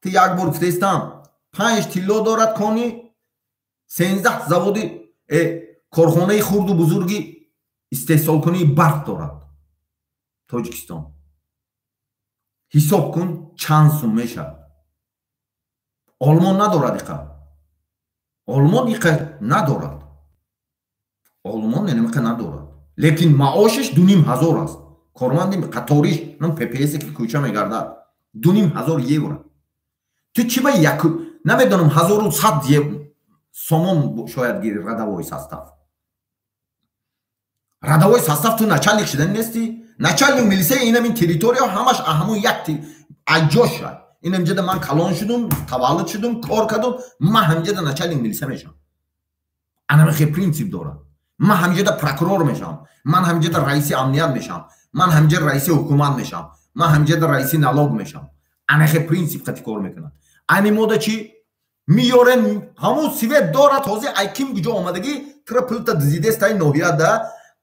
ту як бор гуфтаистам, 5 тилло дорад кони, 13 заводи корхонаи хурду бузурги истеҳсолкунии барқ дорад Тоҷикистон. Ҳисоб кун, чанд сум мешавад. Олмон надорад иқа, Олмон иқа надорад, Олмон иқа надорад, лекин маошаш 2500 аст. Корманди қаториш ППС ки кӯча мегардад, 2500 евро. Ту чӣ ба як намедонам 1100 сомон шояд гири рядовой состав. Рядовой состав, ту начальник шудани нести? Начальник милисия инамин территория ҳамаш ҳамун як аҷоша. Инамҷада ман калон шудум, таваллуд шудум, кор кардум, ман ҳамҷада начальник милисия мешавам. Анамихе принцип дорад. Ман ҳамҷада прокурор мешавам, ман ҳамҷада раиси амният мешавам, ман ҳамҷада раиси ҳукумат мешавам, ман ҳамҷада раиси налог мешавам. Анахе принцип қати кор мекунад. Ани мода чӣ миёрен? Ҳамун свет дорад. Ҳозир ай ким куҷо омадагӣ, тура пулта дизидестай ноҳияда,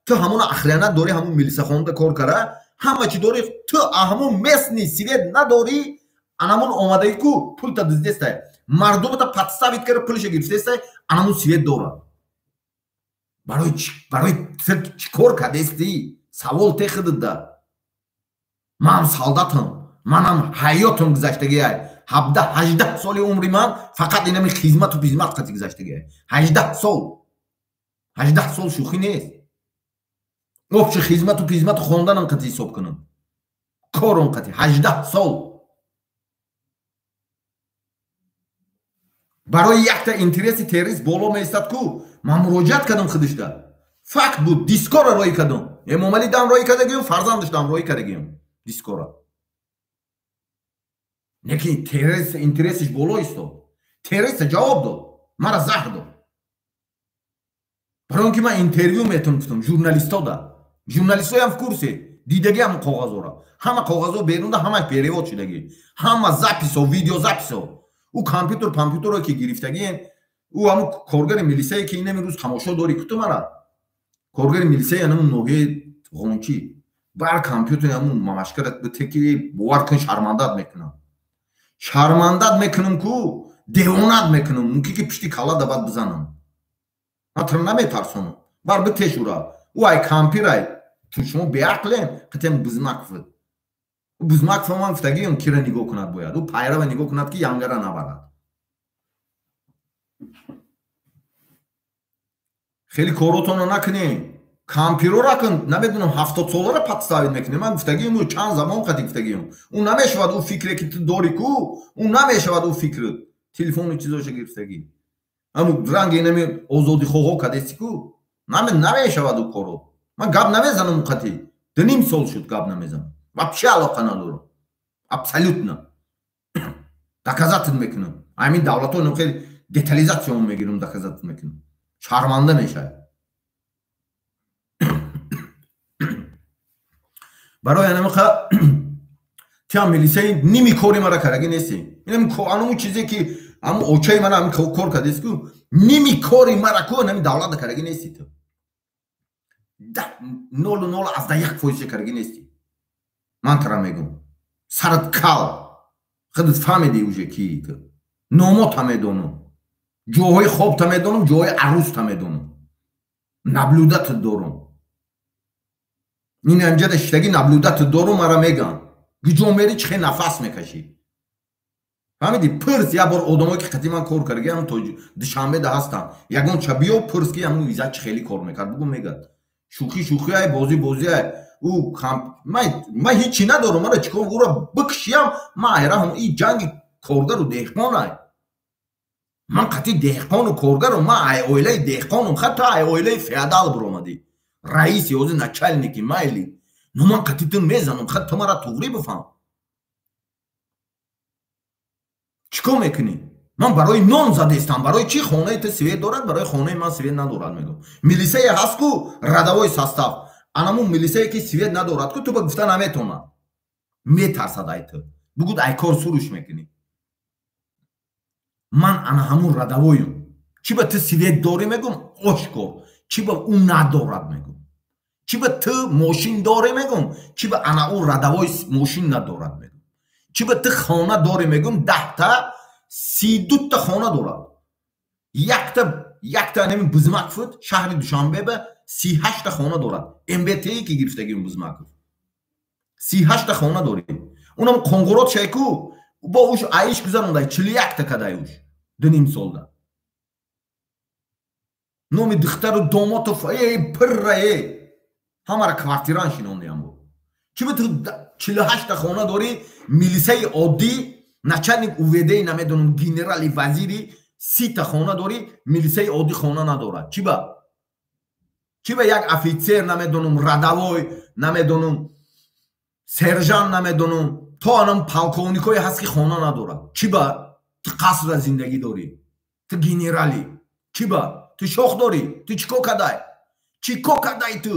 ту ҳамуна охранат дорӣ, ҳамун милисахонада кор кара, ҳама чӣ дорӣ, ту ҳамун местный свет надорӣ. Анамун омадагӣ ку пулта дизидестай, мардумата подставить кара, пулша гирифтестай, анамун свет дорад. Барои барои чӣ кор кардестӣ? Савол техидда. Манам солдатам, манам ҳаётам гузаштагиай. 17-18 соли умри ман фақат инами хизмату хизмат қати гузаштагиай. 18 сол, 18 сол шӯхӣ нест. Общий хизмату хизмату хонданам қати ҳисоб кунам, корум қати 18 сол. Барои якта интереси террорист боло меистад ку. Ман муроҷиат кардам худишда, факт буд, дискора роӣ кардам, Эмомалӣ дам роӣ кардагиюм, фарзандаш дам роӣ кардагиюм дискора. Лекин террорист интересиш боло истод, террориста ҷавоб дод, мара заҳр дод, барои он ки ман интервю метавон гуфтам журналистода. Журналистоям в курсе, дидаги ҳама коғазора, ҳама коғазо берунда, ҳамаш перевод шудагӣ, ҳама записо, видеозаписо, ӯ компютер компютеро ки гирифтагиен. Ӯ ҳамун коргари милисае ки инами рӯз тамошо дорӣ, куту мара коргари милисаи ҳамун ноҳияи Ғончӣ бар компютери ҳамун мамашкара бите, ки бовар кун, шармандат мекунам, шармандат мекунам ку, девонат мекунам, мумкин ки пишти калла да бад бизанам. Ман туро наметарсонам, бар битешура. Ӯ ай кампирай, ту шумо беақлен қитем. Бузмакф, бузмакф, ман гуфтагиам, кира нигоҳ кунад бояд, ӯ пайрава нигоҳ кунад, ки янгара набарад. Хеле коротонро накунем, кампирора кун, намедонам, 70 солара подставить мекунем. Ман гуфтагиам, ӯ чанд замон қати гуфтагиам, ӯ намешавад. Ӯ фикре ки ту дорӣ ку, ӯ намешавад. Ӯ фикр телефону чизоша гирифтагӣ, ҳаму ранги инами озодихоҳо кадести ку, намешавад ӯ коро. Ман гап намезанам ӯ қати, 2.5 сол шуд гап намезанам, вообще алоқа надорам, абсолютно. Доказать мекунам, ҳамин давлатҳо хеле детализация мегирам, доказать мекунам, шарманда мешавад. Барои анамиқа тиам милисаи ними кори мара кардаги нести. Анаму чизе ки ҳаму очаи мара ҳами кор кардест ку, ними кори мара ку ҳами давлата кардаги нести. Ту 0,01 фоизша кардаги нести. Ман тара мегӯм, сарат кал, худат фаҳмиди уже ки ту. Номота медонам, ҷоҳои хобта медонам, ҷоҳои арӯста медонам, наблюдать дорум. Ин ҳамҷада шиштагӣ наблюдать дорум, мара меган куҷо мери, чӣ хел нафас мекашӣ, фаҳмиди? Пирс як бор одамое ки қати ман кор кардаги, ҳам Душанбеда ҳастанд, ягон ча биё пирс, ки ҳамун Иззат чӣ хеле кор мекард, бугу, мегад. Шӯхӣ шӯхиай, бозӣ бозиай. Ӯ ман ҳечи надорам, мара чикор ӯро бикшиям? Ман айраҳам, и ҷанги коргару деҳқонай. Ман қати деҳқону коргару, ман ай оилаи деҳқонум, ҳатто ай оилаи феодал биромадӣ, раиси ҳозир, начальники, майли, но ман қати ту мезанам, хат ту мара туғрӣ бифаҳм. Чӣ кор мекунӣ? Ман барои нон задестам. Барои чӣ хонаи ту свет дорад, барои хонаи ман свет надорад мегӯм. Милисае ҳаст ку рядовой состав. Анамун милисае ки свет надорад ку ту ба гуфта наметонад. Метарсад ай ту. Бугуд ай кор суруш мекунӣ. Ман ана ҳамун рядовой ум. Чӣ ба ту свет дорӣ мегӯм, ошкор. Чӣ ба ӯ надорад мегӯм. Чӣ ба ту мошин дорӣ мегӯм, чӣ ба ана ӯ рядовой мошин надорад мегӯм. Чӣ ба ту хона дорӣ мегӯм, 10та 32та хона дорад. Якта анами Бузмаков шаҳри Душанбе ба 38та хона дорад. МБТ ки гирифтагим Бузмаков. 38та хона дорӣ. Унам Қоңғурот шайку бо уш аиш гузарондай 41та кадай уш. 2.5 солда. Номи духтару домотов эй пирра эй. Ҳамара квартиран шинондиам бо. Чӣ ба ту 48та хона дорӣ, милисаи оддӣ, начальник УВД намедонам, генерали вазири 30та хона дорӣ, милисаи оддӣ хона надорад. Чӣ ба? Чӣ ба як офитсер намедонам, рядовой намедонам, сержант намедонам, то анам полковникое ҳаст ки хона надорад. Чӣ ба? Ту қасра зиндагӣ дорӣ, ту генералӣ. Чӣ ба? Ту шох дорӣ, ту чӣ кор кадай? Чӣ кор кадай ту?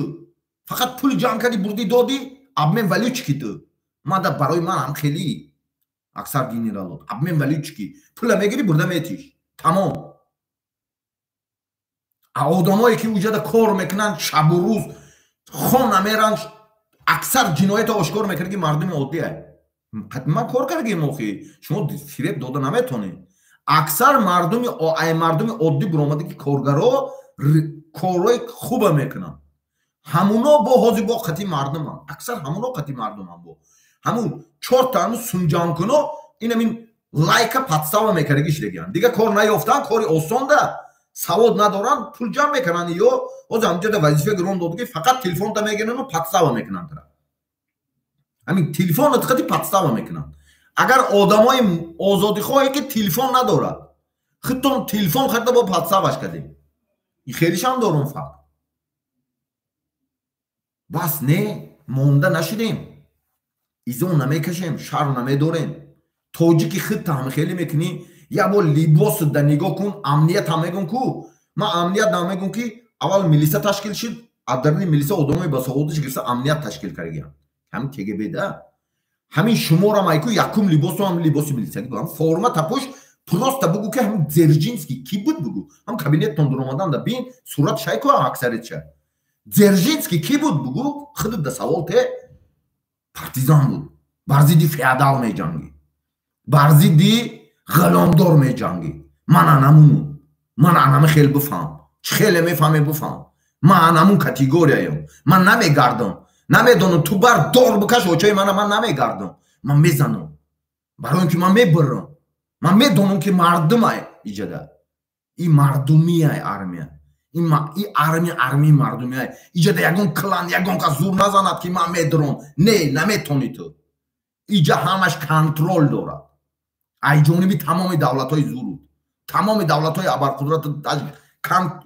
Фақат пул ҷамъ кардӣ, бурдӣ додӣ, обмен валютчики ту. Мада барои ман ҳам хеле аксар генералот обмен валютчики. Пула мегирӣ, бурда метиш. Тамом. А одамое ки уҷада кор мекунанд шабу рӯз, хона меранд, аксар ҷиноятро ошкор мекунад ки мардуми оддӣ. Ман кор кардагим охи. Шумо фиреб дода наметонед. Аксар мардуми ай мардуми оддӣ буромада ки коргаро корҳои хуба мекунанд. Ҳамуно бо ҳозир бо қати мардуманд. Аксар ҳамуно қати мардуманд бо. Ҳамун чорта ҳамун сумҷамкуно инамин лайка подстава мекардагиш деган. Дига кор наёфтан, кори осонда, савод надоранд, пул ҷамъ мекунанд ё ҳозир ҳамҷода вазифа гирон дода ки фақат телефонта мегирану подстава мекунанд тара. Ҳамин телефонро қати подстава мекунанд. Агар одамои озодихоҳе ки телефон надорад, худтон телефон харида бо подставаш кардем. Ин хелишам дорум факт. Бас не, монда нашудем. Изо намекашем, шарм намедорем. Тоҷики худта ҳам хеле мекунӣ, як бор либосат да нигоҳ кун, амният ҳам мегӯм ку. Ман амният намегӯм ки аввал милиса ташкил шуд, аз даруни милиса одамои басаводиш гирифта амният ташкил кардагианд. Ҳамин КГБ да. Ҳамин шуморам айку якум либосу ҳам либоси милисагӣ буд. Форма тапош просто бугу ки ҳамин Дзержинский ки буд бугу. Ҳам кабинеттон дуромадан да бин сурат шайку аксариятша. Дзержинский ки буд бугу, худат да савол те партизан буд. Бар зидди феодал меҷангӣ. Бар зидди ғуломдор меҷангӣ. Ман анамуну. Ман анами хел бифаҳм. Чӣ хеле мефаҳме бифаҳм. Ман анамун категорияям. Ман намегардам. Намедонам ту бар дор бикаш очои мана ман намегардам. Ман мезанам. Барои ин ки ман мебурам. Ман медонам ки мардумай иҷада. И мардумияй армия. И армия армияи мардумияй. Иҷада ягон клан, ягон кас зур назанад ки ман медурам. Не, наметонӣ ту. Иҷа ҳамаш контрол дорад. Ай ҷониби тамоми давлатҳои зуру, тамоми давлатҳои абарқудрат.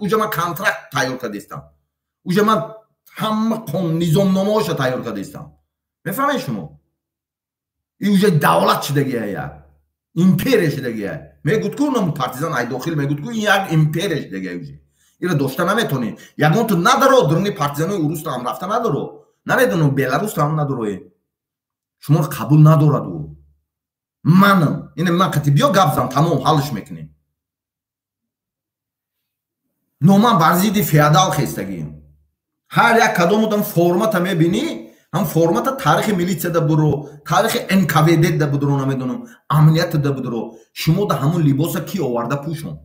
Уҷа ман контракт тайёр кардастам. Уҷа ман ҳама низомномаҳоша тайёр кардастам. Мефаҳмед шумо? И уҷа давлат шидагия, як империя шидагия. Мегӯд ку нам партизан ай дохил мегӯд ку ин як империя шидагия уҷа. Ира дошта наметонӣ. Ягон ту надаро, дуруни партизанои уруста ҳам рафта надаро. Намедонам Беларуста ҳам надароe. Шуморо қабул надорад ӯ. Манам. Ина ман қати биё гап зан, тамом ҳалш мекунем. Но ман бар зидди феодал хестагием. Ҳар як кадом одам формата мебинӣ, ҳам формата таърихи милитсияда буро, таърихи НКВД да будро, намедонам, амнията да будро. Шумо да ҳамун либоса ки оварда пӯшон?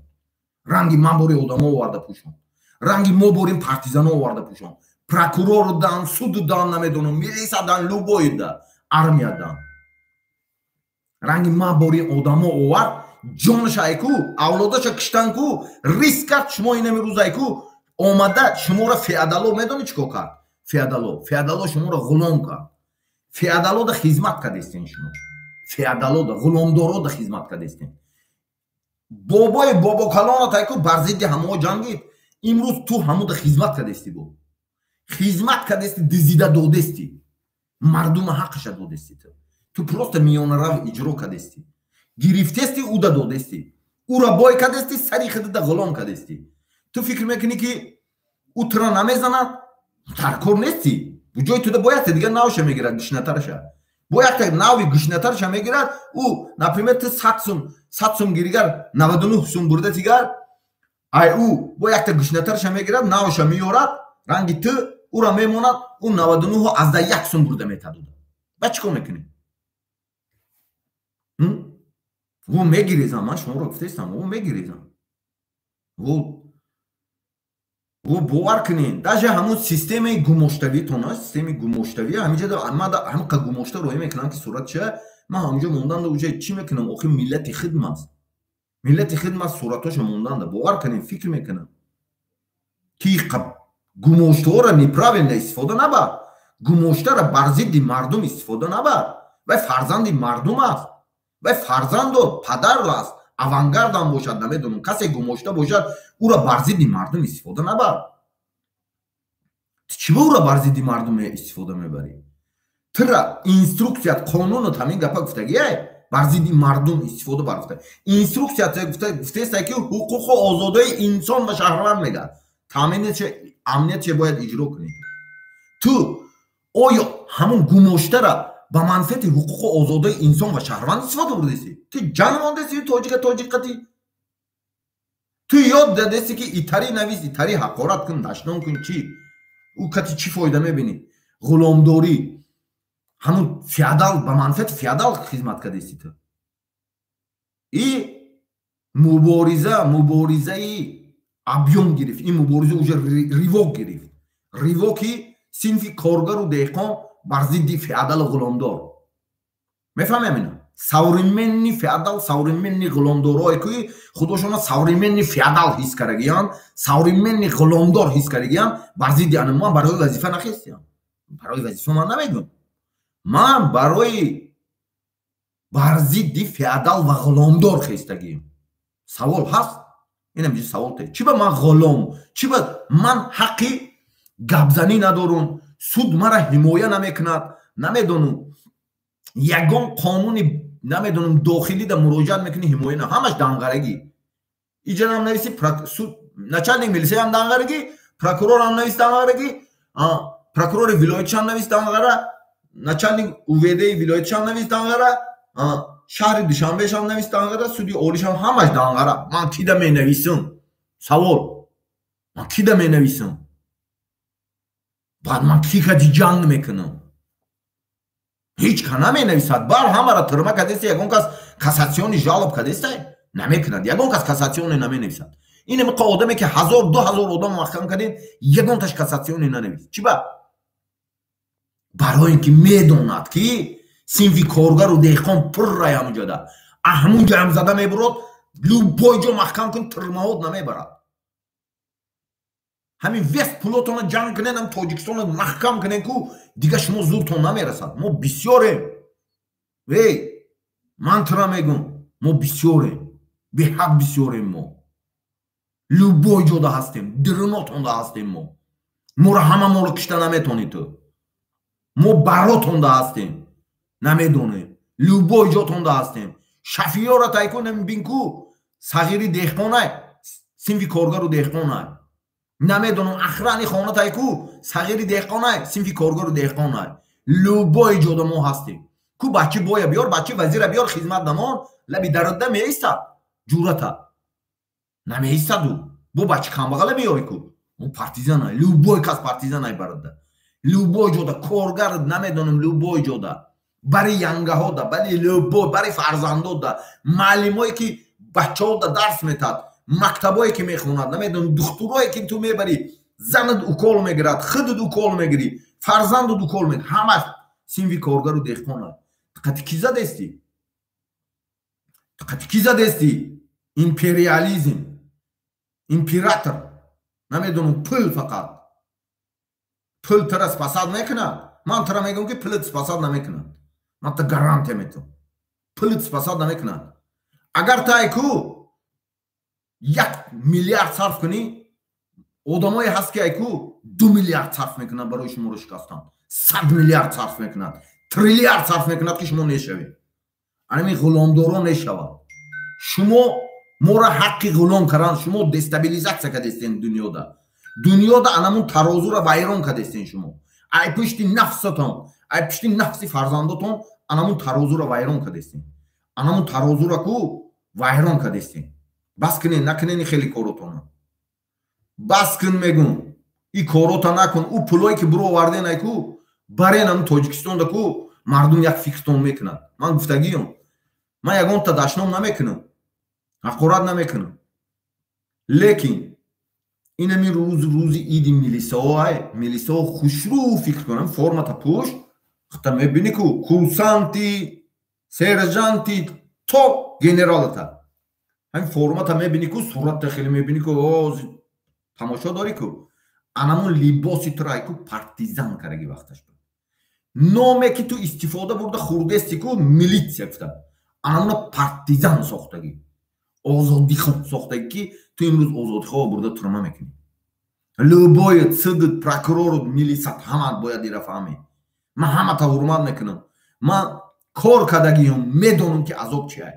Ранги ман бори одамо оварда пӯшон. Ранги мо борим партизано оварда пӯшон. Прокурор дан, суд дан, намедонам, милиса дан, любой да, армия дан. Ранги ман бори одамо овард, ҷонаш айку, авлодаша киштан ку, риск кард шумо инами рӯз айку, омада шуморо феодало медонӣ чӣ кор кард? Феодало, феодало шуморо ғулом кард. Феодалода хизмат кардестен шумо. Феодалода, ғуломдорода хизмат кардестен. Бобои бобокалонат айку бар зидди ҳамоҳо ҷангид. Имрӯз ту ҳамуда хизмат кардести бо. Хизмат кардести, дизида додести. Мардума ҳаққаша додести ту. Ту просто миёнарав иҷро кардести. Гирифтести, уда додести, ура бой кардести, сари худда ғулом кардести. Ту фикр мекунӣ, ки ӯ тура намезанад? Дар кор нестӣ. Ҷои туда бо якта дигар навша мегирад, гушнатараша, бо якта нави гушнатараша мегирад. Ӯ, например, ту 100 сум, 100 сум гиригар, 99 сум бурда тигар, ай ӯ бо якта гушнатараша мегирад, навша меёрад, ранги ту ӯра мемонад, ӯ 99,1 сум бурда метад. Ба чӣ кор мекунӣ? Ӯ мегирезам, ман шуморо гуфтаистам, ӯ мегирезам. Ӯ бовар кунед, даже ҳамун системаи гумоштавитона, системаи гумоштавӣ ҳаминҷа ман ҳамқа гумошта роҳӣ мекунам, ки суратша ман ҳаминҷо монданда, уҷа чӣ мекунам? Охи, миллати хидм аст, миллати хидм аст, суратҳоша монданда. Бовар кунед, фикр мекунам, ки гумоштаҳоро неправильно истифода набар, гумоштаро бар зидди мардум истифода набар. Вай фарзанди мардум аст, вай фарзанду падар аст, авангардам бошад, намедонам, касе гумошта бошад, ӯро бар зидди мардум истифода набар. Чӣ ба ӯро бар зидди мардум истифода мебарӣ? Тура инструксият, қонунат ҳамин гапа гуфтагиай, бар зидди мардум истифода бар гуфта. Инструксият гуфтаеста, ки ҳуқуқу озодии инсон ва шаҳрванд мегӯяд, таъминше, амниятше бояд иҷро кунӣ. Ту оё ҳамун гумоштара ба манфиати ҳуқуқу озодии инсон ва шаҳрванд истифода бурдеси? Ту ҷанг мондеси тоҷика, тоҷиқати ту ёд дадеси, ки итари навис, итари ҳақорат кун, дашном кун. Чӣ ӯ кати чӣ фоида мебинӣ? Ғуломдорӣ, ҳамун феодал, ба манфиати феодал хизмат кардеси ту. И мубориза, муборизаи объём гирифт, ин мубориза уже рывок гирифт, рывок и синфи коргару деҳқон бар зидди феодалу ғуломдор. Мефаҳмем ина? Современный феодал, современный ғуломдорое, ки худошона современный феодал ҳис кардагиянд, современный ғуломдор ҳис кардагиянд, бар зидди ана. Ман барои вазифа нахестиям, барои вазифа ман намегӯм, ман барои бар зидди феодал ва ғуломдор хестагием. Савол ҳаст? Инам ҷи савол те: чӣ ба ман ғулом, чӣ ба ман ҳаққи гапзанӣ надорум, суд мара ҳимоя намекунад, намедонам, ягон қонуни, намедонам, дохилида муроҷиат мекунӣ, ҳимоя на, ҳамаш данғарагӣ. Иҷарам нависи, суд, начальник милисияам данғарагӣ, прокурорам навис данғарагӣ, прокурори вилоятшам навис данғара, начальник УВД вилоятшам навис данғара, шаҳри Душанбешам навис данғара, суди олишам, ҳамаш данғара. Ман кида менависам? Савол: ман кида менависам? Баъд ман ки кади ҷанг мекунам? Ҳеҷ ка наменависад. Бар ҳамара тюрьма кардеста, ягон кас кассационный жалоб кардеста? Намекунад, ягон кас кассационный наменависад. Ин миқа одаме, ки 1000, 2000 одам маҳкам кардем, ягонташ кассационный нанавис. Чӣ ба? Барои ин ки медонад, ки синфи коргару деҳқон пуррай ҳамунҷода, ҳамунҷо ҳам зада мебурод. Любой ҷо маҳкам кун, тюрьма ҳот намебарад. Ҳамин вес пулотона ҷанг кунен, ҳам Тоҷикистона маҳкам кунен, ку дига шумо зуртон намерасад. Мо бисёрем, эй, ман тура мегӯм, мо бисёрем, беҳад бисёрем. Мо любой ҷода ҳастем, дирунотонда ҳастем. Мо моро ҳама моро кишта наметонӣ ту. Мо баротонда ҳастем, намедонем, любой ҷотонда ҳастем. Шафиёра тайку бинку, сағири деҳқонай, синфи коргару деҳқонай. Намедонам, охрана и хона тайку, сағири деҳқонай, синфи коргару деҳқонай. Любой ҷода мо ҳастем. Ку бачи боя биёр, бачи вазира биёр, хизмат намон, лаби дарода меистад, ҷурата намеистаду бо бачи камбағала меёри ку. Мо партизанай, любой кас партизанай барода, любой ҷода коргар, намедонам, любой ҷода, бари янгаҳода, бари любой, бари фарзандода, маълимое ки бачаҳода дарс метад, мактабое ки мехонад, намедонам, духтурое ки ту мебарӣ, занат укол мегирад, худат укол мегирӣ, фарзандат укол мегирад, ҳамаш синфи коргару деҳқона. Диққати ки задестӣ? Диққати ки задестӣ? Империализм, император, намедонам, пул, фақат пул тура спасать мекунад. Ман тура мегӯям, ки пулат спасать намекунад. Ман ту гарантия метавам, пулат спасать намекунад. Агар ту айку 1 миллиард сарф кунӣ, одамое ҳаст, ки айку 2 миллиард сарф мекунад барои шуморо шикастан, 100 миллиард сарф мекунад, триллиард сарф мекунад, ки шумо нешавед. Анами ғуломдоро мешавад. Шумо моро ҳаққи ғулом кардан, шумо дестабилизатсия кардестен дунёда. Дунёда анамун тарозура вайрон кардестен шумо. Ай пушти нафсатон, ай пушти нафси фарзандотон анамун тарозура вайрон кардестен. Анамун тарозура ку вайрон кардестен. Бас кунен, накунен хеле коротона. Бас кун мегум. И корота накун. У пулое ки буро оварден ай ку барен ам Тоҷикистонда ку мардум як фикртон мекунад. Ман гуфтагиём. Ман ягонта дашном намекунам. Ҳақорат намекунам. Лекин инами рӯз рӯзи иди милисао ай, милисао хушрӯ фикр кунам, формата пӯш, хата мебини ку курсанти, сержанти то генералата. Ҳамин формата мебини ку, суратта хеле мебини ку, тамошо дорӣ ку. Анамун либоси туро ай ку партизан кардаги вақташ буд. Номе ки ту истифода бурда хурдести ку милитсия гуфта. Анамуна партизан сохтагӣ. Озодихоҳ сохтагӣ ки ту имрӯз озодихоҳ бурда турма мекунӣ. Любой цд, прокурор, милисат ҳама бояд ира фаҳмӣ. Ман ҳамата ҳурмат мекунам. Ман кор кардагиём, медонам ки азоб чи ай.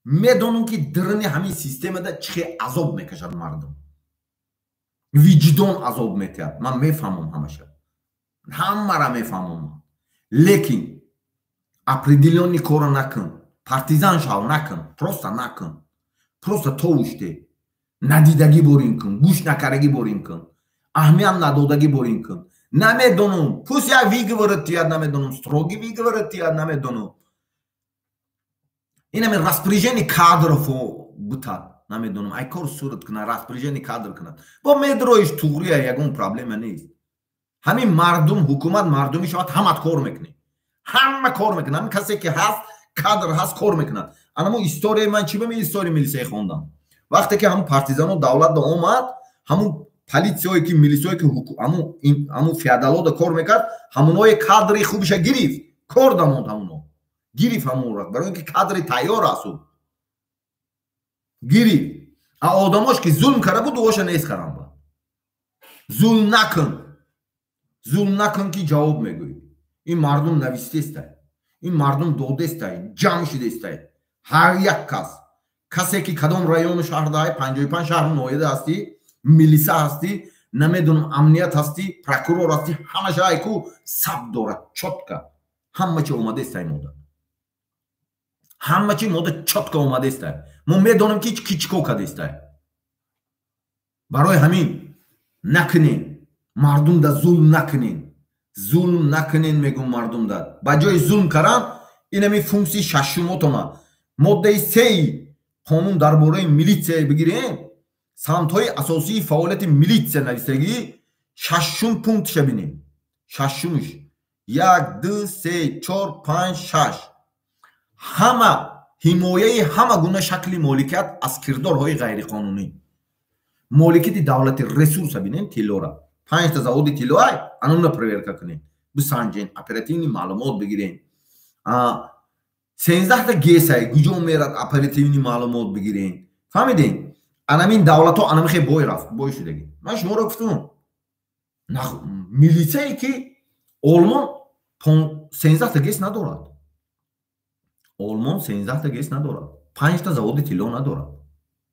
Медонам ки даруни ҳамин системада чӣ хел азоб мекашад мардум. Виҷдон азоб метиҳад. Ман мефаҳмам ҳамаша. Ҳамара мефаҳмам. Лекин определённый кора накун. Партизан шав накун. Просто накун. Просто товуште. Надидагӣ борин кун, гӯш накардагӣ борин кун, аҳамият надодагӣ борин кун. Намедонам, пусть як выговор тиҳад, намедонам, строгий выговор тиҳад, намедонам. Инами распоряжение кадров бутад, намедонам, ай кор сурат кунад, распоряжение кадр кунад. Бо медроиш туғрия, ягон проблема нест. Ҳамин мардум, ҳукумат мардумӣ шавад, ҳамат кор мекунӣ. Ҳама кор мекунад. Ҳамин касе ки ҳаст, кадр ҳаст, кор мекунад. Анамо историяи ман чӣ бами историяи милисияи хондам. Вақте ки ҳамун партизано давлат омад, ҳамун полисияое ки милисияое ки ҳамун феодалода кор мекард, ҳамуное кадри хубиша гирифт, кор дамонд ҳамуно. Гирифт ҳамунро, барои ин ки кадри тайёр аст ӯ. Гирифт. А одамош ки зулм карда буд, ӯша нест кардан бад. Зулм накун. Зулм накун ки ҷавоб мегӯӣ. Ин мардум навистестай. Ин мардум додестай, ҷамъ шидестай. Ҳар як кас, касе ки кадом району шаҳрда, 55 шаҳру ноҳияда ҳастӣ, милиса ҳастӣ, намедонам амният ҳастӣ, прокурор ҳастӣ, ҳамаша айку саб дорад, чётко. Ҳама чи омадестай мода. Ҳама чи мода чётко омадестай. Мо медонем ки ки чӣ кор кардестай. Барои ҳамин накунен, мардумда зулм накунен. Зулм накунен мегӯм мардумда. Ба ҷои зулм кардан инами функсияи шашумотона. Моддаи сеи қонун дар бораи милитсия бигирем, самтҳои асосии фаъолияти милитсия нависагӣ шашум пунктша бинем. Шашумш. 1, 2, 3, 4, 5, 6. Ҳама ҳимояи ҳама гуна шакли моликият аз кирдорҳои ғайриқонунӣ. Моликияти давлати ресурса бинем, тиллора. 5 та заводи тилло ай, ануна проверка кунем. Бисанҷен, оперативный маълумот бигирем. 13 та ГЭС ай, куҷо мерад, оперативный маълумот бигирем. Фаҳмидем? Анамин давлатҳо анами хел бой рафт, бой шудагӣ. Ман шуморо гуфтам. Милисае ки Олмон 13 та ГЭС надорад. Олмон 13 та ГЭС надорад. 5 та заводи тилло надорад.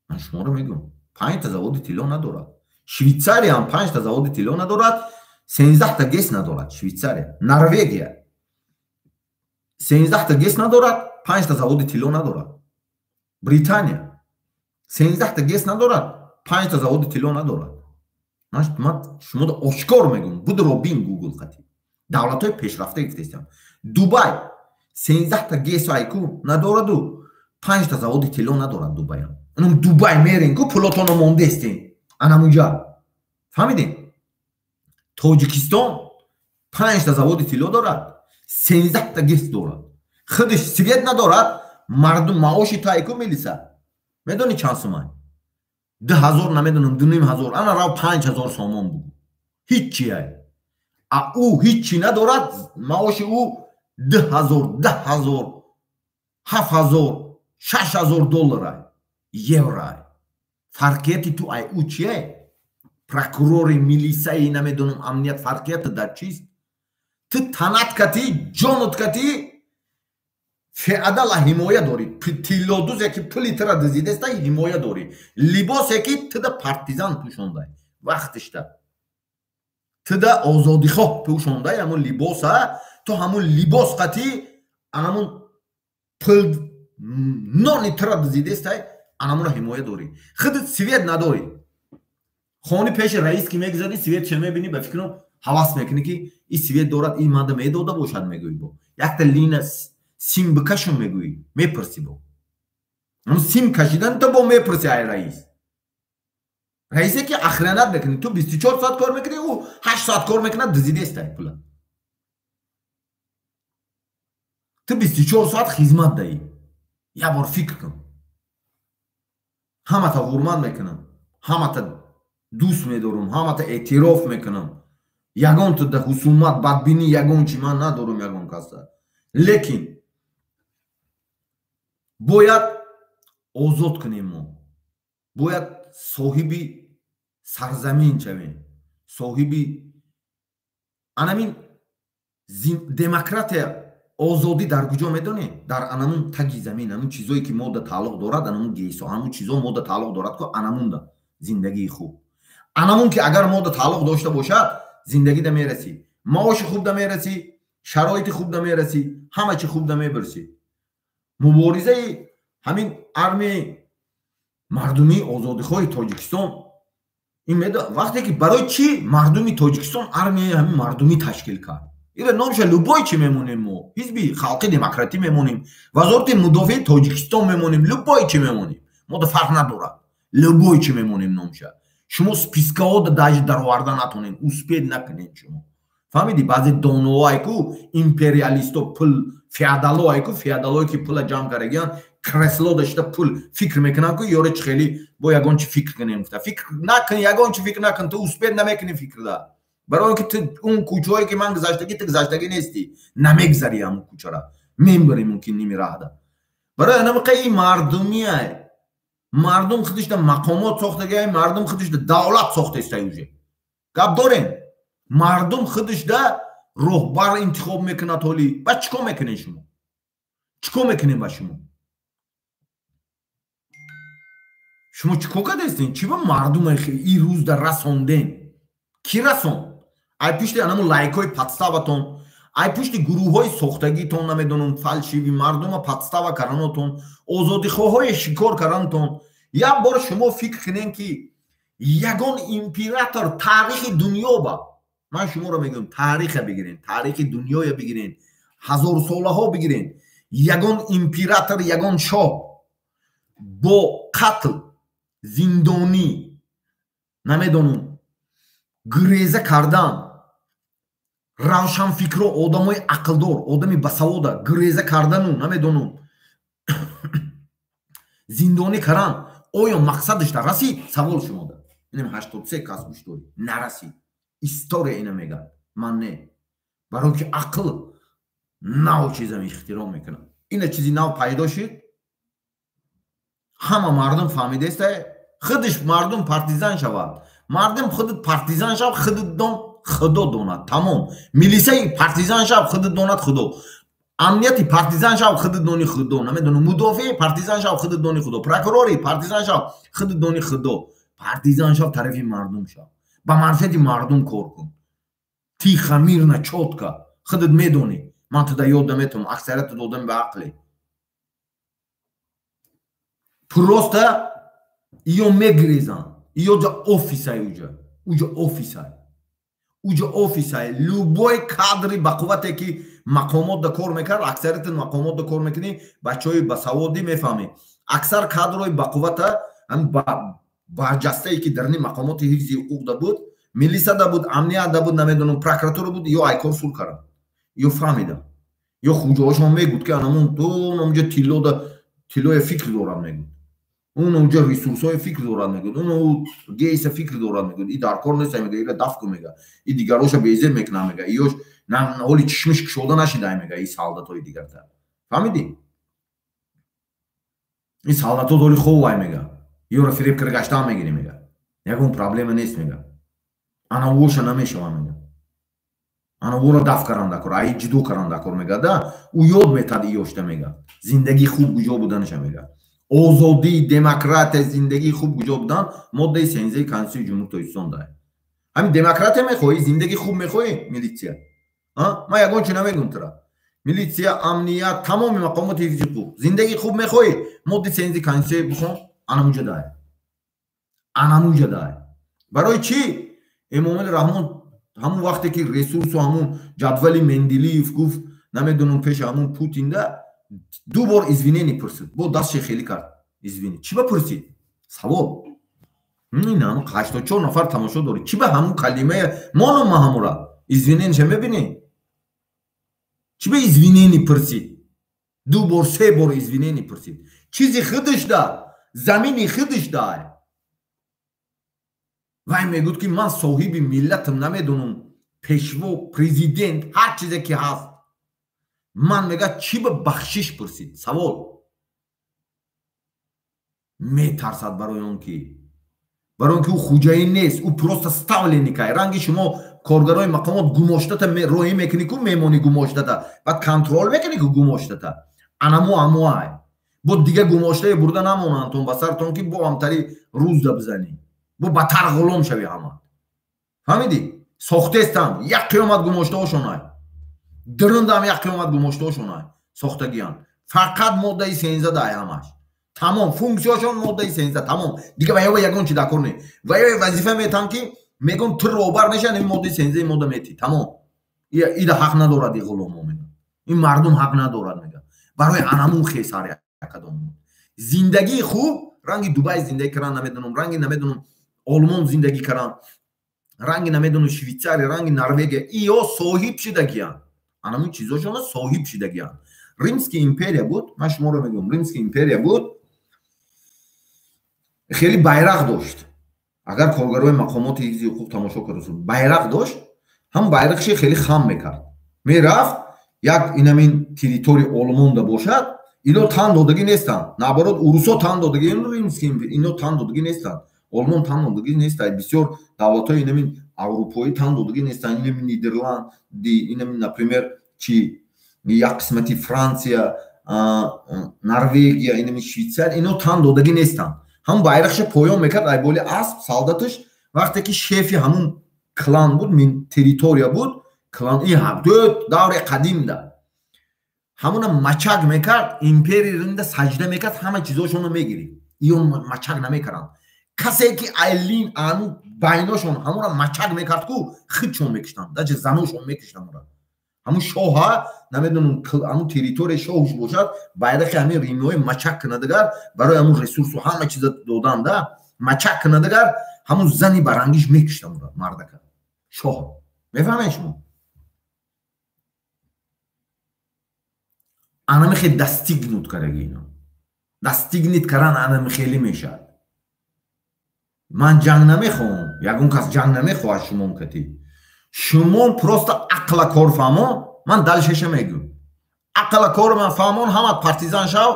Ман шуморо мегӯям. 5 та заводи тилло надорад. Швейцария ҳам 5 та заводи тилло надорад, 13 та ГЭС надорад. Швейцария, Норвегия 13 та ГЭС надорад, 5 та заводи тилло надорад. Британия 13 та ГЭС надорад, 5 та заводи тилло надорад. Ман шуморо ошкор мегӯям, будро бин Гугл қатӣ. Давлатҳои пешрафта гуфтестам. Дубай 13 та ГЭС айку надораду, 5 та заводи тилло надорад Дубайам. Анам Дубай мерен ку пулотонро мондестен. Анамуҷа. Фаҳмидем? Тоҷикистон 5 та заводи тилло дорад, 13 та ГЭС дорад. Худиш свет надорад, мардум маоши тайку милиса. Медонӣ чанд сумай? 2000 намедонам, 2500, ана рав 5000 сомон бугу. Ҳиччи ай. А ӯ ҳиччи надорад, маоши ӯ 2000, 10000, 7000, 6000 доллар ай, евро ай. Фарқияти ту ай ӯ чи ай? Прокурори, милисаи, намедонам амният, фарқията дар чист? Ту танат кати, ҷонот кати, Феодала ҳимоя дорӣ, тиллодузе ки пули тира дизидеста ҳимоя дорӣ, либосе ки тида партизан пӯшондай вақтишта, тида озодихоҳ пӯшондай ҳамун либоса, ту ҳамун либос қатӣ анамун пул нони тира дизидестай, анамуна ҳимоя дорӣ. Худат свет надорӣ. Хони пеши раис ки мегузарӣ, светша мебинӣ, ба фикрам ҳавас мекунӣ ки и свет дорад, и манда медода бошад, мегӯӣ бо. Якта лина сим бикашум мегӯӣ, мепурсӣ бо. Ҳамун сим кашидан ту бо мепурсӣ ай раис. Раисе ки охранат мекунӣ, ту 24 соат кор мекунӣ, ӯ 8 соат кор мекунад, дизидестай пула. Ту 24 соат хизмат даӣ. Як бор фикр кун. Ҳамата ҳурмат мекунам, ҳамата дӯст медорам, ҳамата эътироф мекунам. Ягон ту да ҳусумат, бадбинӣ, ягон чи ман надорам ягон каса. Лекин бояд озод кунем мо. Бояд соҳиби сарзамин шавем. Соҳиби анамин демократия, озодӣ дар куҷо медонем? Дар анамун таги замин, анамун чизое ки мода тааллуқ дорад, анамун гесо, анамун чизо мода тааллуқ дорад, ку анамунда зиндагии хуб. Анамун ки агар мода тааллуқ дошта бошад, зиндагӣ да мерасӣ, маоши хуб да мерасӣ, шароити хуб да мерасӣ, ҳама чи хуб да мебирсӣ. Муборизаи ҳамин армияи мардумии озодихоҳи Тоҷикистон ин вақте ки барои чӣ мардуми Тоҷикистон армияи ҳамин мардумӣ ташкил кард? Ира номша любой чи мемонем мо, ҳизби халқи демократӣ мемонем, вазорати мудофиаи Тоҷикистон мемонем, любой чи мемонем, мо да фарқ надорад, любой чи мемонем номша. Шумо спискаҳо да даже дароварда натонем, успед накунед шумо. Фаҳмидӣ? Баъзе доноҳо айку империалисто, пул феодало айку, феодалое ки пула ҷамъ кардагиянд, кресло дошта пул фикр мекунанд ку ёре чи хеле бо ягон чи фикр кунем гуфта. Фикр накун, ягон чи фикр накун, ту успед намекунӣ фикрда. Барои ки ту он кӯчаҳое ки ман гузаштагӣ, ту гузаштагӣ нестӣ, намегзарӣ ҳамон кӯчара, мембарӣ мумкин ними раҳда. Барои анамиқа ин мардумия, мардум худишда мақомот сохтагиай, мардум худишда давлат сохтаистай уже. Гап дорем, мардум худишда роҳбар интихоб мекунад ҳоли. Ба чӣ кор мекунед шумо? Чӣ кор мекунем ба шумо? Шумо чӣ кор кардастен? Чӣ ба мардума ин рӯзда расонден? Кӣ расон? Ай пушти анамун лайкҳои подставатон, ай пушти гурӯҳҳои сохтагитон, намедонам, фалшиви мардума подстава карданотон, озодихоҳҳои шикор карданотон. Як бор шумо фикр кунед ки ягон император таърихи дунё ба, ман шуморо мегӯям, таъриха бигирен, таърихи дунёя бигирен, ҳазорсолаҳо бигирен, ягон император, ягон шоҳ бо қатл, зиндонӣ, намедонам, гуреза кардан, равшанфикро, одамои ақлдор, одами басавода гуреза кардану, намедонам, зиндонӣ кардан, оё мақсадаш расид? Савол шумода. Инам 83 кас гӯш дорӣ, нарасид. История ина мегӯяд, ман не. Барои ки ақл нав чизам ихтироъ мекунад. Ина чизи нав пайдо шуд, ҳама мардум фаҳмидаеста, худаш мардум партизан шавад. Мардум худат партизан шав, худат дон, худо донад, тамом. Милисаи партизан шав, худат донад, худо. Амнияти партизан шав, худат дони, худо. Намедонам, мудофиаи партизан шав, худат дони, худо. Прокурори партизан шав, худат дони, худо. Партизан шав, тарафи мардум шав. Ба манфиати мардум кор кун. Тихо, мирно, чётко. Худат медонӣ. Ман туда ёд наметавонам, аксарияти одами ба ақле. Просто иё мегрезанд. Иё ҷа офисай уҷа. Уҷа офисай. Уҷа офисай. Любой кадри ба қуввате ки мақомот да кор мекард, аксарияти мақомот да кор мекунӣ, бачаҳои басаводӣ мефаҳмӣ. Аксар кадрои ба қуввата, ҳам барҷастае ки дарни мақомоти ҳифзи ҳуқуқ да буд, милиса да буд, амният да буд, намедонам, прокуратура буд, ё айкор сур карданд, ё фаҳмиданд, ё хуҷоҳошон мегуд ки анамун ту онҷа тилло да тиллоя фикр дорад мегуд, он онҷа ресурсҳои фикр дорад мегуд, он гейса фикр дорад мегуд, и дар кор нест мега, ира даф кун мега, и дигароша безеб мекунад мега, иёш ҳоли чишмиш кушода нашидай мега, и солдатҳои дигарта. Фаҳмидӣ? Ин солдатҳо ҳоли ховай мега, ёро фиреб карда гаштан мегирӣ мега, ягон проблема нест мега, ана воша намешава мега. Ана ӯро даф каран дакор, ай ҷудо каран дакор мега да, ӯ ёд метад иёшта мега. Зиндагии хуб куҷо буданаша мега. Озодӣ, демократия, зиндагии хуб куҷо будан моддаи 13 Конститутсияи Ҷумҳурии Тоҷикистон дай. Ҳамин демократия мехоҳӣ, зиндагии хуб мехоҳӣ, милитсия. Ман ягон чи намегум тура. Милитсия, амният, тамоми мақомоти ҳифзи ҳуқуқ. Зиндагии хуб мехоҳӣ, моддаи 13 Конститутсия бихон, анамуҷа дай. Анамуҷа дай. Барои чӣ Эмомалӣ Раҳмон ҳамун вақте ки ресурсу ҳамун ҷадвали Менделеев гуфт, намедонам пеши ҳамун Путинда ду бор извинение пурсид. Бо дастше хелӣ кард. Извини. Чӣ ба пурсид? Савол. Ин ҳамун 84 нафар тамошо дорӣ. Чӣ ба ҳамун калимаи моном ма ҳамура? Извинениеша мебинӣ? Чӣ ба извинение пурсид? Ду бор, се бор извинение пурсид. Чизи худаш да, замини худаш да. Вай мегӯд ки ман соҳиби миллатам, намедонам, пешво, президент, ҳар чизе ки ҳаст. Ман мега чӣ ба бахшиш пурсид? Савол. Метарсад барои он ки ӯ хуҷаин нест, ӯ просто ставленникай. Ранги шумо коргарои мақомот гумоштата роҳӣ мекунӣ ку мемонӣ гумоштата, баъд контрол мекунӣ ку гумоштата. Анамо амоай. Бо дига гумоштае бурда намонандтон ба сартон ки бо ҳамтари рӯзда бизанӣ. Бо батар ғулом шави ҳама. Фаҳмидӣ? Сохтестанд, як қиёмат гумоштаҳошонай. Дирындам як қиёмат гумоштаҳошонай. Сохтагиянд. Фақат моддаи 13 дай ҳамаш. Тамом, функсияшон моддаи 13, тамом. Дига ва ё ягон чи дакор не. Ва ё вазифа метан ки мегӯн ту робар мешан, ин моддаи 13 модда мети. Тамом. Ида ҳақ надорад и ғуломо мега. Ин мардум ҳақ надорад мега. Барои анамун хесар якадом. Зиндагии хуб ранги Дубай зиндагӣ кардан намедонам, ранги намедонам Олмон зиндагӣ кардан, ранги намедонам Швейтсария, ранги Норвегия, иё соҳиб шидагиянд. Анамун чизошона соҳиб шидагиянд. Римский империя буд, ман шуморо мегӯям, Римский империя буд, хеле байрақ дошт. Агар коргарои мақомоти ҳифзи ҳуқуқ тамошо карда, байрақ дошт, ҳам байрақши хеле хам мекард. Мерафт, як инамин территорияи Олмонда бошад, ино тан додагӣ нестанд. Наоборот, урусо тан додагӣ, Римский империя, ино тан додагӣ нестанд. Олмон тан додагӣ нестанд. Бисёр давлатҳои инамин аврупоӣ тан додагӣ нестанд. Инамин Нидерланди, инамин, например, чи як қисмати Франсия, Норвегия, инамин Швейтсария, ино тан додагӣ нестанд. Ҳам байрақша поён мекард, ай боли асп, солдаташ, вақте ки шефи ҳамун клан буд, территория буд, клан и даври қадимда. Ҳамуна мачак мекард, империяи Римда саҷда мекард, ҳама чизошонро мегирифт. Иён мачак намекарданд. Касе ки айлин ану байношон ҳамура мачак мекард ку худшон мекиштанд, даже заношон мекиштанд ура. Ҳамун шоҳа, намедонам, ҳамун территорияи шоҳуш бошад, байрақи ҳамин римиҳои мачак кунадагар барои ҳамун ресурсу ҳама чиза доданда, мачак кунадагар ҳамун зани барангиш мекиштанд ура мардака. Шоҳ. Мефаҳмед шумо? Анами хел достигнут кардаги ино. Достигнут кардан анами хеле мешавад. Ман ҷанг намехоҳам, ягон кас ҷанг намехоҳад шумон кати. Шумон просто ақла кор фаҳмон, ман далшеша мегӯм. Ақла кор ман фаҳмон, ҳамат партизан шав,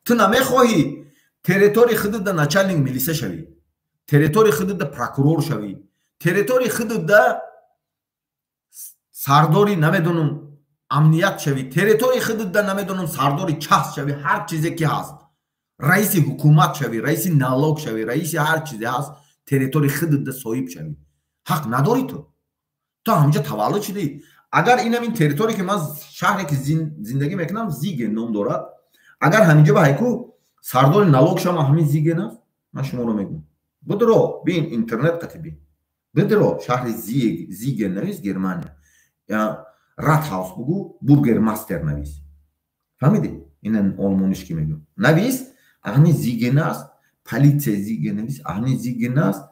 ту намехоҳӣ территорияи худатда начальник милиса шавӣ, территорияи худатда прокурор шавӣ, территорияи худатда сардори намедонам амният шавӣ, территорияи худатда намедонам сардори част шавӣ, ҳар чизе ки ҳаст, раиси ҳукумат шавӣ, раиси налог шавӣ, раиси ҳар чизе ҳаст, территорияи худатда соҳиб шавӣ. Ҳақ надорӣ ту. Ту ҳаминҷа таваллуд шудӣ. Агар инам ин территория ки ман шаҳре ки зиндагӣ мекунам, Зиген ном дорад, агар ҳаминҷа ба ҳайку сардори налог шавам, ҳамин Зиген аст, ман шуморо мегӯям. Бидро, бин интернет қати бин. Бидро, шаҳри Зиген навис, Германия. Ратхаус бугу, бургермастер навис. Фаҳмидӣ? Ина олмониш ки мегӯям. Навис, ҳамин Зиген аст, полиция Зиген навис, ҳамин Зиген аст,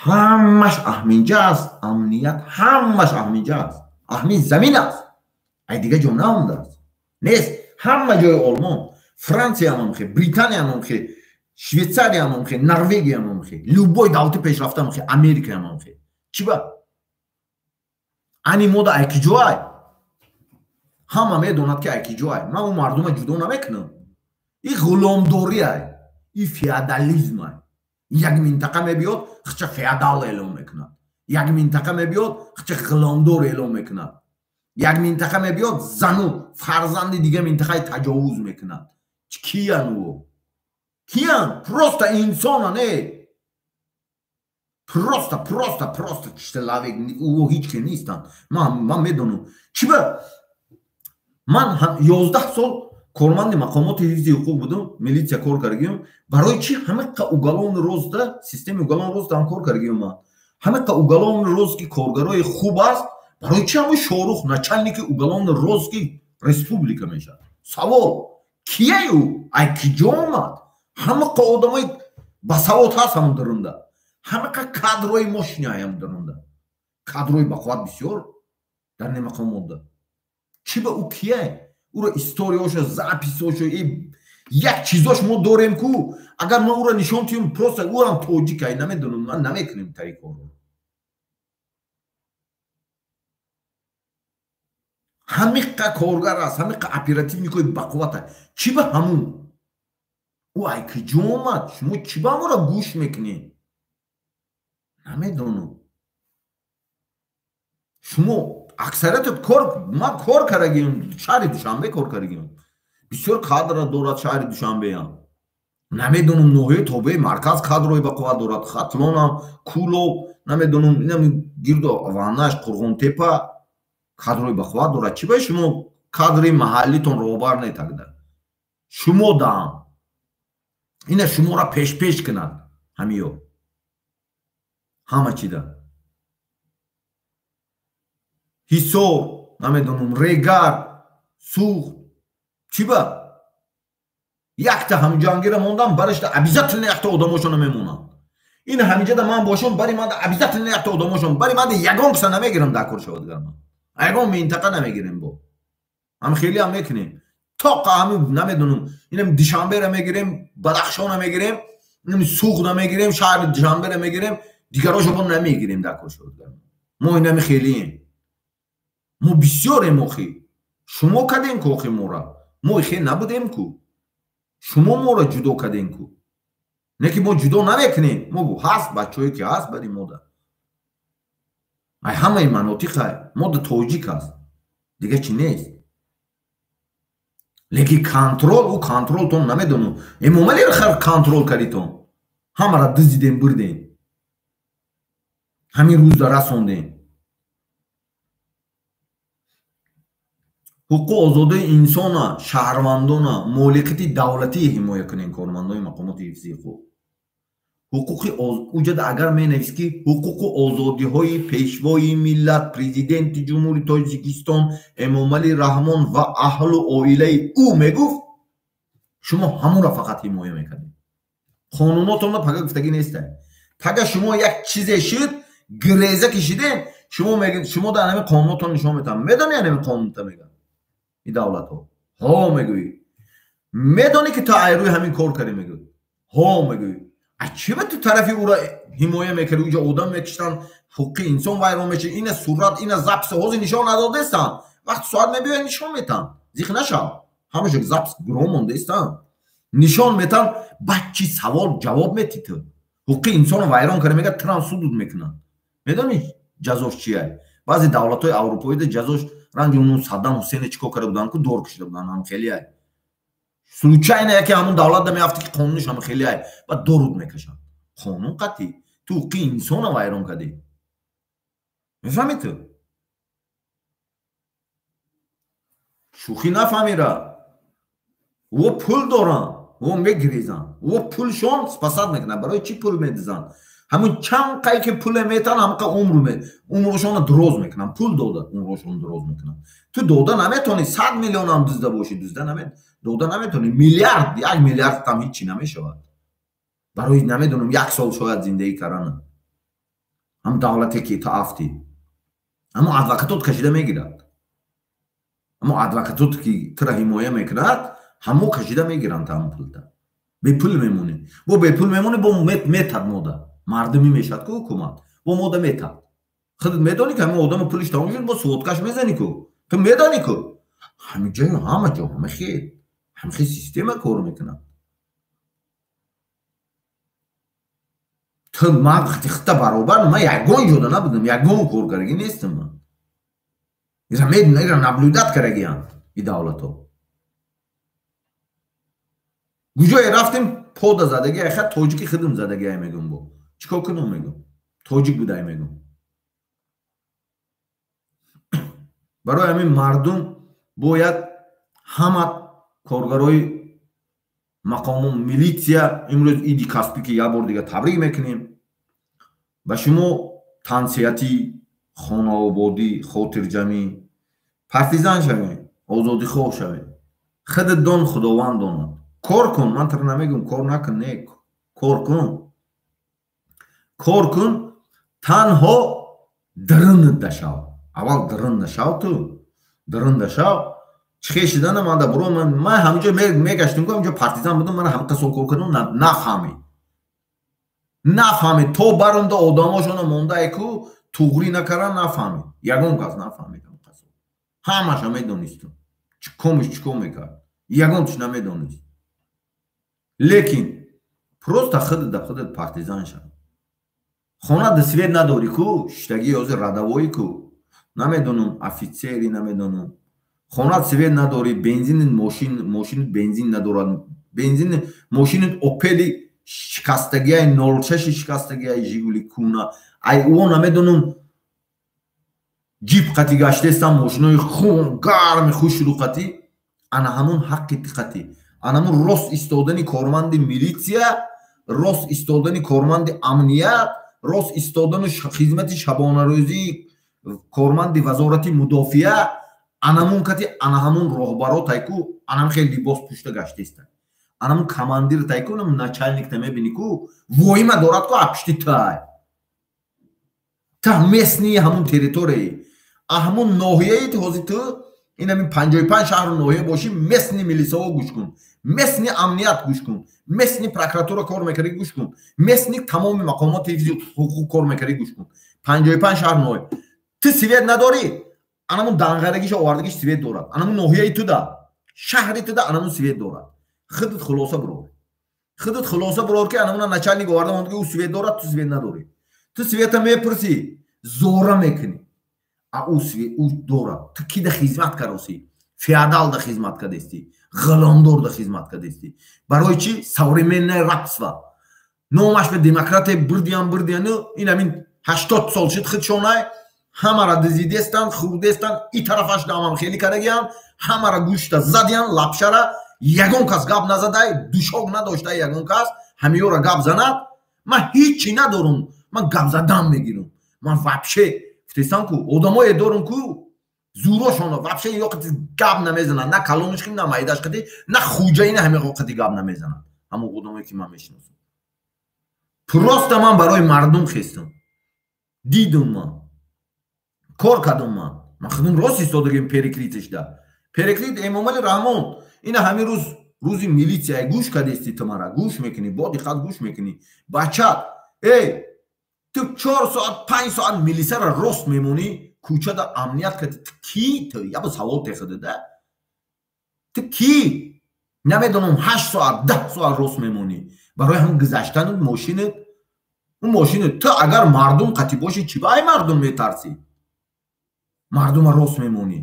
ҳамаш аҳминҷа аст, амният ҳамаш аҳминҷа аст, аҳмин замин аст. Ай дига ҷо наомдааст. Нест, ҳама ҷои Олмон, Франсия ҳам омхе, Британия ҳам омхе, Швейтсария ҳам омхе, Норвегия ҳам омхе, любой давлати пешрафта ҳам омхе, Америка ҳам омхе. Чӣ ба? Ани мода ай киҷо ай? Ҳама медонад ки ай киҷо ай. Ман он мардума ҷудо намекунам. И ғуломдорӣ ай, и феодализм ай. Як минтақа мебиёд, хича феодал эълон мекунад. Як минтақа мебиёд, хича ғуломдор эълон мекунад. Як минтақа мебиёд, зану фарзанди дига минтақаи таҷовуз мекунад. Киян ӯ? Киян? Просто инсона не. Просто, просто, просто человек, ӯ ҳеҷ ке нестанд. Ман медонам. Чӣ ба? Ман 11 сол корманди мақомоти ҳифзи ҳуқуқ будам, милитсия кор кардагиам. Барои чӣ ҳамақа уголовный розда, системаи уголовный розда ҳам кор кардагиам ман. Ҳамақа уголовный розыски коргарои хуб аст, барои чӣ ҳамон Шорух начальники уголовный розыски республика мешавад? Савол, кияй ӯ? Ай киҷо омад? Ҳамақа одамои басавод ҳаст ҳамон дарунда. Ҳамақа кадрои мощный ҳам дарунда. Кадрои бақувват бисёр дар немақомотда. Чӣ ба ӯ кияй? Ӯро историяошо, записошо, як чизош мо дорем ку, агар мо ӯро нишон тиҳем, просто ӯрам тоҷикай, намедонам, ман намекунем таи корро. Ҳамиқа коргар аст, ҳамиқа оперативникои бақувват аст. Чӣ ба ҳамун? Ӯ ай киҷо омад? Шумо чӣ ба ҳамонро гӯш мекунед? Намедонам. Шумо аксарияти кор, ман кор кардагиам, шаҳри Душанбе кор кардагиам. Бисёр кадра дорад шаҳри Душанбеам. Намедонам, ноҳияи тобеи марказ кадрои бақувват дорад. Хатлонам, Кулоб, намедонам, инам гирду Ванаш, Қурғонтепа кадрои бақувват дорад. Чӣ ба шумо кадри маҳаллитон роҳбар нетагда? Шумо даам. Ина шуморо пешпеш кунад ҳамиё. Ҳама чида. Ҳисор, намедонам, Регар, Суғд. Чӣ ба? Якта ҳамҷангира мондам, барашта обязательно якта одамошона мемонанд. Ин ҳамиҷада ман бошам, бари манда обязательно якта одамошон, бари манда ягон киса намегирам дар кор шавад гарман. Ягон минтақа намегирем бо. Ҳам хеле ҳам мекунем. Тоқа ҳамин намедонам, инам Душанберо мегирем, Бадахшона мегирем, инам Суғдро мегирем, шаҳри Душанберо мегирем, дигарошо бо намегирем дар кор шавад гарман. Мо инами хелием. Мо бисёрем охи. Шумо кадем ку охи мора? Мо ихе набудем ку. Шумо моро ҷудо кадем ку. Не ки мо ҷудо намекунем. Мо гу ҳаст бачаҳое ки ҳаст бари мода. Ай ҳамаи манотиқа мода тоҷик аст. Дига чӣ нест. Лекин контрол, ӯ контролтон намедонам. Эмомалиро хар контрол кардитон. Ҳамаро дизидем, бурдем. Ҳамин рӯзда расондем. Ҳуқуқу озодии инсона, шаҳрвандона, моликияти давлатӣ ҳимоя кунем кормандони мақомоти ҳифзи ҳуқуқ. Ҳуқуқи уҷада агар менавис ки ҳуқуқу озодиҳои пешвои миллат, президенти Ҷумҳурии Тоҷикистон Эмомалӣ Раҳмон ва аҳлу оилаи ӯ мегуфт, шумо ҳамонро фақат ҳимоя мекардед. Қонунотонро пага гуфтагӣ нестад. Пага шумо як чизе шуд, гиреза кишидем, шумо мегӯед, шумо дар ҳамин қонунотон нишон метаҳам. Медонӣ ҳамин қонунта мегӯяд? Ин давлатҳо. Ҳо мегӯӣ. Медонӣ ки ту айрӯи ҳамин кор кардӣ мегӯӣ. Ҳо мегӯӣ. А чӣ ба ту тарафи ӯро ҳимоя мекардӣ? Уҷа одам мекиштанд, ҳуқуқи инсон вайрон мешавад. Ина сурат, ина запис ҳозир нишон надодестанд. Вақти соат мебиёяд нишон метаҳанд. Зиқ нашав. Ҳамаша запис гуроҳ мондаистанд. Нишон метаҳанд, баъд чӣ савол ҷавоб метӣ ту? Ҳуқуқи инсонро вайрон карда мегӯяд, трам судуд мекунанд. Медонӣ ҷазош чия? Баъзе давлатҳои аврупоида ҷазош ранги уну Саддам Ҳусейна чӣ кор карда буданд ку, дор кашида буданд, ҳам хеле ай. Случайно яке ҳамун давлатда меафти ки қонуниш ҳам хеле ай, баъд доруд мекашанд. Қонун қатъӣ. Ту ҳуқуқи инсонро вайрон кардӣ. Мефаҳмӣ ту? Шӯхӣ нафаҳмира. Ӯ пул доранд, ӯ мегирезанд. Ӯ пулшон спасад мекунад. Барои чӣ пул медизанд? Ҳамун чанд қай ки пуле метаҳанд, ҳамқа умрушонро дуроз мекунанд. Пул дода умрушонро дуроз мекунанд. Ту дода наметавонӣ, 100 миллион ҳам дизда бошӣ, дизда дода наметавонӣ. Миллиард, 1 миллиард ҳам ҳеҷ чӣ намешавад. Барои намедонам як сол шояд зиндагӣ карданам. Ҳам давлате ки ту афтӣ. Аммо адвокатот кашида мегирад. Аммо адвокатот ки тура ҳимоя мекунад, ҳамо кашида мегиранд ҳамон пулта. Бепул мемонӣ. Бо бепул мемонӣ, бо метад мода. Мардумӣ мешавад ку ҳукумат. Бо мода метад. Худат медонӣ ки ҳамин одама пулиш тамом шуд, бо сводкаш мезанӣ ку. Ту медонӣ ку. Ҳамин ҷо, ҳама ҷо, ҳама хел. Ҳама хел система кор мекунад. Ту ман хита баробар, ман ягон ҷода набудам, ягон коргарагӣ нестам ман. Ира медона, ира наблюдать карагиянд и давлатҳо. Куҷое рафтем, пода задаги айха тоҷики хидм задаги ай мегум, бо чӣ кор кунам мегум, тоҷик будай мегум. Барои ҳамин мардум бояд ҳама коргарои мақому милитсия имрӯз иди касбӣ, ки як бор дига табрик мекунем ба шумо, тансиҳатӣ, хонаободӣ, хотирҷамӣ, партизан шавем, озодихоҳ шавем. Худат дон, Худованд донад. Кор кун, ман тара намегӯм кор накун, не, кор кун, кор кун, танҳо дарунат дашав, аввал дарун дашав, ту дарун дашав. Чӣ хел шидана ман да буро, ман ҳаминҷо мегаштим, ку ҳаминҷо партизан будам, ман ҳамқа сол кор кардам, нафаҳмид, нафаҳмид, то баронда одамошона мондае ку туғрӣ накардан, нафаҳмид, ягон кас нафаҳмид. Ҳамаша медонистам, комиш чӣ кор мекард, ягон чиз намедонист. Лекин просто худат да худат партизан шав. Хона да свет надорӣ ку, шиштагӣ ҳозир радавоӣ ку, намедонам, офитсери, намедонам, хонат свет надорӣ, бензини мошин, мошинат бензин надорад, бензини мошинат Опели шикастагиай, 06-и шикастагиай, Жигули куна ай, о, намедонам, ҷип қати гаштестам, мошинои хун гарми хушрӯ қати. Ана ҳамун ҳаққи диққатӣ, ана ҳамун рост истодани корманди милитсия, рост истодани корманди амният, рост истодану хизмати шабонарӯзии корманди вазорати мудофиа, анамун кати, ана ҳамун роҳбаро тайку, анам хел либос пӯшта гаштеста, анамун командир тайку, анам начальникта мебини ку, воима дорад ку, а пишти тай та местный ҳамун территорияи, ҳамун ноҳияи ҳозир ту ин ҳамин 55 шаҳру ноҳия бошӣ, местный милисаҳо гӯш кун, местный амният гӯш кун, местный прокуратура кор мекардӣ гӯш кун, местный тамоми мақомоти ҳифзи ҳуқуқ кор мекардӣ гӯш кун. 55 шаҳр ноҳия ту свет надорӣ, анамун данғарагиша овардагиш свет дорад, анамун ноҳияи туда, шаҳри туда анамун свет дорад. Худат хулоса бирор, худат хулоса бирор, ки анамуна начальник оварда монда, ки ӯ свет дорад, ту свет надорӣ. Ту света мепурсӣ, зора мекунӣ, а ӯ ӯ дорад. Ту кида хизмат каросӣ? Феодалда хизмат кардестӣ, ғуломдорда хизмат кардестӣ. Барои чӣ современное рабство номаш ба демократия бурдиян, бурдияну ин ҳамин 80 сол шуд, худшонай ҳамара дизидестанд, хӯрдестанд, и тарафаш дамам хеле кардагиянд, ҳамара гӯшта задиян, лапшара. Ягон кас гап назадай, душок надоштай ягон кас ҳамиёра гап занад. Ман ҳичи надорум, ман гап задан мегирам. Ман вообще гуфтестам ку, одамое дорум ку, зӯрошона вообще ё қати гап намезанад, на калониш, на майдаш қати, на хуҷаина ҳами қати гап намезанад. Ҳамон одамое ки ман мешиносам, просто ман барои мардум хестам, дидум, ман кор кардум, ман худум рост истодагим перекрытие шда, перекрытие. Эмомали Раҳмон, ина ҳамин рӯз рӯзи милитсия, гӯш кардести, ту мара гӯш мекунӣ, бо диққат гӯш мекунӣ, бачат. Эй, ту 4 соат, 5 соат милисара рост мемонӣ кӯчада амният карди, ту кӣ? Ту яба савол техада, ту кӣ? Намедонам, 8 соат, 10 соат рост мемонӣ барои ҳам гузаштану мошинат, ӯ мошинат. Ту агар мардум қатӣ бошӣ, чӣ ба ай мардум метарсӣ? Мардума рост мемонӣ,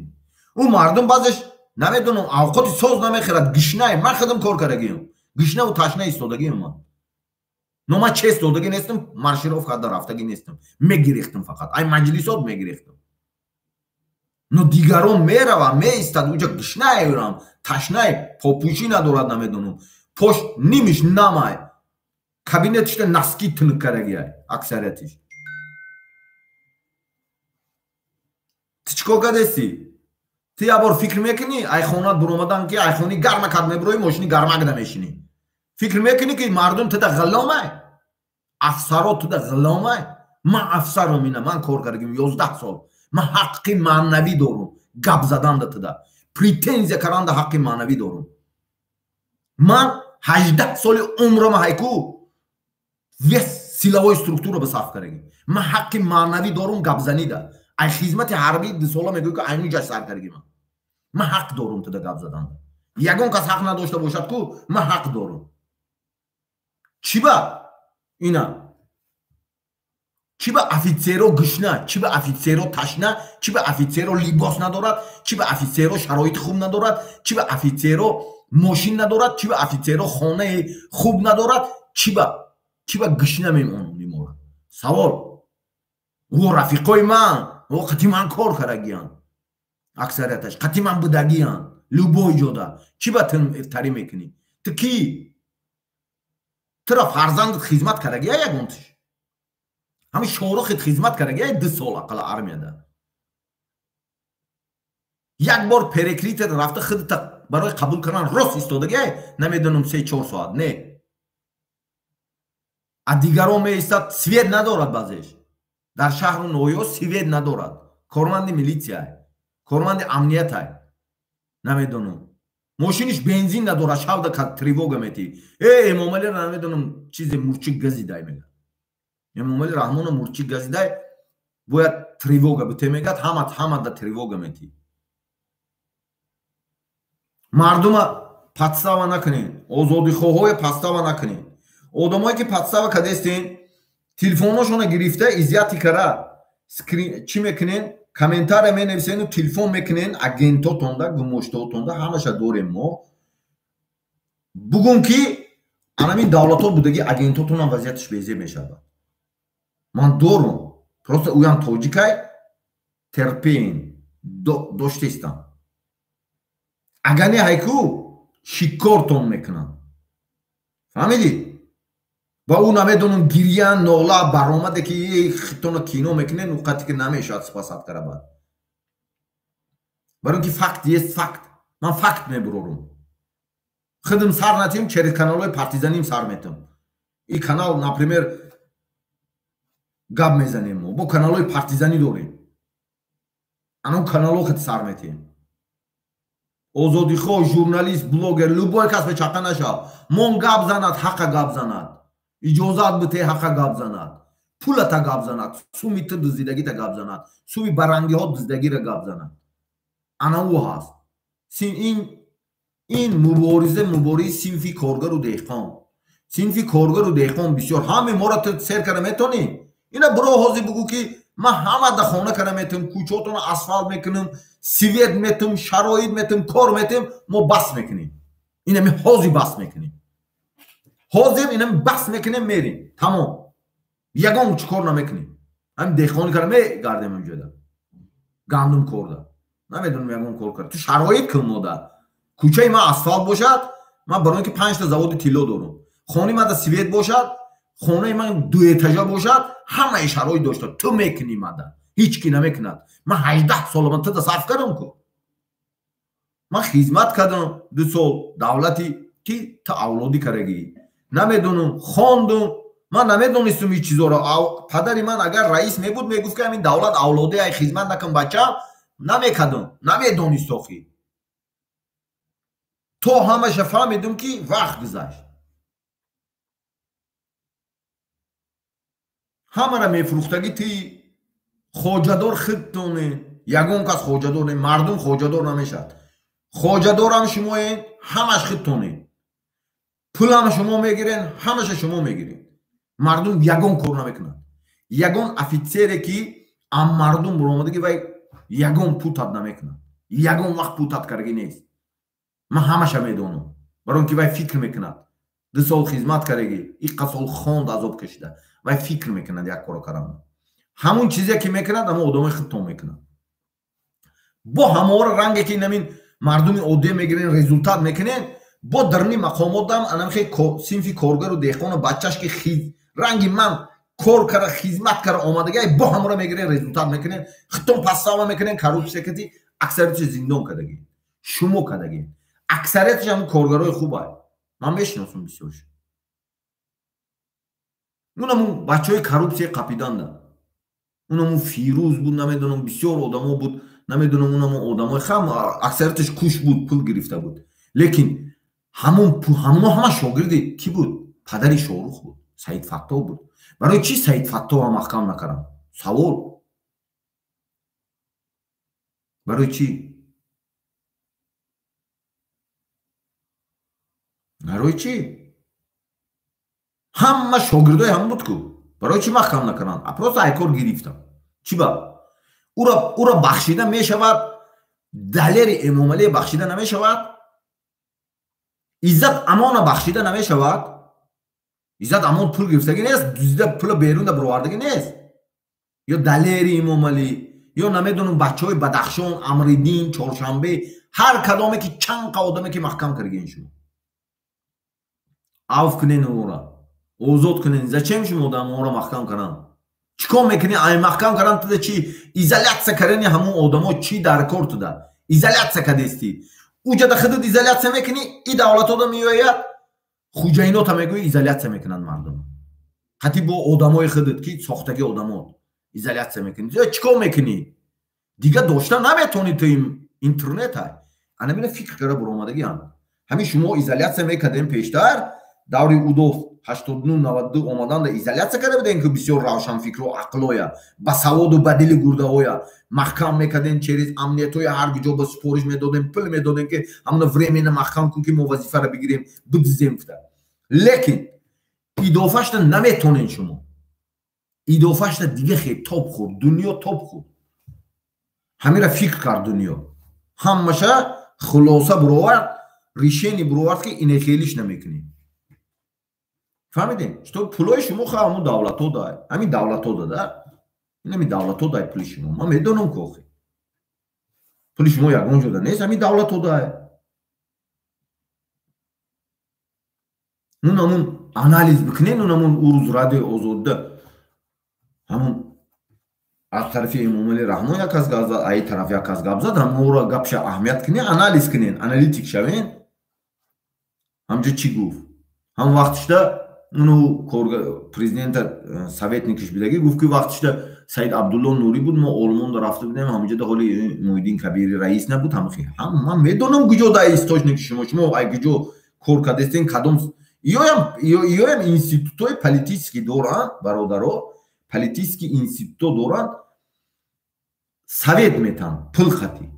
ӯ мардум баъзеш, намедонам, авқоти соз намехӯрад, гишнае. Ман худам кор кардагиам, гишнаву ташна истодагиам ман. Но ман честь додагӣ нестам, маршировка да рафтагӣ нестам, мегирехтам, фақат ай маҷлисот мегирехтам. Но дигарон мераванд, меистад уҷа, гишнаерам, ташнае, попӯшӣ надорад, намедонам, пош нимиш намай, кабинетишта носки тунук кардагиай аксариятиш. Ту чӣ кор кардести? Ту як бор фикр мекунӣ, ай хонат буромадан, ки ай хони гармакат мебуроӣ, мошини гармак намешинӣ, фикр мекунӣ, ки мардум туда ғуломай, афсаро туда ғуломай? Ман афсарам, ина ман кор кардагим 11 сол, ман ҳаққи маънавӣ дорум гап заданда, туда претензия каранда ҳаққи маънавӣ дорум. Ман 18 соли умрама ҳайку весь силовой структура ба сарф кардагим, ман ҳаққи маънавӣ дорум гапзанида. Ай хизмати ҳарбӣ дусола мегӯй, ки айнуҷаш сар кардагим, ман ҳақ дорум туда гап заданда. Ягон кас ҳақ надошта бошад ку, ман ҳақ дорум. Чӣ ба ина? Чӣ ба офитсеро гушна, чӣ ба офитсеро ташна, чӣ ба офитсеро либос надорад, чӣ ба офитсеро шароити хуб надорад, чӣ ба офитсеро мошин надорад, чӣ ба офитсеро хонаи хуб надорад, чӣ ба гушна мемонад? Савол. Ӯ рафиқои ман, ӯ қати ман кор кардагиянд, аксарияташ қати ман будагиянд, любой ҷода. Чӣ ба тарӣ мекунӣ? Ту кӣ? Тура фарзандат хизмат кардагия ягонтиш? Ҳамин Шоҳрухет хизмат кардагия 2 сол ақалла армияда. Як бор перекритер рафта худта барои қабул кардан рост истодагия, намедонам 3-4 соат, не. А дигарон меистад, свет надорад баъзеш. Дар шаҳру ноҳияҳо свет надорад. Корманди милитсия, корманди амниятай. Намедонам. Мошиниш бензин надорад, шавда тревога метӣ. Э, Эмомалиро намедонам чизе мурчик газидай мегӯяд. Эмомали Раҳмонро мурчик газидай, бояд тревога бите мегӯяд, ҳама да тревога метӣ. Мардума подстава накунед, озодихоҳое подстава накунед. Одамое ки подстава кардестен, телефоношонро гирифта изъяти кара чӣ мекунен? Комментария менависену телефон мекунен агентотонда, гумоштаотонда, ҳамаша дорем мо. Бугун ки анамин давлатҳо будаги агентотонам вазъияташ безеб мешавад. Ман дорум, просто ӯям тоҷикай, терпен доштестам. Агар не ҳайку шикортон мекунам. Фаҳмидӣ? Ва ӯ намедонам гирья, нола, баромаде ки хитона кино мекунен, ӯ қати ки намешавад спасат кара баъд. Барои ки факт есть факт. Ман факт мебурорум. Худам сар натим, через каналҳои партизаним сар метам. И канал, например, гап мезанем мо. Бо каналҳои партизанӣ дорем. Анон каналҳо хит сар метиҳем. Озодихоҳ, журналист, блогер, любой кас бечақа нашав. Мон гап занад, ҳақа гап занад. Иҷозат бите, ҳақа гап занад. Пулата гап занад, суми ту дуздидагита гап занад, суми барангиҳо дуздидагиро гап занад. Ана ӯ ҳаст. Ин мубориза муборизи синфи коргару деҳқон. Синфи коргару деҳқон бисёр. Ҳаме моро ту сер кара метонӣ? Ина биро ҳозир бугӯ ки ман ҳама да хона кара метам, кӯчаотонро асфалт мекунам, свет метам, шароит метам, кор метам, мо бас мекунем. Инами ҳозир бас мекунем. Ҳозир инами бас мекунем, мерем. Тамом. Ягон чӣ кор намекунем. Ҳамин деҳқонӣ кара мегардем инҷода. Гандум корда. Намедонам ягон кор кара. Ту шароит кун мода. Кӯчаи ман асфалт бошад, ман барои ки 5 та заводи тилло дорам. Хонаи ман да свет бошад, хонаи ман дуэтажа бошад, ҳамаи шароит дошта. Ту мекунӣ мада. Ҳеҷ ки намекунад. Ман 18 сола ман туда сарф кардам ку. Ман хизмат кардам 2 сол давлати ки ту авлодӣ кардагӣ. Намедонам, хондум, ман намедонистум ҳеҷ чизоро. Падари ман агар раис мебуд, мегуфт ки ҳамин давлат авлодӣ, ай хизмат накун бачам, намекардам, намедонист охи. То ҳамаша фаҳмидум ки вақт гузашт. Ҳамара мефурӯхтагӣ ти хоҷадор худтоне, ягон кас хоҷадор не, мардум хоҷадор намешавад. Хоҷадорам шумоен, ҳамаш худтоне. Пулам шумо мегирен, ҳамаша шумо мегирен. Мардум ягон кор намекунад. Ягон офитсере ки ам мардум буромадагӣ вай ягон путат намекунад. Ягон вақт путат кардагӣ нест. Ман ҳамаша медонам. Барои ки вай фикр мекунад. 2 сол хизмат кардагӣ, иққа сол хонд, азоб кашида. Вай фикр мекунад як коро кардан. Ҳамун чизе ки мекунад, ҳамон одамои худтон мекунад. Бо ҳамаора ранге ки инамин мардуми оддӣ мегирен, результат мекунен, бо дарни мақомотам анамхе синфи коргару деҳқону бачаш ки ранги ман кор кара, хизмат кара омадагӣ, бо ҳамора мегирен, результат мекунен, худтон подстава мекунен, коррупсия кати, аксарияташ зиндон кардагӣ, шумо кардагӣ. Аксарияташ ҳамун коргарои хубай. Ман мешиносам бисёрш. Унамун бачаҳои коррупсия қапиданда. Унамун Фирӯз буд, намедонам, бисёр одамо буд, намедонам, унамун одамои хам аксарияташ куш буд, пул гирифта буд. Лекин ҳамуно ҳама шогирди кӣ буд? Падари Шоҳрух буд, Саид Фаттоҳ буд. Барои чӣ Саид Фаттоҳро маҳкам накардам? Савол. Барои чӣ? Барои чӣ? Ҳама шогирдои ҳам буд ку. Барои чӣ маҳкам накарданд? Просто айкор гирифтанд. Чӣ ба? Ура бахшида мешавад, Далери Эмомалӣ бахшида намешавад, Иззат Амона бахшида намешавад. Иззат Амон пул гирифтагӣ нест, дуздида пула берунда бировардагӣ нест. Ё Далери Эмомалӣ, ё намедонам бачаҳои Бадахшон, Амриддин, Чоршанбе, ҳар кадоме ки чанд қа одаме ки маҳкам кардаген шумо. Авф кунен ӯра, озод кунен. Зачем шумо одаморо маҳкам кардан? Чӣ кор мекунӣ? Ай маҳкам кардан туда чӣ? Изолятсия кардани ҳамон одамо чӣ дар кор туда? Изолятсия кардестӣ. Уҷада худат изолятсия мекунӣ, и давлатода меояд, хуҷаинота мегӯӣ изолятсия мекунанд мардум. Ҳатти бо одамои худат ки сохтаги одамот изолятсия мекунӣ. Чӣ кор мекунӣ? Дига дошта наметавонӣ ту интернета. Ана мина фикр карда буромадагиам. Ҳамин шумо изолятсия мекардем пештар, даври Удов 89-92 омаданда изолятсия карда будем, ки бисёр равшанфикру ақлоя, ба саводу ба дили гурдаҳоя маҳкам мекардем, через амниятҳои ҳар ҷо ба супориш медодем, пул медодем, ки ҳамона временно маҳкам кун, ки мо вазифаро бигирем, бидизем гуфта. Лекин идофашта наметонен шумо. Идофашта дига хе тоб хӯрд, дунё тоб хӯрд. Ҳамира фикр кард дунё. Ҳамаша хулоса буровард, решение буровард, ки инехелиш намекунем. Фаҳмидем? Что пулои шумо ха ҳамун давлатҳо дай. Ҳамин давлатҳо дада. Ин ҳамин давлатҳо дай пули шумо. Ман медонам ки охи. Пули шумо ягон ҷода нест, ҳамин давлатҳо дай. Нун ҳамун анализ бикунед, нун ҳамун урӯз радиои Озодда ҳамун аз тарафи Эмомалӣ Раҳмон як кас гап зад, аи тараф як кас гап зад, ҳамонро гапша аҳамият кунед, анализ кунед, аналитик шавед. Ҳамҷо чӣ гуфт? Ҳам вақтишда уну президента советникиш бидагӣ гуфт, ки вақтишда Саид Абдулло Нурӣ буд, мо Олмонда рафта будем, ҳамҷода ҳоли Муҳиддин Кабири раис набуд, ҳамхи. Ҳам ман медонам куҷо да источники шумо, шумо ай куҷо кор кардестен, кадом иёям институтҳои политический доранд, бародаро, политический институтҳо доранд, совет метан, пул хати.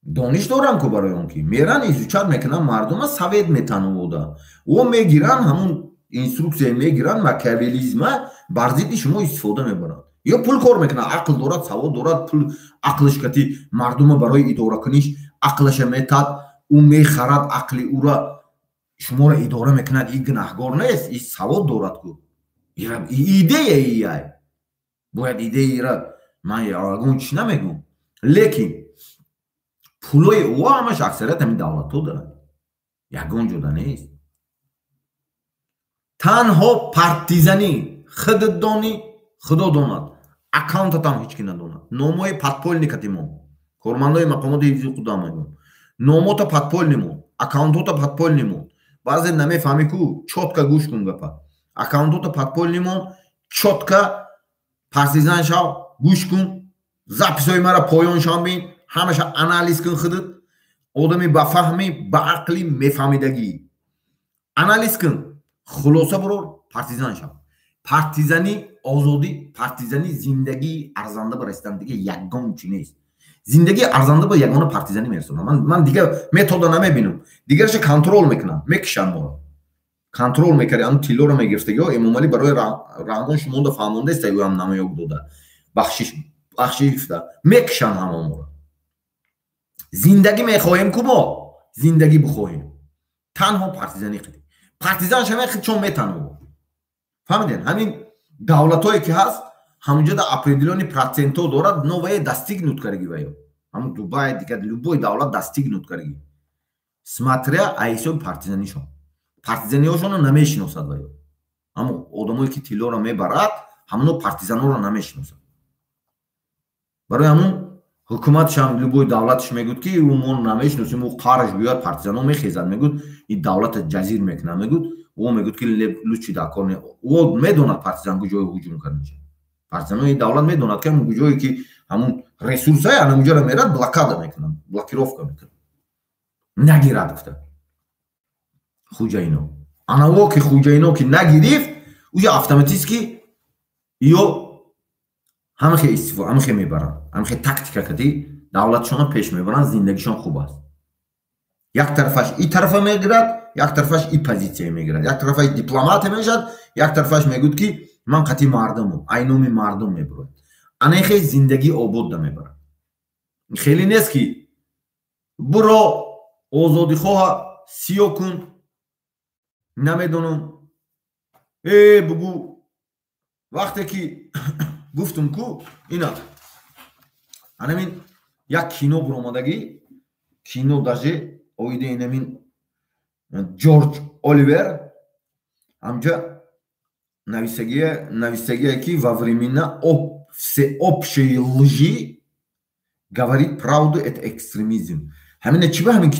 Дониш доранд ку барои он ки меран изучать мекунанд мардума, совет метан ӯда. Ӯ мегиранд ҳамун инструксия мегиранд, макиавелизма бар зидди шумо истифода мебаранд. Ё пул кор мекунад, ақл дорад, савод дорад, пул ақлиш кати мардума барои идоракуниш ақлаша метад, ӯ мехарад ақли ӯра, шуморо идора мекунад. И гунаҳгор нест, и савод дорад ку. Идея ияй. Бояд идеяра ман ягон чиз намегӯм. Лекин пулои ӯ ҳамаш аксарият ҳамин давлатҳо дорад. Ягон ҷода нест. Танҳо партизанӣ худат донӣ, худо донад. Аккаунтатам ҳеҷ ки надонад. Номҳои подпольникати мо, кормандои мақомоти ҳифзи ҳуқуқ дамагӯм. Номота подпольни мо, аккаунтота подпольни мо. Баъзе намефаҳмӣ ку, чётко гӯш кун гапа. Аккаунтота подпольни мо, чётко партизан шав, гӯш кун, записҳои мара поён шав бин, ҳамаша анализ кун худат. Одами ба фаҳми, ба ақли мефаҳмидагӣ. Анализ кун, хулоса бурор, партизан шав. Партизанӣ озодӣ, партизанӣ зиндагии арзанда ба расидан дига ягон чи нест. Зиндагии арзанда ба ягона партизанӣ мерасонад. Ман дига метода намебинам. Дигараша контрол мекунам, мекишам моро. Контрол мекарди, ан тиллоро мегирифтагиҳо, Эмомалӣ барои Раҳмон шумонда фаҳмондаест, ӯ ҳам намоёк дода. Бахшиш, бахшиш гуфта. Мекишанд ҳама моро. Зиндагӣ мехоҳем ку мо? Зиндагӣ бихоҳем. Танҳо партизанӣ қидем. Партизан шавем худшон метанҳо. Фаҳмидем? Ҳамин давлатҳое ки ҳаст, ҳамонҷода определённый процентҳо дорад, но вае достигнут кардаги ваё. Ҳамун Дубай, дигар любой давлат достигнут кардаги. Смотря ай ҳисоби партизанишон. Партизаниҳошонро намешиносад ваё. Ҳамун одамое ки тиллоро мебарад, ҳамоно партизанҳоро намешиносад. Барои ҳамун ҳукуматшам любой давлатш мегӯд, ки ӯ мо намешиносем, ӯ қарш биёяд, партизанҳо мехезад, мегӯд ин давлата ҷазир мекунад, мегӯд ӯ мегӯд ки лучи дар кор не. Ӯ медонад партизан куҷое ҳуҷум карда мешавад. Партизанои давлат медонад, ки ҳамун куҷое ки ҳамун ресурсае, ҳамунҷоро мерад, блокада мекунанд, блокировка мекунанд. Нагирад гуфта. Хуҷаино. Анаво ки хуҷаино ки нагирифт, уҷа автоматически ё ҳамахе истифода, ҳамахе мебаранд, ҳамахе тактика кади давлатшонро пеш мебаранд, зиндагишон хуб аст. Як тарафаш и тарафа мегирад, як тарафаш и позитсия мегирад, як тарафаш дипломат мешавад, як тарафаш мегӯяд, ки Ман қати мардуму айноми мардум мебурояд. Ана хел зиндагӣ обод да мебарад. Хеле нест ки буро озодихоҳа сиё кун, намедонам, бугу. Вақте ки гуфтум ку ина анамин як кино буромадагӣ, кино даже оиди инамин Ҷорҷ Оливер ҳамҷа нависагие ки во времена всеобщей лжи говорить правду — это экстремизм. Ҳамина чӣ ба ҳамин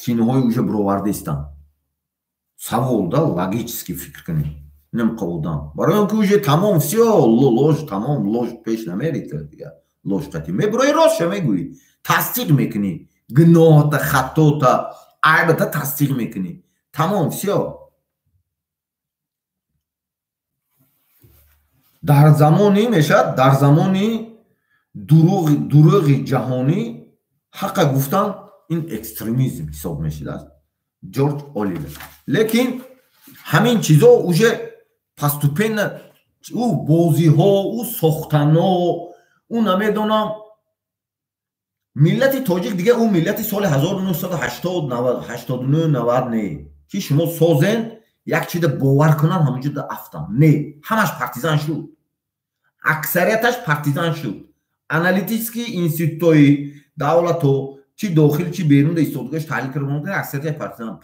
киноҳои уже буровардаистанд? Савол да, логически фикр кунед. Инам қаводан барои он ки уже тамом, всё, ложь, тамом, ложь пеш намери, дигар ложь қати мебурои, ростша мегӯӣ, тасдиқ мекунӣ, гуноҳта, хатота, айбата тасдиқ мекунӣ, тамом, всё. Дар замони мешавад, дар замони дурӯғи ҷаҳонӣ ҳаққа гуфтан ин экстремизм ҳисоб мешудааст. Ҷорҷ Оливер. Лекин ҳамин чизо уже постепенно ӯ бозиҳо, ӯ сохтано, ӯ намедонам, миллати тоҷик дига ӯ миллати соли 1989 90 не ки шумо созен як чида бовар кунан, ҳамонҷода афтам. Не, ҳамаш партизан шуд, аксарияташ партизан шуд. Аналитический институтҳои давлато чи дохил, чи берун да истодгоҳаш таҳлил карда мумкин, аксарияташ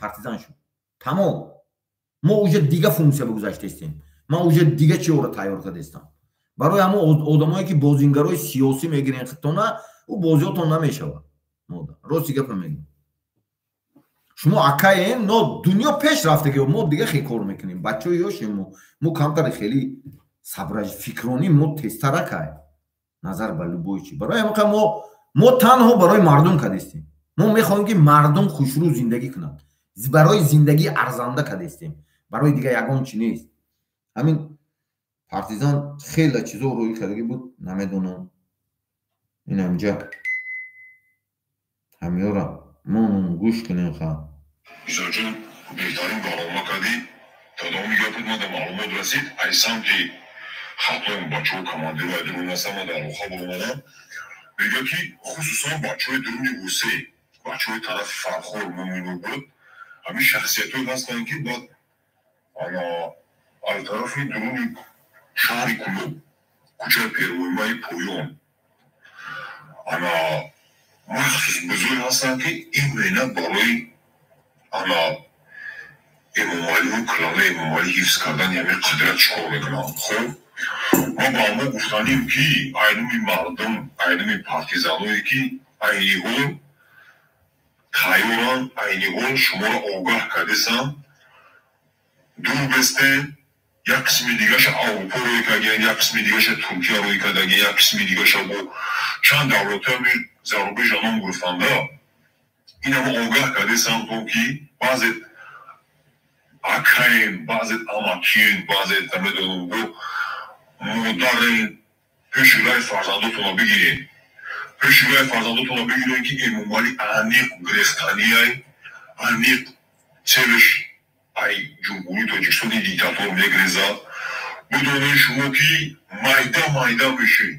партизан шуд. Тамом, мо уже дига функсия бигузаштаистем. Ман уже дига чиёро тайёр кардаистам. Барои ҳамон одамое ки бозингарои сиёсӣ мегирен хитона, ӯ бозиётон намешавад. Рости гапа мегӯям, шумо акаем, но дунё пеш рафтаги, мо дига хел кор мекунем. Бачаҳои ёшем, мо камтаре хеле фикронӣ мо тезтар акай назар ба любой чи. Барои ҳамин мо танҳо барои мардум кардистем. Мо мехоҳем ки мардум хушрӯ зиндагӣ кунад, барои зиндагии арзанда кардистем, барои дига ягон чи нест. Ҳамин партизан хеле чизо рӯй кардагӣ буд, намедонам, ин ҳамҷа ҳамёра монум гӯш кунем. Ха Мирзоҷон, беҳтарин барнома кардӣ. Та давоми гапот ман дар маълумот расид, ай самти Хатлон бачаҳо командиро ай дурун ҳастам, ман дар алоқа баромадам. Мегӯяд ки хусусан бачаҳои дуруни Ҳусей, бачаҳои тарафи Фархор, Муминобод, ҳамин шахсиятҳое ҳастанд ки баъд ана аз тарафи дуруни шаҳри Кулоб, кӯчаи Первоймаи поён, ана махсус бузург ҳастанд ки именно барои ана Эмомалиу клана Эмомалӣ ҳифз кардани ҳамин қудрат чӣ кор мекунанд. Хуб, мо ба мо гуфтанем ки айнуми мардум, айнуми партизаное ки айни ҳол тайёранд, айни ҳол шуморо огаҳ кардесанд, дур бестен. Як қисми дигаша Аврупо рӯй кардагиян, як қисми дигаша Туркия рӯй кардагиян, як қисми дигаша бо чанд давлатҳои зарубежа ном гирифтанда. Инамо огаҳ кардесанд то ки баъзе акаем, баъзе амакиен, баъзе намедонам бо модарен, пеши рай фарзандотонро бигирен, пеши рай фарзандотонро бигирен ки Эмомалӣ аниқ гирехтанияй, аниқ целш ай Ҷумҳурии Тоҷикистони диктатор мегрезад. Бидонед шумо ки майда майда мешед.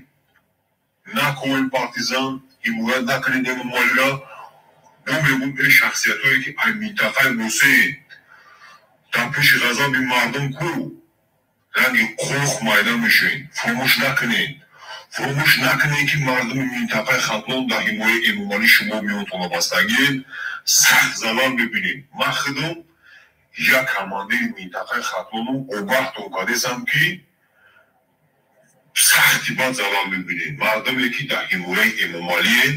Накоем партизан, ҳимоят накунед Эмомалиро. Мо мегӯм э шахсиятҳое ки ай минтақаи Ҳусейн дар пеши ғазаби мардум ку ранги қурх майда мешед. Фуромӯш накунед, фуромӯш накунед ки мардуми минтақаи Хатлон дар ҳимояи Эмомалӣ шумо миёнтонро бастагиед. Сахт залал мебинед. Ман худам як командири минтақаи Хатлону огаҳтон кардесам ки сахти бад залал мебинед. Мардуме ки дар ҳимояи Эмомалиед,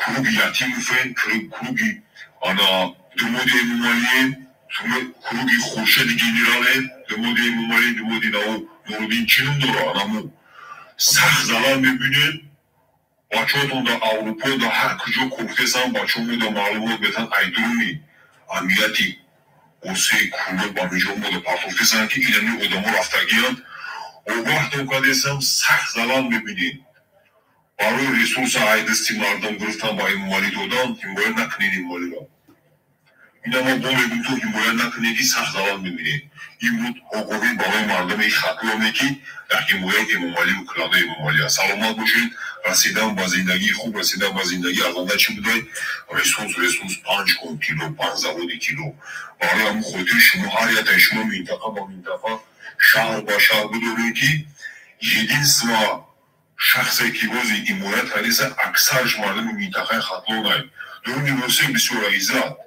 круги Ятимовен, круги ана думоди Эмомалиед, круги Хуршеди генералед, думоди Эмомалӣ, думоди Нуруддин чӣ ном дора, анамо сахт залал мебинед. Бачаҳотон дар Аврупо, дар ҳар куҷо кофтесам, бачаҳо мо дар маълумот метан ай дуруни амнияти Ҳусей Кулоб ҳаминҷо мо дар партофтесам ки инами одамо рафтагиянд. Огаҳтон кардесам, сахт залал мебинед. Барои ресурса ай дасти мардум гирифтан ба Эмомалӣ додан, ҳимоя накунед Эмомалиро. Ина мо бо мегӯем, ту ҳимоят накунед, ки сахт залал мебинед. Ин буд огоҳӣ барои мардуми Хатлоне, ки дар ҳимояти Эмомалию кланои Эмомалӣ аст. Саломат бошед. Расидан ба зиндагии хуб, расидан ба зиндагии арзанда чӣ будай? Ресурс, 5 кон тилло, 5 заводи тилло. Барои ҳамин хотир шумо ҳар яктаи шумо минтақа ба минтақа, шаҳр ба шаҳр бидонед, ки единство шахсе ки бози ҳимоят кардеса, аксараш мардуми минтақаи Хатлонай. Дуруни Русия бисёр иззат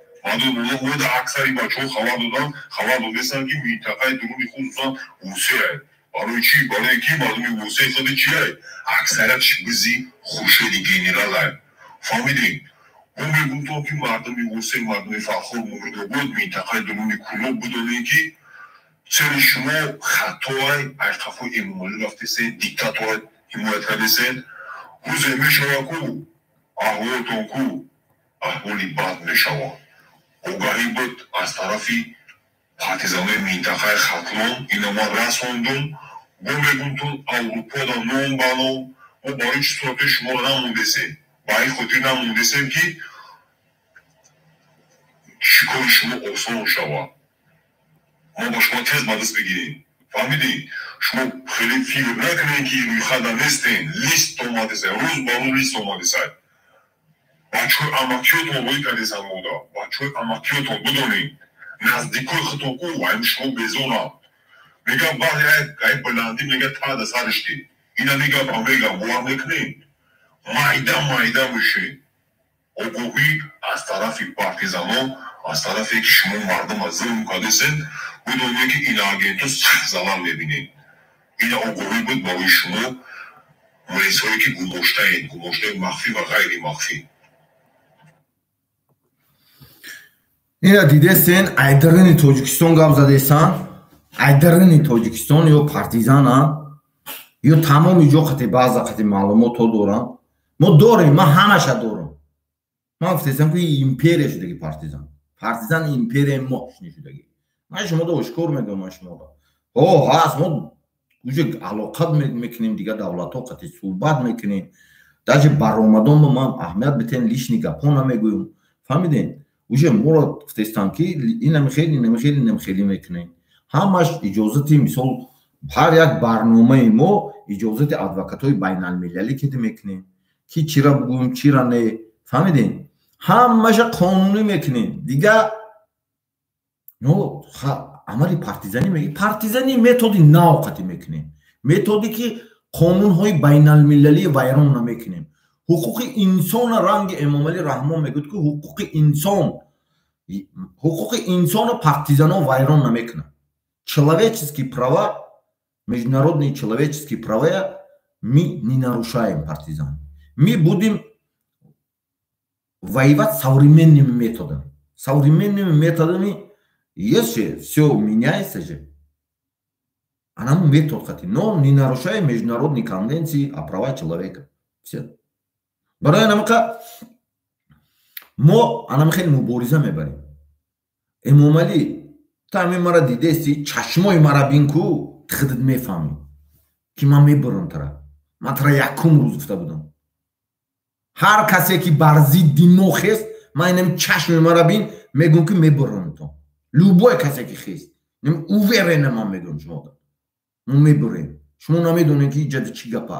мода аксари бачаҳо хабар додан, хабар додестанд, ки минтақаи дуруни хусусан Русияй. Барои чӣ? Барое ки мардуми Русия худи чиай? Аксариятш бизи Хуршеди генералай. Фаҳмидем? Мо мегӯм, ки мардуми Русия, мардуми Фархор, Муридобод, минтақаи дуруни Кӯлоб бидонед, ки цели шумо хатоай, ай қафои Эмомалӣ рафтесед, диктатора ҳимоят кардесед. Рӯзе мешава ку, аҳволотон ку аҳволи бад мешавад. Огаҳӣ буд аз тарафи партизанои минтақаи Хатлон. Ина ман расондум. Бо мегӯм, Аврупода ном ба ном мо барои чӣ суратҳои шуморо намондесем? Ба ин хотир намондесем, ки чӣ кори шумо осон шавад, мо ба шумо тез ба даст бигирем. Фаҳмидӣ? Шумо хеле фикр накунед, ки рӯйхата нестем, лист омадесай, рӯз ба рӯз лист омадесай. Бачаҳои амакиётон рӯй кардесан мода, бачаҳои амакиётон бидонед, наздикои худтон ку ҳами шумо безоранд. Мега баъд ай баландӣ мега тада саришти. Ина мегапа мега бовар мекунед, майда майда мешед. Огоҳӣ аз тарафи партизанон, аз тарафе ки шумо мардума зулм кардесед, бидонед, ки ина агентҳо сахт залал мебинед. Ина огоҳӣ буд барои шумо, милисҳое ки гумоштаед, гумоштаи махфӣ ва ғайри махфӣ. Ина дидестен, айдарини Тоҷикистон гап задесан, айдарини Тоҷикистон ё партизана, ё тамоми ҷо қати баъза қати маълумотҳо дорам. Мо дорем, ман ҳамаша дорам. Ман гуфтестам, ки империя шудаги партизан. Партизан империяи мощный шудаги. Ман шумода ошкор мегӯям, ман шумода. О, ҳаст, мо уже алоқа мекунем дигар давлатҳо қати суҳбат мекунем. Даже баромадон ман аҳамият битен, лишний гапҳо намегӯям. Фаҳмидем? Уже моро гуфтестам, ки инам хеле, инам хеле, инам хеле мекунем. Ҳамаш иҷозати, мисол, ҳар як барномаи мо иҷозати адвокатҳои байналмилалӣ ки мекунем, ки чира бугӯем, чира не. Фаҳмидем? Ҳамаша қонунӣ мекунем. Дигар но амали партизанӣ меги, партизанӣ методи нав қатӣ мекунем, методе ки қонунҳои байналмилалӣ вайрон намекунем. Ҳуқуқи инсона ранги Эмомалӣ Раҳмон мегӯяд, ки ҳуқуқи инсона партизано вайрон намекунад. Человеческие права, международные человеческие права мы не нарушаем, партизан. Мы будем воевать современными методами. Современными методами, если все меняется же, а нам метод хотим, но не нарушаем международные конвенции о правах человека. Все. Барои анамака мо анам хеле мубориза мебарем. Эмомалӣ, ту ҳамин мара дидести, чашмои мара бин ку, худат мефаҳмӣ, ки ман мебурам тара. Ман тара якум рӯз гуфта будам. Ҳар касе ки бар зидди мо хест, ман инам чашми мара бин, мегӯм, ки мебурам то. Любой касе ки хест, уверенно ман мегӯям шумода. Мо мебурем. Шумо намедонед, ки иҷода чӣ гапа.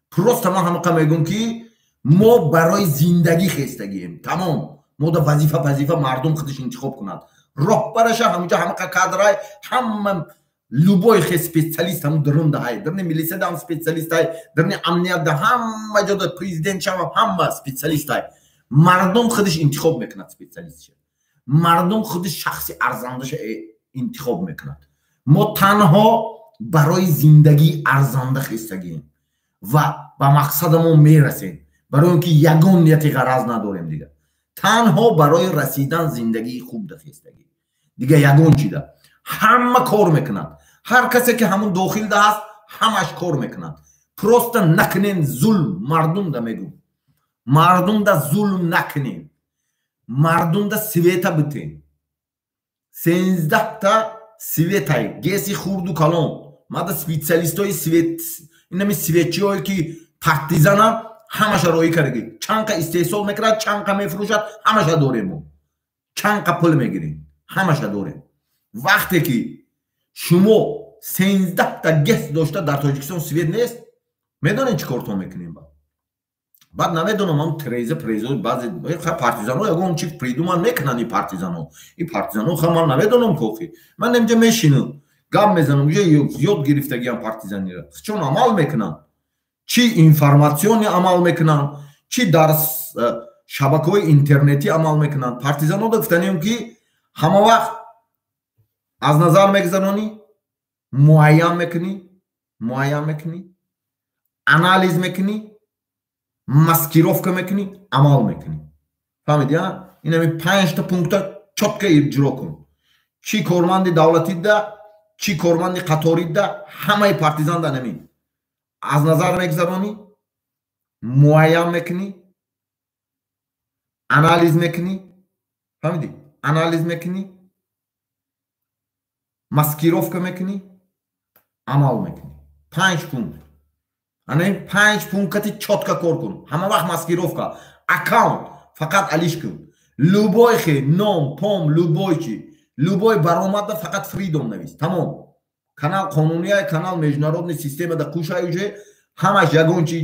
Просто ман ҳамақа мегӯм, ки мо барои зиндагӣ хестагием. Тамом. Мо да вазифа мардум худаш интихоб кунад. Роҳбараша ҳамунҷа ҳамақа кадрай, ҳама любой хе специалист ҳамун дарун даҳай. Дарни милисия ҳам специалист ҳай, дарни амният да ҳама ҷо да президент шава ҳама специалист ҳай. Мардум худаш интихоб мекунад специалистша. Мардум худаш шахси арзандаша интихоб мекунад. Мо танҳо барои зиндагии арзанда хестагием ва ба мақсадамон мерасем. Барои он ки ягон нияти ғараз надорем дигар. Танҳо барои расидан зиндагии хуб да хестагӣ. Дигар ягон чида. Ҳама кор мекунад. Ҳар касе ки ҳамун дохил да ҳаст, ҳамаш кор мекунад. Просто накунем зулм, мардум да мегӯм. Мардум да зулм накунем. Мардум да света битем. 13 та светай, геси хурду калон. Мада специалистои свет, инами светчиҳое ки партизана ҳамаша роҳӣ кардаги. Чанқа истеҳсол мекунад, чанқа мефурӯшад, ҳамаша дорем мо. Чанд қа пул мегирем, ҳамаша дорем. Вақте ки шумо 13та ГЭС дошта, дар Тоҷикистон свет нест, медонед чӣ кортон мекунем? Баъд намедонам, ам треза презо, баъзе партизано ягон чи придуман мекунанд. И партизано ха, ман намедонам кохи. Ман инҷа мешинам, гап мезанам, уже ёд гирифтагиам партизанира. Чон амал мекунанд, чӣ информационный амал мекунанд, чӣ дар шабакаҳои интернетӣ амал мекунанд. Партизанода гуфтанем, ки ҳама вақт аз назар мегузаронӣ, муайян мекунӣ, муайян мекунӣ, анализ мекунӣ, маскировка мекунӣ, амал мекунӣ. Фаҳмидӣ? Инами панҷта пункта чётко иҷро кун. Чӣ корманди давлатида, чӣ корманди қаторида, ҳамаи партизан да намин аз назар мегузаронӣ, муайян мекунӣ, анализ мекунӣ, фаҳмидӣ, анализ мекунӣ, маскировка мекунӣ, амал мекунӣ. Панҷ пункт. Ана панҷ пункти чётко кор кун. Ҳама вақт маскировка, аккаунт фақат алиш кун, любой хе ном пом, любой чи, любой баромадда фақат Фридом навис, тамом. Канал қонуния, канал международный система да кушай, уже ҳамаш ягон чи,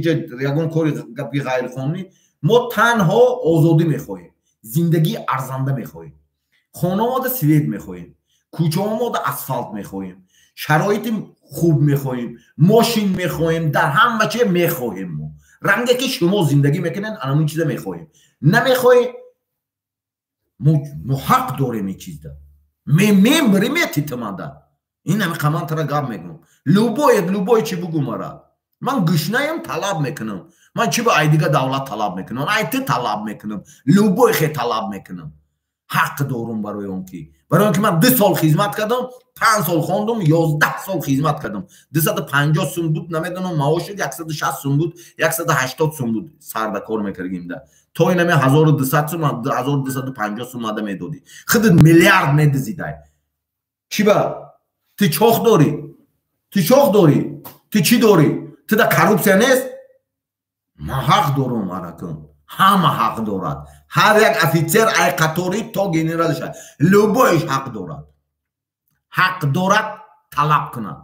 ягон кори гапи ғайриқонунӣ. Мо танҳо озодӣ мехоҳем, зиндагии арзанда мехоҳем, хонавода свет мехоҳем, кӯчаомода асфалт мехоҳем, шароити хуб мехоҳем, мошин мехоҳем, дар ҳама че мехоҳем. Мо ранге ки шумо зиндагӣ мекунед, анамун чиза мехоҳем. Намехоҳем, мо ҳақ дорем ин чизда. Мембри метитамада ин ами қамантара гап мегӯм. Любой, любой чи бугу мара, ман гушнаям, талаб мекунам. Ман чи ба айдига давлат талаб мекунам? Ай ту талаб мекунам, любой хе талаб мекунам, ҳақ дорум. Барои он ки ман 2 сол хизмат кардам, 5 сол хондум, 11 сол хизмат кардам. 250 сум буд, намедонам, маоши 160 сум буд, 180 сум буд. Сарда кор мекардагимда то инаме 1200 сум, 1250 сум ада медодӣ. Худат миллиард медизидай. Чӣ ба ту чоҳ дорӣ? Ту чоҳ дорӣ? Ту чӣ дорӣ? Ту да коррупсия нест? Ман ҳақ дорум, аракун ҳама ҳақ дорад. Ҳар як офитсер, ай қаторӣ то генералша, любой ш ҳақ дорад, ҳақ дорад талаб кунад.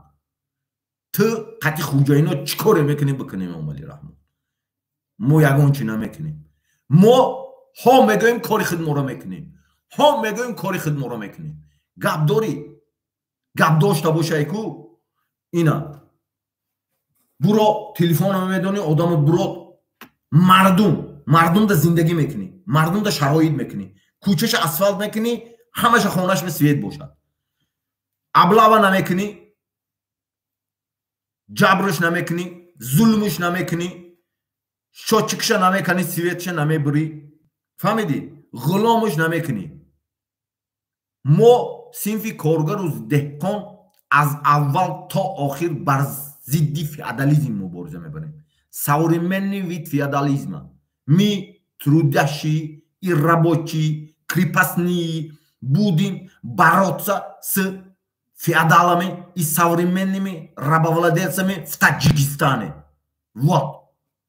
Ту қати хуҷаино чӣ коре мекунӣ, бикунем. Эмомалӣ Раҳмон, мо ягон чӣ намекунем. Мо ҳо мегӯем, кори худморо мекунем, ҳо мегӯем, кори худморо мекунем. Гап дорӣ, гап дошта бошай ку, ина буро, телефонро медонӣ, одамо буро, мардум, мардумда зиндагӣ мекунӣ, мардумда шароит мекунӣ, кӯчаша асфалт мекунӣ, ҳамаша хонаш свет бошад, облава намекунӣ, ҷабрш намекунӣ, зулмш намекунӣ, счётчик ша намекунӣ, свет ша намебурӣ, фаҳмидӣ, ғуломш намекунӣ. Мо синфи коргару деҳқон аз аввал то охир бар зидди феодализм мубориза мебарем. Современный вид феодализма. Мы, трудящие и рабочие, крепостные, будем бороться с феодалами и современными рабовладельцами в Таджикистане. Вот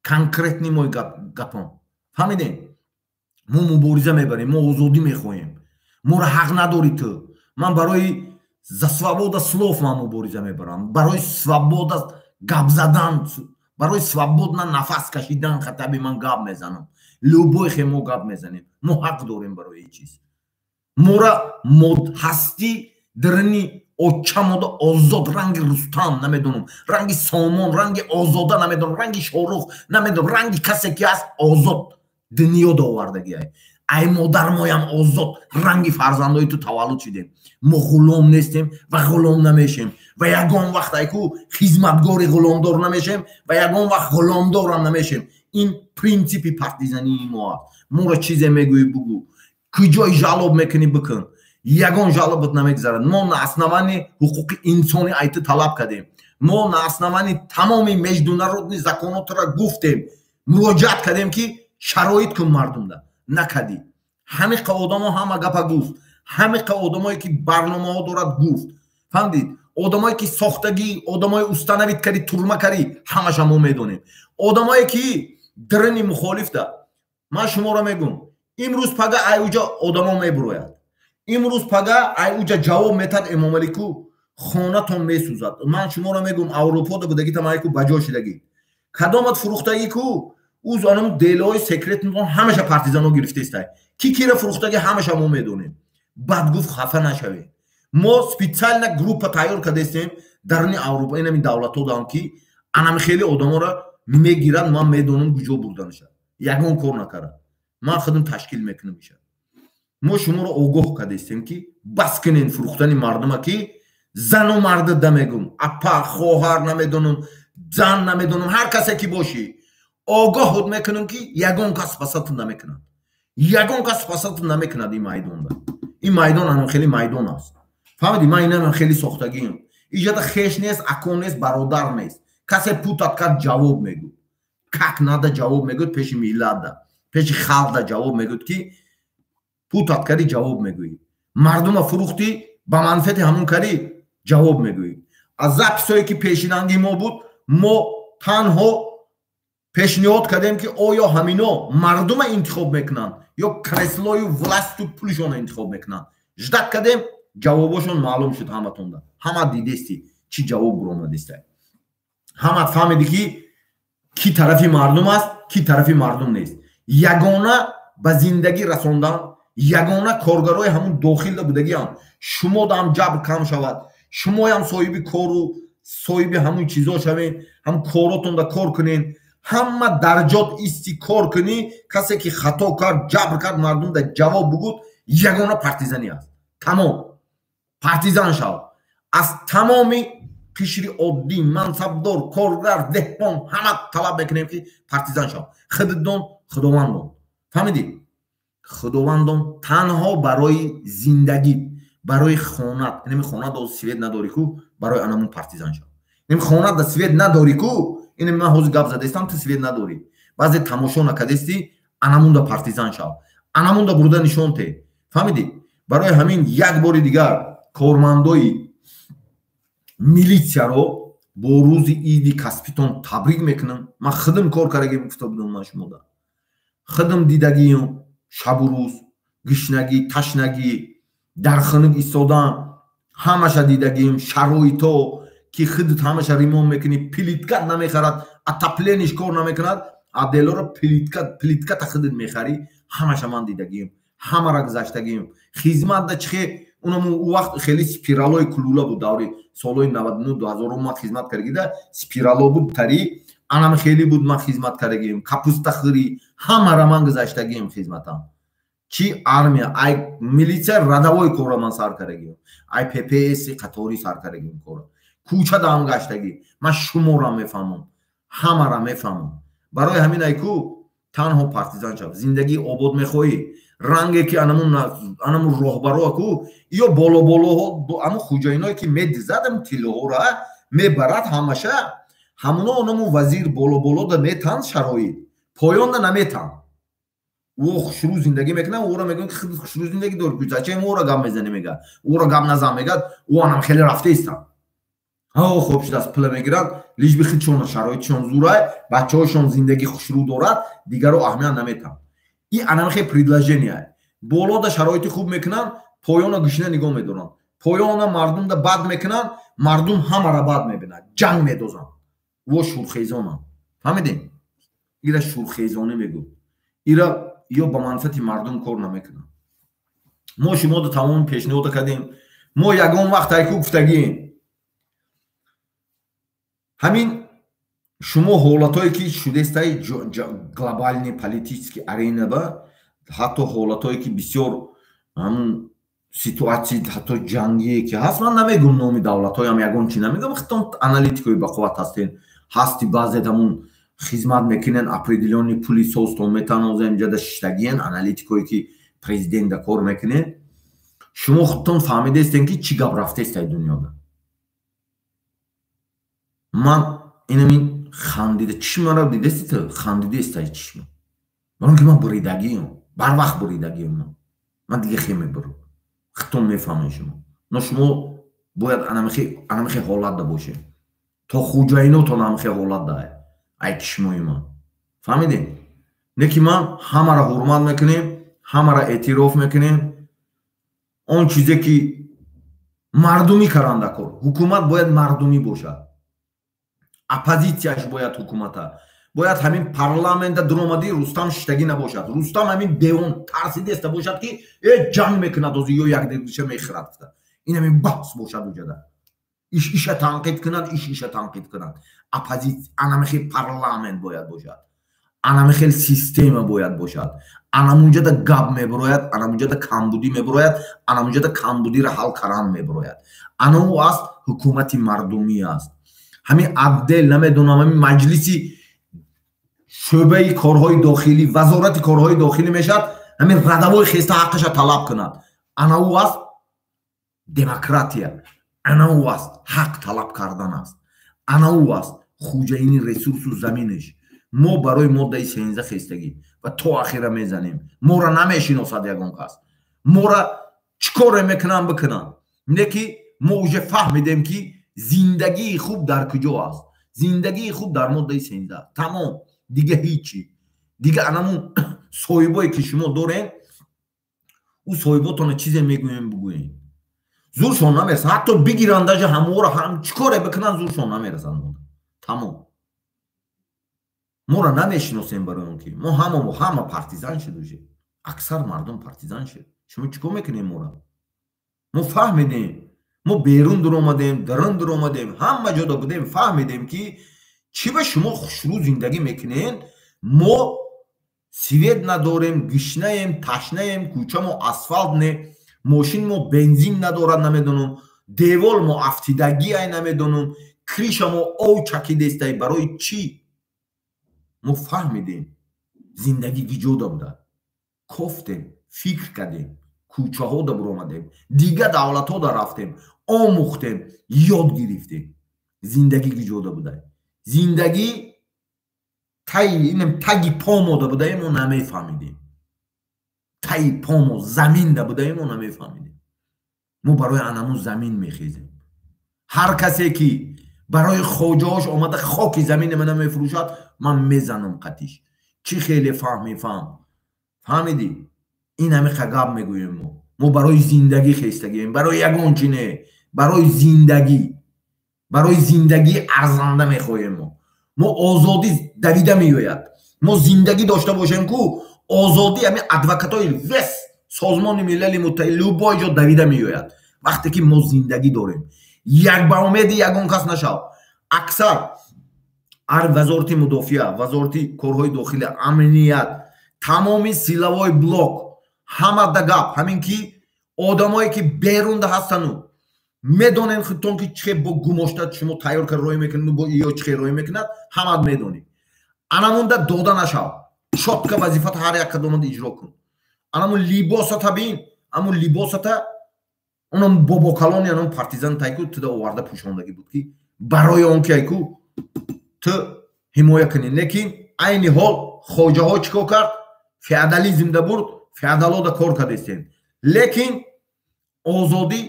конкретный мой гапом. Фаҳмидем? Мо мубориза мебарем, мо озодӣ мехоҳем. Моро ҳақ надорӣ ту. Ман барои за свобода слов ман мубориза мебарам, барои свобода гап задан, барои свободно нафас кашидан хатаби ман гап мезанам. Любой хе мо гап мезанем, мо ҳақ дорем барои ин чиз. Мора ҳастӣ дарини очамода озод, ранги Рустам намедонам, ранги Сомон, ранги Озода намедонам, ранги Шорух намедонам, ранги касе ки ҳаст, озод дунё довардагиай. Ай модармоям озод ранги фарзандои ту таваллуд шудем. Мо ғулом нестем ва ғулом намешем ва ягон вақт айку хизматгори ғуломдор намешем ва ягон вақт ғуломдорам намешем. Ин принсипи партизании мо аст. Моро чизе мегӯӣ, бугӯ, куҷои жалоба мекунӣ, бикун, ягон жалоба т намегузарад. Мо на основании ҳуқуқи инсони айти талаб кардем, мо на основании тамоми международный закон отро гуфтем, муроҷиат кардем, ки шароит кун мардумда. Накардӣ. Ҳамиқа одамо ҳама гапа гуфт, ҳамиқа одамое ки барномаҳо дорад, гуфт, фаҳмдид? Одамое ки сохтагӣ, одамое установить кардӣ, турма кардӣ, ҳамаша мо медонем. Одамое ки дарини мухолифта, ман шуморо мегӯм. Имрӯз пага ай уҷа одамо мебурояд, имрӯз пага ай уҷа ҷавоб метад Эмомалӣ ку, хонатон месӯзад. Ман шуморо мегӯм, Аврупода будагитам айку ба ҷо шидагӣ, кадомат фурӯхтагӣ ку, уз анам делои секретнтон ҳамаша партизано гирифтестай, ки кира фурӯхтагӣ ҳамаша мо медонем. Бад гуфт, хафа нашавед. Мо специально группа тайёр кардастем даруни Аврупо, инами давлатҳо дам, ки анами хеле одаморо мегиранд. Ман медонам куҷо бурданаша, ягон кор накард, ман худам ташкил мекунам иша. Мо шуморо огоҳ кардастем, ки бас кунен фурӯхтани мардума, ки зану марда да мегум, апа, хоҳар, намедонам, зан, намедонам, ҳар касе ки бошӣ, огоҳот мекунам, ки ягон кас спасатун намекунад, ягон кас спасатун намекунад. Ин майдонда, ин майдон анам хеле майдон аст, фаҳмидӣ? Ман инам хеле сохтагиам. Иҷода хеш нест, акон нест, бародар нест. Касе путат кард, ҷавоб мегӯд, как надо ҷавоб мегӯд, пеши миллатда, пеши халқда ҷавоб мегӯд, ки путат кардӣ, ҷавоб мегӯӣ. Мардума фурӯхтӣ, ба манфиати ҳамун кардӣ, ҷавоб мегӯӣ. Аз записое ки пешинанги мо буд, мо танҳо пешниҳод кардем, ки оё ҳамино мардума интихоб мекунанд ё креслою власту пулшонро интихоб мекунанд. Ждать кардем, ҷавобошон маълум шуд ҳаматонда. Ҳама дидести, чӣ ҷавоб буромадиста. Ҳамат фаҳмиди, ки ки тарафи мардум аст, ки тарафи мардум нест. Ягона ба зиндагӣ расондан, ягона коргарои ҳамун дохилда будагиам, шумодаам ҷабр кам шавад, шумоям соҳиби кору соҳиби ҳамун чизо шавед, ҳам коротонда кор кунед, ҳама дар ҷот исти кор кунӣ. Касе ки хато кард, ҷабр кард, мардумда ҷавоб бугуд, ягона партизанӣ аст. Тамом, партизан шав. Аз тамоми қишри оддӣ, мансабдор, коргар, деҳқон, ҳама талаб мекунем, ки партизан шав. Худдон, худовандон, фаҳмидӣ? Худовандон, танҳо барои зиндагӣ, барои хонат. Инами хонат свет надорӣ ку, барои анамун партизан шав. Инами хонат да свет надорӣ ку, инами ман ҳозир гап задаистам, ту свет надорӣ, баъзе тамошо накардастӣ, анамунда партизан шав, анамунда бурда нишон те, фаҳмидӣ? Барои ҳамин як бори дигар кормандои милитсияро бо рӯзи иди касбитон табрик мекунам. Ман худам кор кардаги гуфта будам, ман шумода худам дидагиам, шабу рӯз гишнагӣ, ташнагӣ, дар хунук истодан, ҳамаша дидагием, шароито ки худат ҳамаша ремонт мекунӣ, плитка намехарад, отоплениеш кор намекунад, отделоро плитка, плитката худат мехарӣ. Ҳамаша ман дидагием, ҳамара гузаштагием. Хизматда чихе унам у вақт хеле спиралои кулула буд, даври солҳои 99, 2000 ман хизмат кардагида, спирало буд, тари анам хеле буд. Ман хизмат кардагием, капуста хӯрӣ, ҳамара ман гузаштагием хизматам. Чи армия, ай милитсия рядовой кора ман сар кардагием, ай ППС қаторӣ сар кардагием кора, кӯча даам гаштагӣ. Ман шуморо мефаҳмам, ҳамара мефаҳмам. Барои ҳамин айку танҳо партизан шав. Зиндагии обод мехоҳӣ, ранге ки анамун роҳбаро ку ё боло-болоҳо, амун хуҷаиное ки медизад, ам тиллоҳоро мебарад, ҳамаша ҳамуно, онамун вазир боло-болода метан шароит, поёнда наметан. Ӯ хушрӯ зиндагӣ мекунад, ӯро мегӯям, ки худ хушрӯ зиндагӣ дори, зачем ӯро гап мезанӣ? Мега, ӯро гап назан, мегӯяд. Ӯ анам хеле рафтаистам, ҳо, хуб шудааст, пула мегиранд, лишь бы худшон шароитшон зурай, бачаҳошон зиндагӣ хушрӯ дорад, дигаро аҳамият наметаҳанд. И анамхе предложение: болода шароити хуб мекунанд, поёна гушина нигоҳ медоранд, поёна мардумда бад мекунанд, мардум ҳамара бад мебинад, ҷанг медозанд. Во шурхезонанд, фаҳмидем? Ира шурхезонӣ мегӯ, ира ё ба манфиати мардум кор намекунанд. Мо шумода тамоми пешниҳода кардем. Мо ягон вақт айку гуфтагием, ҳамин шумо ҳолатое ки шудестай глобальный политический арена ба, ҳатто ҳолатое ки бисёр ҳамун ситуатсия, ҳатто ҷангие ки ҳаст, ман намегум номи давлатҳоям, ягон чи намегум, хитон аналитикои бақувват ҳастен, ҳасти, баъзет ҳамун хизмат мекунен, определённый пули созтон метан, оза инҷада шиштагиен, аналитикое ки президентда кор мекунен, шумо худтон фаҳмидаестен, ки чӣ гап рафтаестай дунёда. Ман инамин хандида чишмара дидасти, ту хандидаестай чишма, барон ки ман буридагиам, барвақт буридагиам. Ман дига хе мебурам, худтон мефаҳмед шумо. Но шумо бояд анамихе ҳолатда бошед, то хуҷаинотон ҳамихе ҳолат дае, ай чишмои ман, фаҳмидем? Не ки ман ҳамаро ҳурмат мекунем. Ҳамаро эътироф мекунем. Он чизе ки мардумӣ каранда кор, ҳукумат бояд мардумӣ бошад, оппозитсияш бояд ҳукумата бояд ҳамин парламента дуромадӣ Рустам шиштагӣ набошад. Рустам ҳамин девон тарсидеста бошад, ки э ҷанг мекунад ози ё якдиша мехӯрад. Ин ҳамин баҳс бошад уҷада, иш иша танқид кунад, иш иша танқид кунад. Оппозитсия анамихел парламент бояд бошад, анамихел система бояд бошад. Анамунҷада гап мебурояд, анамунҷада камбудӣ мебурояд, анамунҷада камбудиро ҳал кардан мебурояд. Ана ӯ аст ҳукумати мардумӣ аст. Ҳамин отдел, намедонам, ҳамин маҷлиси шӯъбаи корҳои дохилӣ, вазорати корҳои дохилӣ мешавад, ҳамин рядовой хеста ҳаққаша талаб кунад. Ана ӯ аст демократия, ана ӯ аст ҳақ талаб кардан аст, ана ӯ аст хуҷаини ресурсу заминаш. Мо барои моддаи 13 хестагӣ ва то ахира мезанем. Моро намешиносад ягон кас, мора чӣ коре мекунанд, бикунанд, не ки мо уже фаҳмидем, ки зиндагии хуб дар куҷо аст. Зиндагии хуб дар моддаи 13, тамом, дига ҳичи. Дига анамун соҳибое ки шумо дорем, ӯ соҳиботона чизе мегӯем, бугӯем, зуршон намерасад. Ҳатто бигиранд даже ҳаморо ҳам, чӣ коре бикунанд, зуршон намерасад. Тамом, моро намешиносем, барои он ки мо ҳама ҳама партизан шуд, уже аксар мардум партизан шуд. Шумо чӣ кор мекунем моро? Мо фаҳмидем, мо берун дуромадем, дарун дуромадем, ҳама ҷода будем, фаҳмидем, ки чӣ ба шумо хушрӯ зиндагӣ мекунем. Мо свет надорем, гишнаем, ташнаем, кӯчамо асфалт не, мошин мо бензин надорад, намедонам, девол мо афтидагиай, намедонам, крыша мо ов чакидестай. Барои чӣ? Мо фаҳмидем, зиндагӣ гиҷода буда. Кофтем, фикр кардем, кӯчаҳода буромадем, дига давлатҳода рафтем, омӯхтем, ёд гирифтем, зиндагӣ гиҷода буда. Зиндагӣ таги помода будаем, мо намефаҳмидем. Таи помо заминда будаем, мо намефаҳмидем. Мо барои анамун замин мехезем. Ҳар касе ки барои хоҷаҳош омада хоки замини мана мефурӯшад, ман мезанам қатиш. Чӣ хеле фаҳми, фаҳм, фаҳмидӣ? Ин ҳамиқа гап мегӯем. Мо барои зиндагӣ хестагием, барои ягон чи не, барои зиндагӣ, барои зиндагии арзанда мехоҳем. Мо озодӣ давида меояд. Мо зиндагӣ дошта бошем ку, озодӣ ҳамин адвокатои вес Созмони Милали Муттаҳид, любой ҷо давида меояд, вақте ки мо зиндагӣ дорем. Як ба умеди ягон кас нашав. Аксар ар вазорати мудофиа, вазорати корҳои дохилӣ, амният, тамоми силовой блок, ҳамада гап ҳамин ки одамое ки берунда ҳастану медонем худтон, ки чӣ бо гумошта шумо тайёр кар роҳӣ мекунад, бо ё чӣ роҳӣ мекунад, ҳамат медонӣ. Анамунда дода нашав, чётко вазифата ҳар як кадомад иҷро кун. Анамун либосата бин, амун либосата онам бобокалони анам партизан тайку туда оварда пӯшондагӣ буд, ки барои он ки айку ту ҳимоя кунӣ. Лекин айни ҳол хоҷаҳо чӣ кор кард? Феодализмда бурд, феодалода кор кардестем. Лекин озодӣ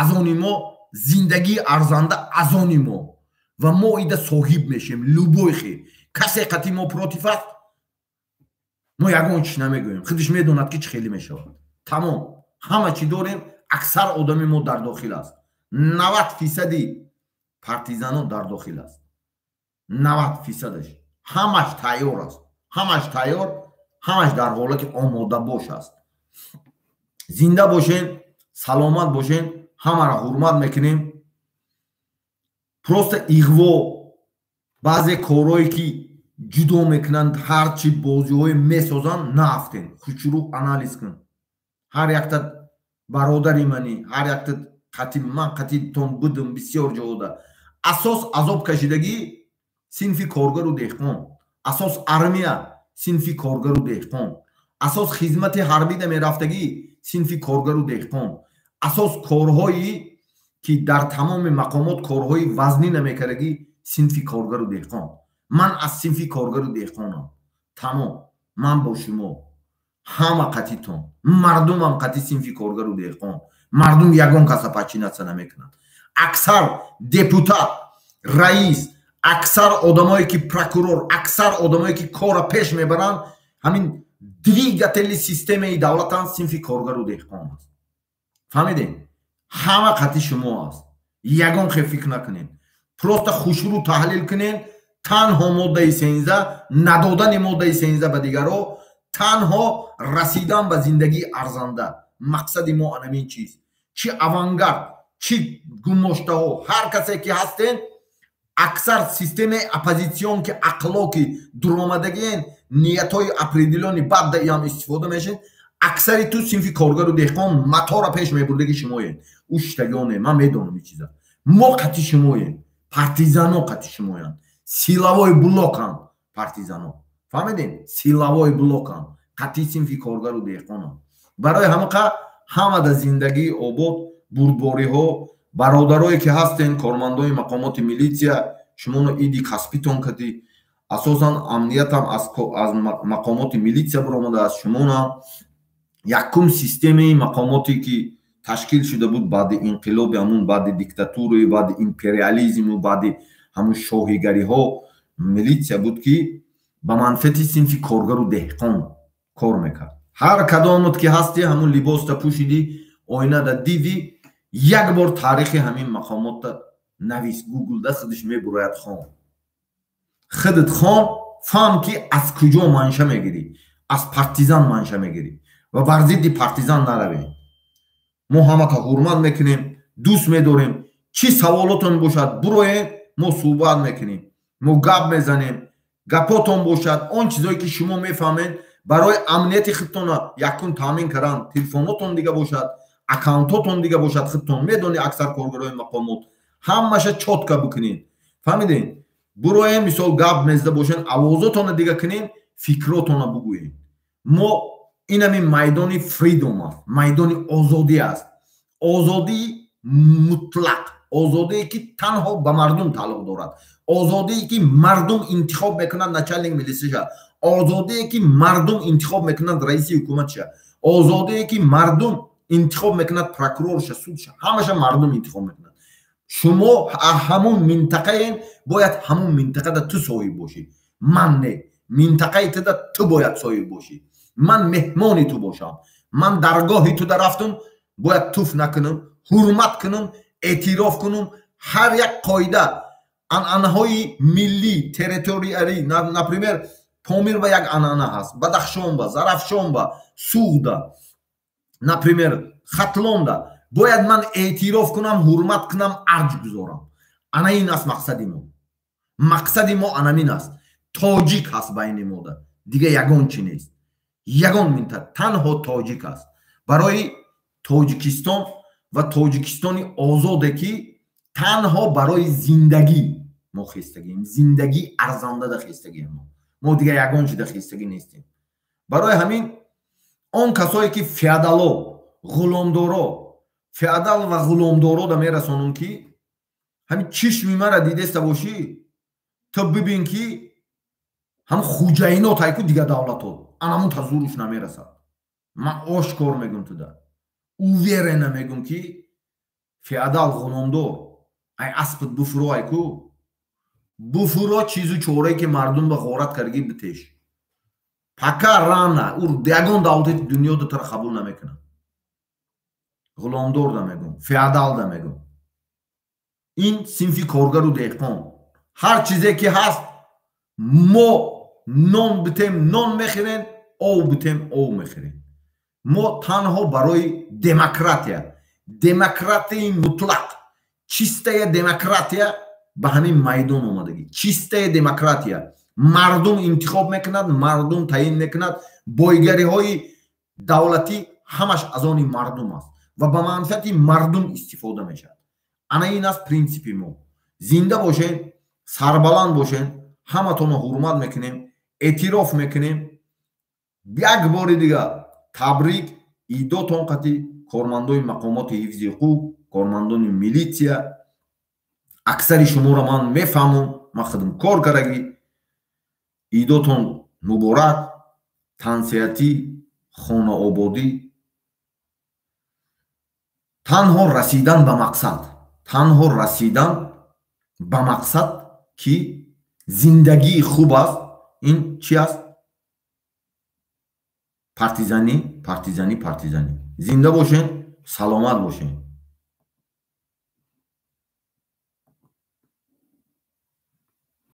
аз они мо, зиндагии арзанда аз они мо ва мо ида соҳиб мешем. Любой хе касе қати мо против аст, мо ягон чиз намегӯем, худаш медонад, ки чӣ хеле мешавад. Тамом, ҳама чӣ дорем. Аксар одами мо дар дохил аст, 90 фисади партизано дар дохил аст, 90 фисадаш. Ҳамаш тайёр аст, ҳамаш тайёр, ҳамаш дар ҳолати омодабош аст. Зинда бошен, саломат бошен, ҳамаро ҳурмат мекунем. Просто иғво, баъзе корҳое ки ҷудо мекунанд, ҳарчи бозиҳое месозанд, наафтем. Хушрӯ анализ кун. Ҳар якта бародари мани, ҳар якта қати ман, қатитон будум бисёр ҷода. Асос азоб кашидагӣ синфи коргару деҳқон, асос армия синфи коргару деҳқон, асос хизмати ҳарбида мерафтагӣ синфи коргару деҳқон, асос корҳои ки дар тамоми мақомот корҳои вазнӣ намекардагӣ синфи коргару деҳқон. Ман аз синфи коргару деҳқонам, тамом. Ман бо шумо, ҳама қатитон, мардумам қати синфи коргару деҳқон. Мардум ягон каса подчиняться намекунад. Аксар депутат, раис, аксар одамое ки прокурор, аксар одамое ки корра пеш мебаранд, ҳамин Двигатели системаи давлатан синфи коргару деҳқон аст. Фаҳмидем? Ҳама қати шумо аст. Ягон хел фикр накунед. Просто хушрӯ таҳлил кунед. Танҳо моддаи 13, надодани моддаи 13 ба дигаро, танҳо расидан ба зиндагии арзанда. Мақсади мо анамин чиз. Чи авангард, чи гумоштаҳо, ҳар касе ки ҳастен, аксар системаи оппозитсион ки ақло ки дуромадагиен, ниятҳои определённый бад даиам истифода мешед, аксари ту синфи коргару деҳқон матора пеш мебурдаги шумоен. Ӯ шиштагионе, ман медонам ин чиза. Мо қати шумоем, партизано қати шумоянд, силовой блоканд партизано. Фаҳмидем? Силовой блоканд, қати синфи коргару деҳқонанд. Барои ҳамақа ҳама дар зиндагии обод, бурдбориҳо, бародарое ки ҳастен, кормандои мақомоти милитсия, шумоно иди касбитон кардӣ. Асосан амниятам аз мақомоти милитсия баромадааст. Шумонам якум системаи мақомоте ки ташкил шуда буд баъди инқилоби ҳамун, баъди диктатураю, баъди империализму, баъди ҳамун шоҳигариҳо, милитсия буд ки ба манфиати синфи коргару деҳқон кор мекард. Ҳар кадомот ки ҳастӣ, ҳамун либоста пӯшидӣ, оинада дидӣ, як бор таърихи ҳамин мақомотта навис, гуглда худаш мебурояд, хон. Худат хон, фаҳм ки аз куҷо манша мегирӣ, аз партизан манша мегирӣ ва бар зидди партизан наравем. Мо ҳамата ҳурмат мекунем, дӯст медорем. Чӣ саволотон бошад, буроем, мо суҳбат мекунем, мо гап мезанем. Гапотон бошад, он чизое ки шумо мефаҳмед, барои амнияти худтона якун таъмин кардан, телефонотон дига бошад, аккаунтотон дига бошад, худтон медонед, аксар коргарои мақомот ҳамаша чётко бикунед. Фаҳмидем? Буроем, мисол, гап мезда бошен, овозотона дига кунем, фикротона бугӯем. Мо инами майдони freedom аст, майдони озодӣ аст, озодии мутлақ, озодие ки танҳо ба мардум тааллуқ дорад, озодие ки мардум интихоб мекунад начальник милисиша, озодие ки мардум интихоб мекунад раиси ҳукуматша, озодие ки мардум интихоб мекунад прокурорша, судша, ҳамаша мардум интихоб мекунад. Шумо ҳамун минтақаен, бояд ҳамун минтақада ту соҳиб бошӣ, ман не. Минтақаи туда ту бояд соҳиб бошӣ, ман меҳмони ту бошам. Ман даргоҳи туда рафтум, бояд туф накунам, ҳурмат кунам, эътироф кунам ҳар як қоида, анъанаҳои миллӣ, территориалӣ. Например, Помир ба як анъана ҳаст, Бадахшонба, Зарафшонба, Суғда, например, Хатлонда бояд ман эътироф кунам, ҳурмат кунам, арҷ гузорам. Ана ин аст мақсади мо. Мақсади мо анамин аст. Тоҷик ҳаст байни мода, дига ягон чи нест, ягон минта, танҳо тоҷик аст. Барои Тоҷикистон ва Тоҷикистони озоде ки танҳо барои зиндагӣ мо хестагием, зиндагии арзандада хестагием. Мо дига ягон чида хестагӣ нестем. Барои ҳамин он касое ки феодало, ғуломдоро, феодал ва ғуломдоро да мерасонам, ки ҳамин чишми мара дидеста бошӣ, ту бибин ки ҳам хуҷаино тайку дига давлато анамун та зуруш намерасад. Ман ошкор мегум, туда уверенно мегум, ки феодал, ғуломдор, ай аспат буфуро, айку буфуро, чизу чорае ки мардум ба ғорат кардагӣ битеш. Пока рано. Ӯ ягон давлати дунё да тара қабул намекунад. Ғуломдор да мегум, феодал да мегум. Ин синфи коргару деҳқон, ҳар чизе ки ҳаст, мо нон битем, нон мехӯрем, ов битем, ов мехӯрем. Мо танҳо барои демократия, демократияи мутлақ, чистая демократия ба ҳамин майдон омадагӣ. Чистая демократия: мардум интихоб мекунад, мардум таъин мекунад, бойгариҳои давлатӣ ҳамаш аз они мардум аст ва ба манфиати мардум истифода мешавад. Ана ин аст принсипи мо. Зинда бошед, сарбаланд бошед. Ҳаматонро ҳурмат мекунем, эътироф мекунем. Як бори дига табрик идотон қати кормандои мақомоти ҳифзи ҳуқуқ, кормандони милитсия. Аксари шуморо ман мефаҳмам, ман худам кор кардагӣ. Идотон муборак, тансиҳатӣ, хонаободӣ. Танҳо расидан ба мақсад, танҳо расидан ба мақсад, ки зиндагии хуб аст. Ин чи аст? Партизанӣ, партизанӣ, партизанӣ. Зинда бошен, саломат бошен.